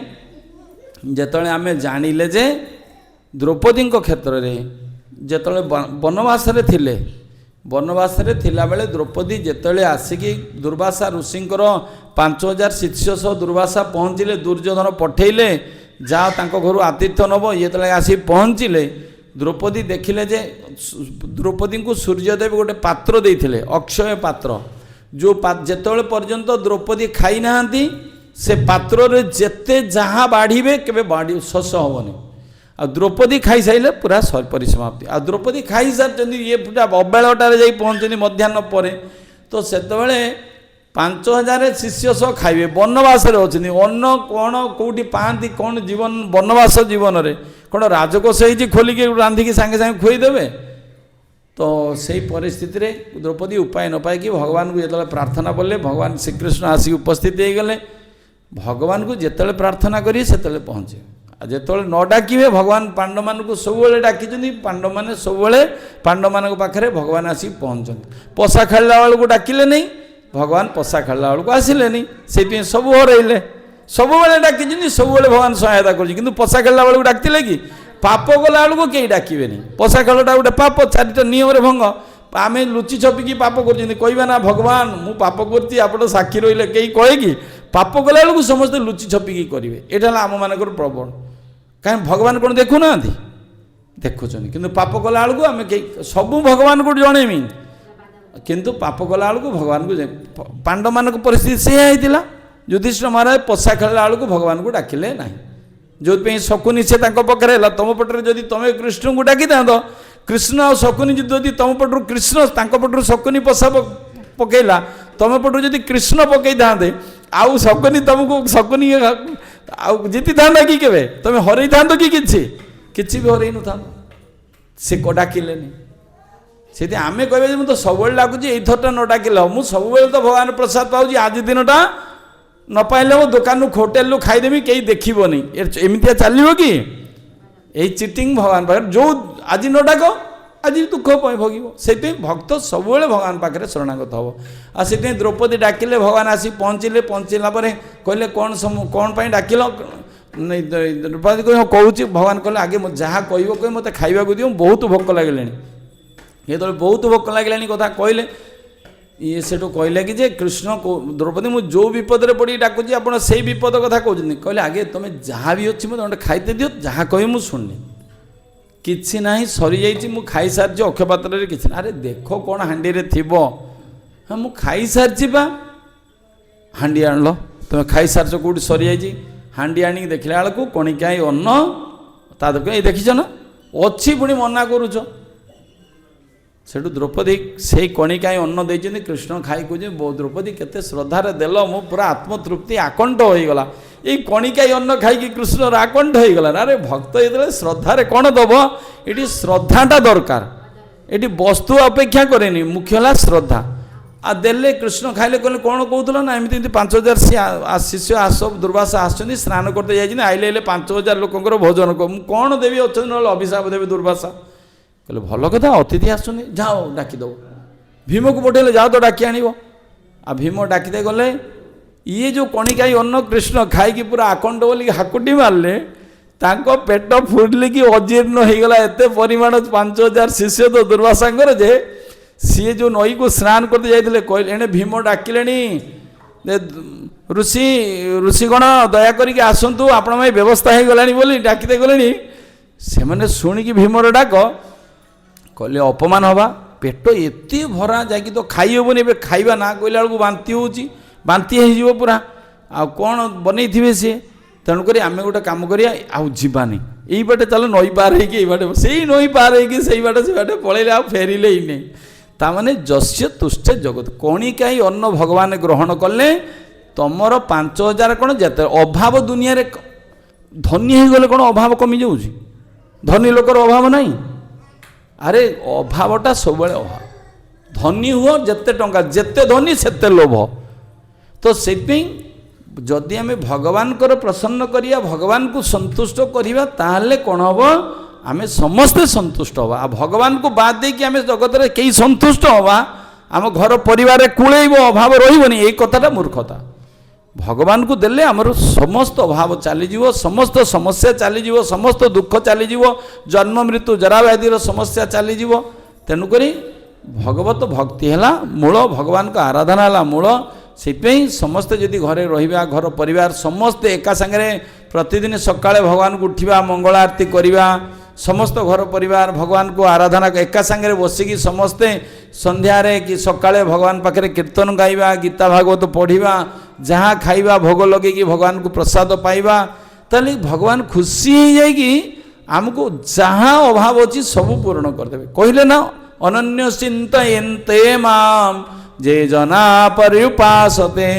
ଯେତେବେଳେ ଆମେ ଜାଣିଲେ ଯେ ଦ୍ରୌପଦୀଙ୍କ କ୍ଷେତ୍ରରେ ଯେତେବେଳେ ବନବାସରେ ଥିଲେ, ବନବାସରେ ଥିଲାବେଳେ ଦ୍ରୌପଦୀ ଯେତେବେଳେ ଆସିକି ଦୁର୍ବାସା ଋଷିଙ୍କର 5000 ଶିଷ୍ୟ ସହ ଦୁର୍ବାସା ପହଞ୍ଚିଲେ, ଦୁର୍ଯ୍ୟୋଧନ ପଠେଇଲେ ଯାଅ ତାଙ୍କ ଘରୁ ଆତିଥ୍ୟ ନେବ। ଯେତେବେଳେ ଆସି ପହଞ୍ଚିଲେ ଦ୍ରୌପଦୀ ଦେଖିଲେ ଯେ ଦ୍ରୌପଦୀଙ୍କୁ ସୂର୍ଯ୍ୟଦେବ ଗୋଟେ ପାତ୍ର ଦେଇଥିଲେ, ଅକ୍ଷୟ ପାତ୍ର। ଯେଉଁ ଯେତେବେଳେ ପର୍ଯ୍ୟନ୍ତ ଦ୍ରୌପଦୀ ଖାଇନାହାନ୍ତି ସେ ପାତ୍ରରେ ଯେତେ ଯାହା ବାଢ଼ିବେ କେବେ ବାଢ଼ି ଶେଷ ହେବନି। ଆଉ ଦ୍ରୌପଦୀ ଖାଇସାରିଲେ ପୁରା ପରିସମାପ୍ତି। ଆଉ ଦ୍ରୌପଦୀ ଖାଇସାରିଛନ୍ତି, ଇଏ ପୁରା ଅବେଳଟାରେ ଯାଇ ପହଞ୍ଚନ୍ତି ମଧ୍ୟାହ୍ନ ପରେ। ତ ସେତେବେଳେ 5000 ଶିଷ୍ୟ ସହ ଖାଇବେ, ବନବାସରେ ଅଛନ୍ତି, ଅନ୍ନ କ'ଣ କେଉଁଠି ପାଆନ୍ତି କ'ଣ ଜୀବନ, ବନବାସ ଜୀବନରେ କ'ଣ ରାଜକୋଷ ହେଇଛି ଖୋଲିକି ରାନ୍ଧିକି ସାଙ୍ଗେ ସାଙ୍ଗେ ଖୁଆଇଦେବେ? ତ ସେଇ ପରିସ୍ଥିତିରେ ଦ୍ରୌପଦୀ ଉପାୟ ନ ପାଇକି ଭଗବାନଙ୍କୁ ଯେତେବେଳେ ପ୍ରାର୍ଥନା କଲେ, ଭଗବାନ ଶ୍ରୀକୃଷ୍ଣ ଆସିକି ଉପସ୍ଥିତ ହେଇଗଲେ। ଭଗବାନଙ୍କୁ ଯେତେବେଳେ ପ୍ରାର୍ଥନା କରିବେ ସେତେବେଳେ ପହଞ୍ଚିବେ, ଆଉ ଯେତେବେଳେ ନ ଡାକିବେ, ଭଗବାନ ପାଣ୍ଡବମାନଙ୍କୁ ସବୁବେଳେ ଡାକିଛନ୍ତି, ପାଣ୍ଡବମାନେ ସବୁବେଳେ ପାଣ୍ଡବମାନଙ୍କ ପାଖରେ ଭଗବାନ ଆସିକି ପହଞ୍ଚନ୍ତି। ପଶା ଖେଳିଲା ବେଳକୁ ଡାକିଲେ ନାହିଁ, ଭଗବାନ ପଶା ଖେଳିଲା ବେଳକୁ ଆସିଲେନି, ସେଇଥିପାଇଁ ସବୁ ହରେଇଲେ। ସବୁବେଳେ ଡାକିଛନ୍ତି, ସବୁବେଳେ ଭଗବାନ ସହାୟତା କରୁଛନ୍ତି, କିନ୍ତୁ ପଶା ଖେଳିଲା ବେଳକୁ ଡାକିଥିଲେ କି? ପାପ କଲା ବେଳକୁ କେହି ଡାକିବେନି। ପଶା ଖେଳଟା ଗୋଟେ ପାପ, 4ଟା ନିୟମରେ ଭଙ୍ଗ। ଆମେ ଲୁଚି ଛପିକି ପାପ କରୁଛନ୍ତି, କହିବା ନା ଭଗବାନ ମୁଁ ପାପ କରୁଛି ଆପଣ ସାକ୍ଷୀ ରହିଲେ, କେହି କହେ କି? ପାପ କଲା ବେଳକୁ ସମସ୍ତେ ଲୁଚି ଛପିକି କରିବେ। ଏଇଟା ହେଲା ଆମମାନଙ୍କର ପ୍ରବଣ। କାହିଁ ଭଗବାନ କ'ଣ ଦେଖୁନାହାନ୍ତି? ଦେଖୁଛନ୍ତି। କିନ୍ତୁ ପାପ କଲା ବେଳକୁ ଆମେ କେହି ସବୁ ଭଗବାନଙ୍କୁ ଜଣେଇମି, କିନ୍ତୁ ପାପ କଲା ବେଳକୁ ଭଗବାନଙ୍କୁ, ପାଣ୍ଡବମାନଙ୍କ ପରିସ୍ଥିତି ସେଇଆ ହେଇଥିଲା। ଯୁଧିଷ୍ଠିର ମହାରାଜ ପଶା ଖେଳିଲା ବେଳକୁ ଭଗବାନଙ୍କୁ ଡାକିଲେ ନାହିଁ, ଯେଉଁଥିପାଇଁ ଶକୁନି ସେ ତାଙ୍କ ପାଖରେ ହେଲା। ତୁମ ପଟରେ ଯଦି ତୁମେ କୃଷ୍ଣଙ୍କୁ ଡାକିଥାନ୍ତ, କୃଷ୍ଣ ଆଉ ଶକୁନି ଯଦି ତୁମ ପଟରୁ କୃଷ୍ଣ, ତାଙ୍କ ପଟରୁ ଶକୁନି ପଶା ପକେଇଲା, ତୁମ ପଟରୁ ଯଦି କୃଷ୍ଣ ପକେଇଥାନ୍ତେ, ଆଉ ଶକୁନି ତୁମକୁ, ଶକୁନି ଆଉ ଜିତିଥାନ୍ତା କି କେବେ? ତୁମେ ହରେଇଥାନ୍ତ କି? କିଛି କିଛି ବି ହରେଇ ନଥାନ୍ତ। ସେ ଡାକିଲେନି। ସେଥିପାଇଁ ଆମେ କହିବା ଯେ ମୁଁ ତ ସବୁବେଳେ ଡାକୁଛି, ଏଇଥରଟା ନ ଡାକିଲେ ହବ? ମୁଁ ସବୁବେଳେ ତ ଭଗବାନ ପ୍ରସାଦ ପାଉଛି, ଆଜି ଦିନଟା ନ ପାଇଲେ ମୁଁ ଦୋକାନରୁ ହୋଟେଲରୁ ଖାଇଦେବି, କେହି ଦେଖିବନି। ଏମିତିଆ ଚାଲିବ କି ଏଇ ଚିଟିଂ? ଭଗବାନ ପାଖରେ ଯେଉଁ ଆଜି ନ ଡାକ, ଆଜି ଦୁଃଖ ଭୋଗିବ। ସେଥିପାଇଁ ଭକ୍ତ ସବୁବେଳେ ଭଗବାନ ପାଖରେ ଶରଣାଗତ ହେବ। ଆଉ ସେଥିପାଇଁ ଦ୍ରୌପଦୀ ଡାକିଲେ, ଭଗବାନ ଆସି ପହଞ୍ଚିଲେ। ପହଞ୍ଚିଲା ପରେ କହିଲେ କ'ଣ କ'ଣ ପାଇଁ ଡାକିଲ? ଦ୍ରୌପଦୀ କହିଲେ କହୁଛି। ଭଗବାନ କହିଲେ ଆଗେ ଯାହା କହିବ କହି, ମୋତେ ଖାଇବାକୁ ଦିଅ, ବହୁତ ଭୋକ ଲାଗିଲାଣି। ଯେତେବେଳେ ବହୁତ ଭୋକ ଲାଗିଲାଣି କଥା କହିଲେ, ଇଏ ସେଠୁ କହିଲେ କି ଯେ କୃଷ୍ଣ, ଦ୍ରୌପଦୀ, ମୁଁ ଯେଉଁ ବିପଦରେ ପଡ଼ିକି ଡାକୁଛି, ଆପଣ ସେଇ ବିପଦ କଥା କହୁଛନ୍ତି। କହିଲେ ଆଗେ ତୁମେ ଯାହା ବି ଅଛି ମୋତେ ଗୋଟେ ଖାଇତେ ଦିଅ, ଯାହା କହିବି ମୁଁ ଶୁଣିନି। କିଛି ନାହିଁ, ସରିଯାଇଛି, ମୁଁ ଖାଇସାରିଛି, ଅକ୍ଷପାତ୍ରରେ କିଛି ନାହିଁ। ଆରେ ଦେଖ କ'ଣ ହାଣ୍ଡିରେ ଥିବ। ହଁ, ମୁଁ ଖାଇସାରିଛି ବା। ହାଣ୍ଡି ଆଣିଲ, ତୁମେ ଖାଇସାରିଛ, କେଉଁଠି ସରିଯାଇଛି? ହାଣ୍ଡି ଆଣିକି ଦେଖିଲା ବେଳକୁ କଣିକାଇ ଅନ୍ନ ତା ଦେଖ, ଏଇ ଦେଖିଛ ନା ଅଛି, ପୁଣି ମନା କରୁଛ। ସେଠୁ ଦ୍ରୌପଦୀ ସେଇ କଣିକାଇ ଅନ୍ନ ଦେଇଛନ୍ତି। କୃଷ୍ଣ ଖାଇ କହୁଛନ୍ତି, ଦ୍ରୌପଦୀ କେତେ ଶ୍ରଦ୍ଧାରେ ଦେଲ, ମୁଁ ପୁରା ଆତ୍ମତୃପ୍ତି ଆକଣ୍ଠ ହୋଇଗଲା। ଏଇ କଣିକାଇ ଅନ୍ନ ଖାଇକି କୃଷ୍ଣର ଆକଣ୍ଠ ହେଇଗଲା। ଆରେ ଭକ୍ତ ଯେତେବେଳେ ଶ୍ରଦ୍ଧାରେ କ'ଣ ଦେବ, ଏଠି ଶ୍ରଦ୍ଧାଟା ଦରକାର। ଏଠି ବସ୍ତୁ ଅପେକ୍ଷା କରେନି, ମୁଖ୍ୟ ହେଲା ଶ୍ରଦ୍ଧା। ଆଉ ଦେଲେ, କୃଷ୍ଣ ଖାଇଲେ, କହିଲେ କ'ଣ କହୁଥିଲ? ନା ଏମିତି ଏମିତି 5000 ଶିଷ୍ୟ ଆସ, ଦୁର୍ବାସା ଆସିଛନ୍ତି, ସ୍ନାନ କରତେ ଯାଇଛନ୍ତି, ଆଇଲେ ହେଲେ 5000 ଲୋକଙ୍କର ଭୋଜନ, ମୁଁ କ'ଣ ଦେବି? ଅଛନ୍ତି, ନହେଲେ ଅଭିଶାପ ଦେବେ ଦୁର୍ବାସା। କହିଲେ ଭଲ କଥା, ଅତିଥି ଆସୁଛନ୍ତି, ଯାଅ ଡାକିଦେବ। ଭୀମକୁ ପଠେଇଲେ, ଯାଅ ତ ଡାକି ଆଣିବ। ଆଉ ଭୀମ ଡାକିତେ ଗଲେ, ଇଏ ଯେଉଁ କଣିକାଇ ଅନ୍ନ କୃଷ୍ଣ ଖାଇକି ପୁରା ଆକଣ୍ଠ ବୋଲିକି ହାକୁଟି ମାରିଲେ, ତାଙ୍କ ପେଟ ଫୁଲିକି ଅଜୀର୍ଣ୍ଣ ହେଇଗଲା। ଏତେ ପରିମାଣ 5000 ଶିଷ୍ୟ ତ ଦୁର୍ବାସାଙ୍କର ଯେ ସିଏ ଯେଉଁ ନଈକୁ ସ୍ନାନ କରତେ ଯାଇଥିଲେ, କହିଲେ ଏଣେ ଭୀମ ଡାକିଲେଣି, ଋଷି ଋଷିଗଣ ଦୟା କରିକି ଆସନ୍ତୁ, ଆପଣଙ୍କ ପାଇଁ ବ୍ୟବସ୍ଥା ହେଇଗଲାଣି ବୋଲି ଡାକିତେ ଗଲେଣି। ସେମାନେ ଶୁଣିକି ଭୀମର ଡାକ କହିଲେ ଅପମାନ ହେବା, ପେଟ ଏତେ ଭରା ଯାଇକି ତ ଖାଇ ହେବନି, ଏବେ ଖାଇବା ନା କହିଲା ବେଳକୁ ବାନ୍ତି ହେଉଛି, ବାନ୍ତି ହେଇଯିବ ପୁରା, ଆଉ କ'ଣ ବନେଇଥିବେ ସିଏ। ତେଣୁକରି ଆମେ ଗୋଟେ କାମ କରିବା, ଆଉ ଯିବାନି ଏଇ ବାଟେ, ଚାଲ ନଈ ପାର ହେଇକି ଏଇ ବାଟେ। ସେଇ ନଈ ପାର ହେଇକି ସେଇ ବାଟେ ସେ ବାଟେ ପଳେଇଲେ, ଆଉ ଫେରିଲେ ହିଁ ନାହିଁ। ତାମାନେ ଯସ୍ୟ ତୁଷ୍ଟେ ଜଗତ, କଣିକାଇ ଅନ୍ନ ଭଗବାନ ଗ୍ରହଣ କଲେ ତମର 5000 କ'ଣ ଯେତେ ଅଭାବ ଦୁନିଆରେ। ଧନୀ ହେଇଗଲେ କ'ଣ ଅଭାବ କମିଯାଉଛି? ଧନୀ ଲୋକର ଅଭାବ ନାହିଁ। ଆରେ ଅଭାବଟା ସବୁବେଳେ ଅଭାବ। ଧନୀ ହୁଅ ଯେତେ ଟଙ୍କା, ଯେତେ ଧନୀ ସେତେ ଲୋଭ। ତ ସେଥିପାଇଁ ଯଦି ଆମେ ଭଗବାନଙ୍କର ପ୍ରସନ୍ନ କରିବା, ଭଗବାନଙ୍କୁ ସନ୍ତୁଷ୍ଟ କରିବା, ତାହେଲେ କ'ଣ ହେବ? ଆମେ ସମସ୍ତେ ସନ୍ତୁଷ୍ଟ ହେବା। ଆଉ ଭଗବାନଙ୍କୁ ବାଦ ଦେଇକି ଆମେ ଜଗତରେ କେହି ସନ୍ତୁଷ୍ଟ ହେବା, ଆମ ଘର ପରିବାରରେ କୁଳେଇବ, ଅଭାବ ରହିବନି, ଏଇ କଥାଟା ମୂର୍ଖତା। ଭଗବାନଙ୍କୁ ଦେଲେ ଆମର ସମସ୍ତ ଅଭାବ ଚାଲିଯିବ, ସମସ୍ତ ସମସ୍ୟା ଚାଲିଯିବ, ସମସ୍ତ ଦୁଃଖ ଚାଲିଯିବ, ଜନ୍ମ ମୃତ୍ୟୁ ଜରାବ୍ୟାଧିର ସମସ୍ୟା ଚାଲିଯିବ। ତେଣୁକରି ଭଗବତ ଭକ୍ତି ହେଲା ମୂଳ, ଭଗବାନଙ୍କ ଆରାଧନା ହେଲା ମୂଳ। ସେଥିପାଇଁ ସମସ୍ତେ ଯଦି ଘରେ ରହିବା, ଘର ପରିବାର ସମସ୍ତେ ଏକା ସାଙ୍ଗରେ ପ୍ରତିଦିନ ସକାଳେ ଭଗବାନଙ୍କୁ ଉଠିବା, ମଙ୍ଗଳ ଆରତୀ କରିବା, ସମସ୍ତ ଘର ପରିବାର ଭଗବାନଙ୍କୁ ଆରାଧନା ଏକା ସାଙ୍ଗରେ ବସିକି ସମସ୍ତେ ସନ୍ଧ୍ୟାରେ କି ସକାଳେ ଭଗବାନ ପାଖରେ କୀର୍ତ୍ତନ ଗାଇବା, ଗୀତା ଭାଗବତ ପଢ଼ିବା, ଯାହା ଖାଇବା ଭୋଗ ଲଗେଇକି ଭଗବାନଙ୍କୁ ପ୍ରସାଦ ପାଇବା, ତାହେଲେ ଭଗବାନ ଖୁସି ହେଇଯାଇକି ଆମକୁ ଯାହା ଅଭାବ ଅଛି ସବୁ ପୂରଣ କରିଦେବେ। କହିଲେ ନା ଅନନ୍ୟ ଚିନ୍ତୟନ୍ତେ ମାମ୍ ଯେ ଜନା ପର୍ୟୁପାସତେ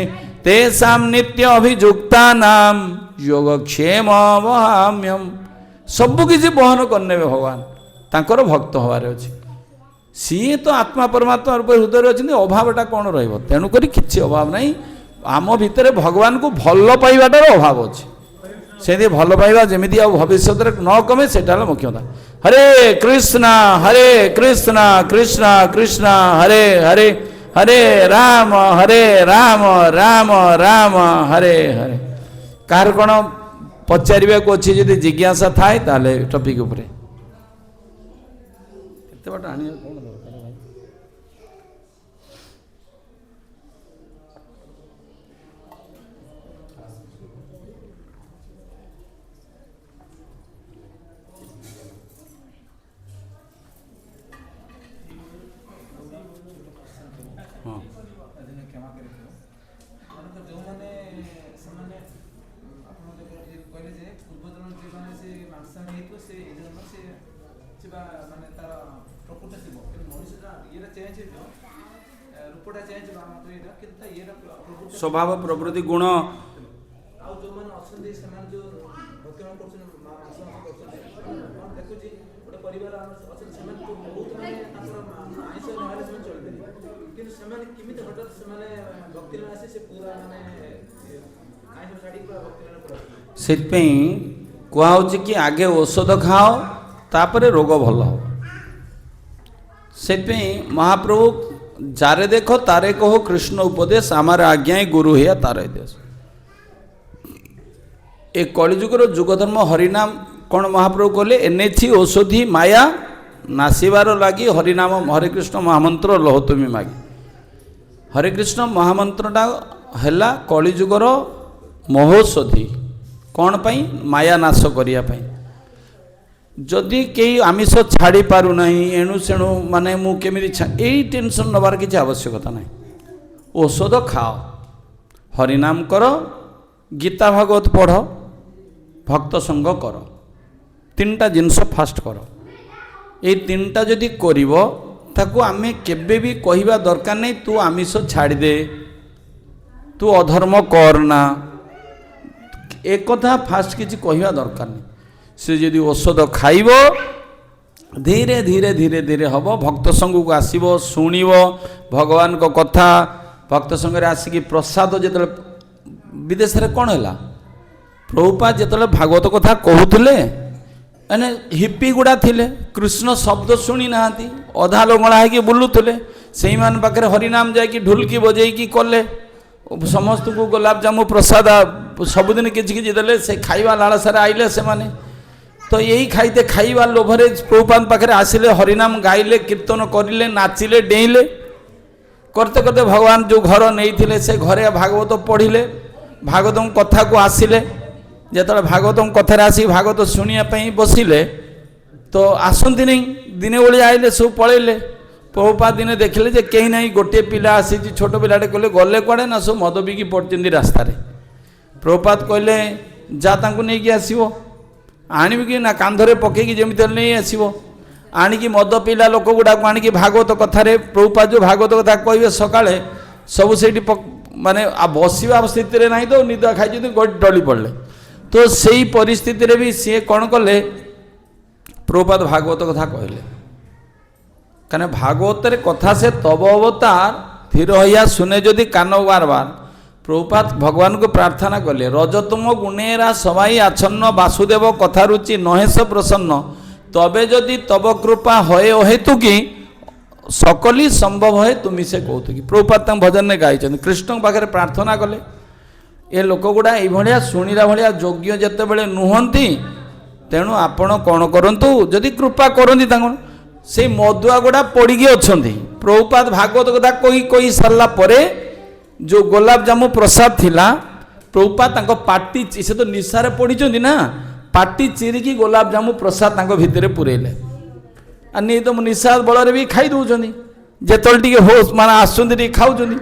ତେଷାಂ ନିତ୍ୟ ଅଭିଯୁକ୍ତାନାମ ଯୋଗକ୍ଷେମ ବହାମ୍ୟମ୍। ସବୁ କିଛି ବହନ କରିନେବେ ଭଗବାନ, ତାଙ୍କର ଭକ୍ତ ହେବାରେ ଅଛି। ସିଏ ତ ଆତ୍ମା ପରମାତ୍ମା ରୂପେ ହୃଦୟରେ ଅଛନ୍ତି, ଅଭାବଟା କ'ଣ ରହିବ? ତେଣୁକରି କିଛି ଅଭାବ ନାହିଁ। ଆମ ଭିତରେ ଭଗବାନଙ୍କୁ ଭଲ ପାଇବାଟାର ଅଭାବ ଅଛି। ସେମିତି ଭଲ ପାଇବା ଯେମିତି ଆଉ ଭବିଷ୍ୟତରେ ନ କମେ, ସେଇଟା ହେଲା ମୁଖ୍ୟ କଥା। ହରେ କୃଷ୍ଣ ହରେ କୃଷ୍ଣ କୃଷ୍ଣ କୃଷ୍ଣ ହରେ ହରେ, ହରେ ରାମ ହରେ ରାମ ରାମ ରାମ ହରେ ହରେ। କାହାର କ'ଣ ପଚାରିବାକୁ ଅଛି ଯଦି ଜିଜ୍ଞାସା ଥାଏ ତାହେଲେ ଟପିକ୍ ଉପରେ। ଏତେ ବାଟ ଆଣିବା କ'ଣ ଦରକାର ଭାଇ? କ୍ଷମା କରିବେ। ମନେକର ଯେଉଁମାନେ ସେମାନେ ଆପଣ ଯେଉଁ କହିଲେ ଯେ ପୂର୍ବଜନ୍ମ ଯେଉଁମାନେ ସେ ମାଂସାହାରୀ ହେଇଥିବ, ସେ ଏ ଜନ୍ମ ସେ ସେ ବା ମାନେ ତାର ପ୍ରକୃତି ଥିବ। କିନ୍ତୁ ମଣିଷଟା ଇଏଟା ଚେଞ୍ଜ ହେଇଯିବ, ରୂପଟା ଚେଞ୍ଜ ହେବ ଆମର ଏଇଟା, କିନ୍ତୁ ତା ଇଏଟା ପ୍ରକୃତି ସ୍ୱଭାବ, ପ୍ରବୃତ୍ତି, ଗୁଣ। ଆଉ ଯେଉଁମାନେ ଅଛନ୍ତି, ସେମାନେ ଯେଉଁ ଭକ୍ଷଣ କରୁଛନ୍ତି, ମାଂସ ମାଂସ କରୁଛନ୍ତି, କଣ ଦେଖୁଛି, ଗୋଟେ ପରିବାର ଆମର ଅଛନ୍ତି, ସେମାନେ ତ ବହୁତ ମାନେ ତାଙ୍କର ଆଇଁଷ ନହେଲେ ସେମାନେ ଚଳିପାରିବେ। କିନ୍ତୁ ସେମାନେ କେମିତି ହଠାତ୍ ସେମାନେ ଭକ୍ତିରେ ଆସି ସେ ପୁରା ମାନେ ଆଇଁଷ ଛାଡ଼ିକି ପୁରା ଭକ୍ତିରେ ପୁରା ଆସୁଛନ୍ତି? ସେଥିପାଇଁ କୁହାହେଉଛି କି ଆଗେ ଔଷଧ ଖାଅ, ତାପରେ ରୋଗ ଭଲ ହେବ। ସେଥିପାଇଁ ମହାପ୍ରଭୁ ଯାରେ ଦେଖ ତାରେ କହো କୃଷ୍ଣ ଉପଦେଶ, ଆମର ଆଜ୍ଞା ଗୁରୁ ହିଆ ତାର ଦେଶ। ଏ କଳିଯୁଗର ଯୁଗଧର୍ମ ହରିନାମ। କ'ଣ ମହାପ୍ରଭୁ କହିଲେ? এনেছি ଔଷଧି ମାୟା ନାଶିବାର ଲାଗି, ହରିନାମ ହରେ କୃଷ୍ଣ ମହାମନ୍ତ୍ର ଲହ ତୁମି ମାଗି। ହରେ କୃଷ୍ଣ ମହାମନ୍ତ୍ରଟା ହେଲା କଳିଯୁଗର ମହୌଷଧି। କ'ଣ ପାଇଁ? ମାୟା ନାଶ କରିବା ପାଇଁ। ଯଦି କେହି ଆମିଷ ଛାଡ଼ି ପାରୁନାହିଁ, ଏଣୁ ସେଣୁ ମାନେ ମୁଁ କେମିତି ଏଇ ଟେନସନ୍ ନେବାର କିଛି ଆବଶ୍ୟକତା ନାହିଁ। ଔଷଧ ଖାଅ, ହରିନାମ କର, ଗୀତା ଭାଗବତ ପଢ଼, ଭକ୍ତ ସଙ୍ଗ କର। ତିନିଟା ଜିନିଷ ଫାଷ୍ଟ କର। ଏଇ ତିନିଟା ଯଦି କରିବ, ତାକୁ ଆମେ କେବେ ବି କହିବା ଦରକାର ନାହିଁ, ତୁ ଆମିଷ ଛାଡ଼ିଦେ, ତୁ ଅଧର୍ମ କର ନା। ଏକଥା ଫାଷ୍ଟ କିଛି କହିବା ଦରକାର ନାହିଁ। ସେ ଯଦି ଔଷଧ ଖାଇବ, ଧୀରେ ଧୀରେ ଧୀରେ ଧୀରେ ହେବ। ଭକ୍ତ ସଙ୍ଗକୁ ଆସିବ, ଶୁଣିବ ଭଗବାନଙ୍କ କଥା। ଭକ୍ତ ସଙ୍ଗରେ ଆସିକି ପ୍ରସାଦ ଯେତେବେଳେ, ବିଦେଶରେ କ'ଣ ହେଲା, ପ୍ରଭୁପାଦ ଯେତେବେଳେ ଭାଗବତ କଥା କହୁଥିଲେ, ମାନେ ହିପି ଗୁଡ଼ା ଥିଲେ, କୃଷ୍ଣ ଶବ୍ଦ ଶୁଣି ନାହାନ୍ତି, ଅଧା ଲଙ୍ଗଳା ହେଇକି ବୁଲୁଥିଲେ। ସେଇମାନ ପାଖରେ ହରିନାମ ଯାଇକି ଢୁଲକି ବଜେଇକି କଲେ, ସମସ୍ତଙ୍କୁ ଗୋଲାପଜାମୁ ପ୍ରସାଦ ସବୁଦିନ କିଛି କିଛି ଦେଲେ। ସେ ଖାଇବା ଲାଳସାରେ ଆଇଲେ ସେମାନେ। ତ ଏଇ ଖାଇତେ ଖାଇବା ଲୋଭରେ ପ୍ରଭୁପାଦ ପାଖରେ ଆସିଲେ, ହରିନାମ ଗାଇଲେ, କୀର୍ତ୍ତନ କରିଲେ, ନାଚିଲେ, ଡେଇଁଲେ। କରତେ କରତେ ଭଗବାନ ଯେଉଁ ଘର ନେଇଥିଲେ, ସେ ଘରେ ଭାଗବତ ପଢ଼ିଲେ, ଭାଗବତଙ୍କ କଥାକୁ ଆସିଲେ। ଯେତେବେଳେ ଭାଗବତଙ୍କ କଥାରେ ଆସିକି ଭାଗବତ ଶୁଣିବା ପାଇଁ ବସିଲେ, ତ ଆସନ୍ତି ନାହିଁ। ଦିନେ ଓଳି ଆଇଲେ, ସବୁ ପଳେଇଲେ। ପ୍ରଭୁପାଦ ଦିନେ ଦେଖିଲେ ଯେ କେହି ନାହିଁ, ଗୋଟିଏ ପିଲା ଆସିଛି, ଛୋଟ ପିଲାଟେ। କହିଲେ, ଗଲେ କୁଆଡ଼େ? ନା, ସବୁ ମଦ ପିଇକି ପଡ଼ିଛନ୍ତି ରାସ୍ତାରେ। ପ୍ରଭୁପାଦ କହିଲେ, ଯା ତାଙ୍କୁ ନେଇକି ଆସିବ। ଆଣିବି କି ନା, କାନ୍ଧରେ ପକେଇକି ଯେମିତି ହେଲେ ନେଇ ଆସିବ। ଆଣିକି ମଦ ପିଇଲା ଲୋକ ଗୁଡ଼ାକୁ ଆଣିକି ଭାଗବତ କଥାରେ, ପ୍ରଭୁପାଦ ଯେଉଁ ଭାଗବତ କଥା କହିବେ ସକାଳେ, ସବୁ ସେଇଠି ମାନେ ବସିବା ସ୍ଥିତିରେ ନାହିଁ ତ, ନିଦ ଖାଇଛନ୍ତି, ଗଡ଼ି ଟଳି ପଡ଼ିଲେ। ତ ସେଇ ପରିସ୍ଥିତିରେ ବି ସିଏ କ'ଣ କଲେ? ପ୍ରଭୁପାଦ ଭାଗବତ କଥା କହିଲେ। କାରଣ ଭାଗବତରେ କଥା ସେ ତବ ଅବତାର ଧୀର ହଇଆ ଶୁନେ ଯଦି କାନ ବାର ବାର। ପ୍ରଭୁପାଦ ଭଗବାନଙ୍କୁ ପ୍ରାର୍ଥନା କଲେ, ରଜତମ ଗୁଣେରା ସବାଇ ଆଚ୍ଛନ୍ନ, ବାସୁଦେବ କଥା ରୁଚି ନହେଶ ପ୍ରସନ୍ନ, ତବେ ଯଦି ତବ କୃପା ହଏ ଅହେତୁ କି, সকলি ସମ୍ଭବ ହଏ ତୁମି ସେ କୌତୁକି। ପ୍ରଭୁପାଦ ତାଙ୍କ ଭଜନରେ ଗାଇଛନ୍ତି। କୃଷ୍ଣଙ୍କ ପାଖରେ ପ୍ରାର୍ଥନା କଲେ, ଏ ଲୋକ ଗୁଡ଼ା ଏଇଭଳିଆ ଶୁଣିଲା ଭଳିଆ ଯୋଗ୍ୟ ଯେତେବେଳେ ନୁହନ୍ତି, ତେଣୁ ଆପଣ କ'ଣ କରନ୍ତୁ, ଯଦି କୃପା କରନ୍ତି ତାଙ୍କୁ। ସେଇ ମଦୁଆ ଗୁଡ଼ା ପଡ଼ିକି ଅଛନ୍ତି। ପ୍ରଭୁପାଦ ଭାଗବତ କଥା କହି କହି ସାରିଲା ପରେ ଯେଉଁ ଗୋଲାପଜାମୁ ପ୍ରସାଦ ଥିଲା, ପ୍ରଭୁପାଦ ତାଙ୍କ ପାଟି, ସେ ତ ନିଶାରେ ପଡ଼ିଛନ୍ତି ନା, ପାଟି ଚିରିକି ଗୋଲାପଜାମୁ ପ୍ରସାଦ ତାଙ୍କ ଭିତରେ ପୁରେଇଲେ। ଆଉ ନେଇ ତ ନିଶା ବଳରେ ବି ଖାଇ ଦେଉଛନ୍ତି। ଯେତେବେଳେ ଟିକେ ହୋସ୍ ମାନେ ଆସୁଛନ୍ତି, ଟିକେ ଖାଉଛନ୍ତି।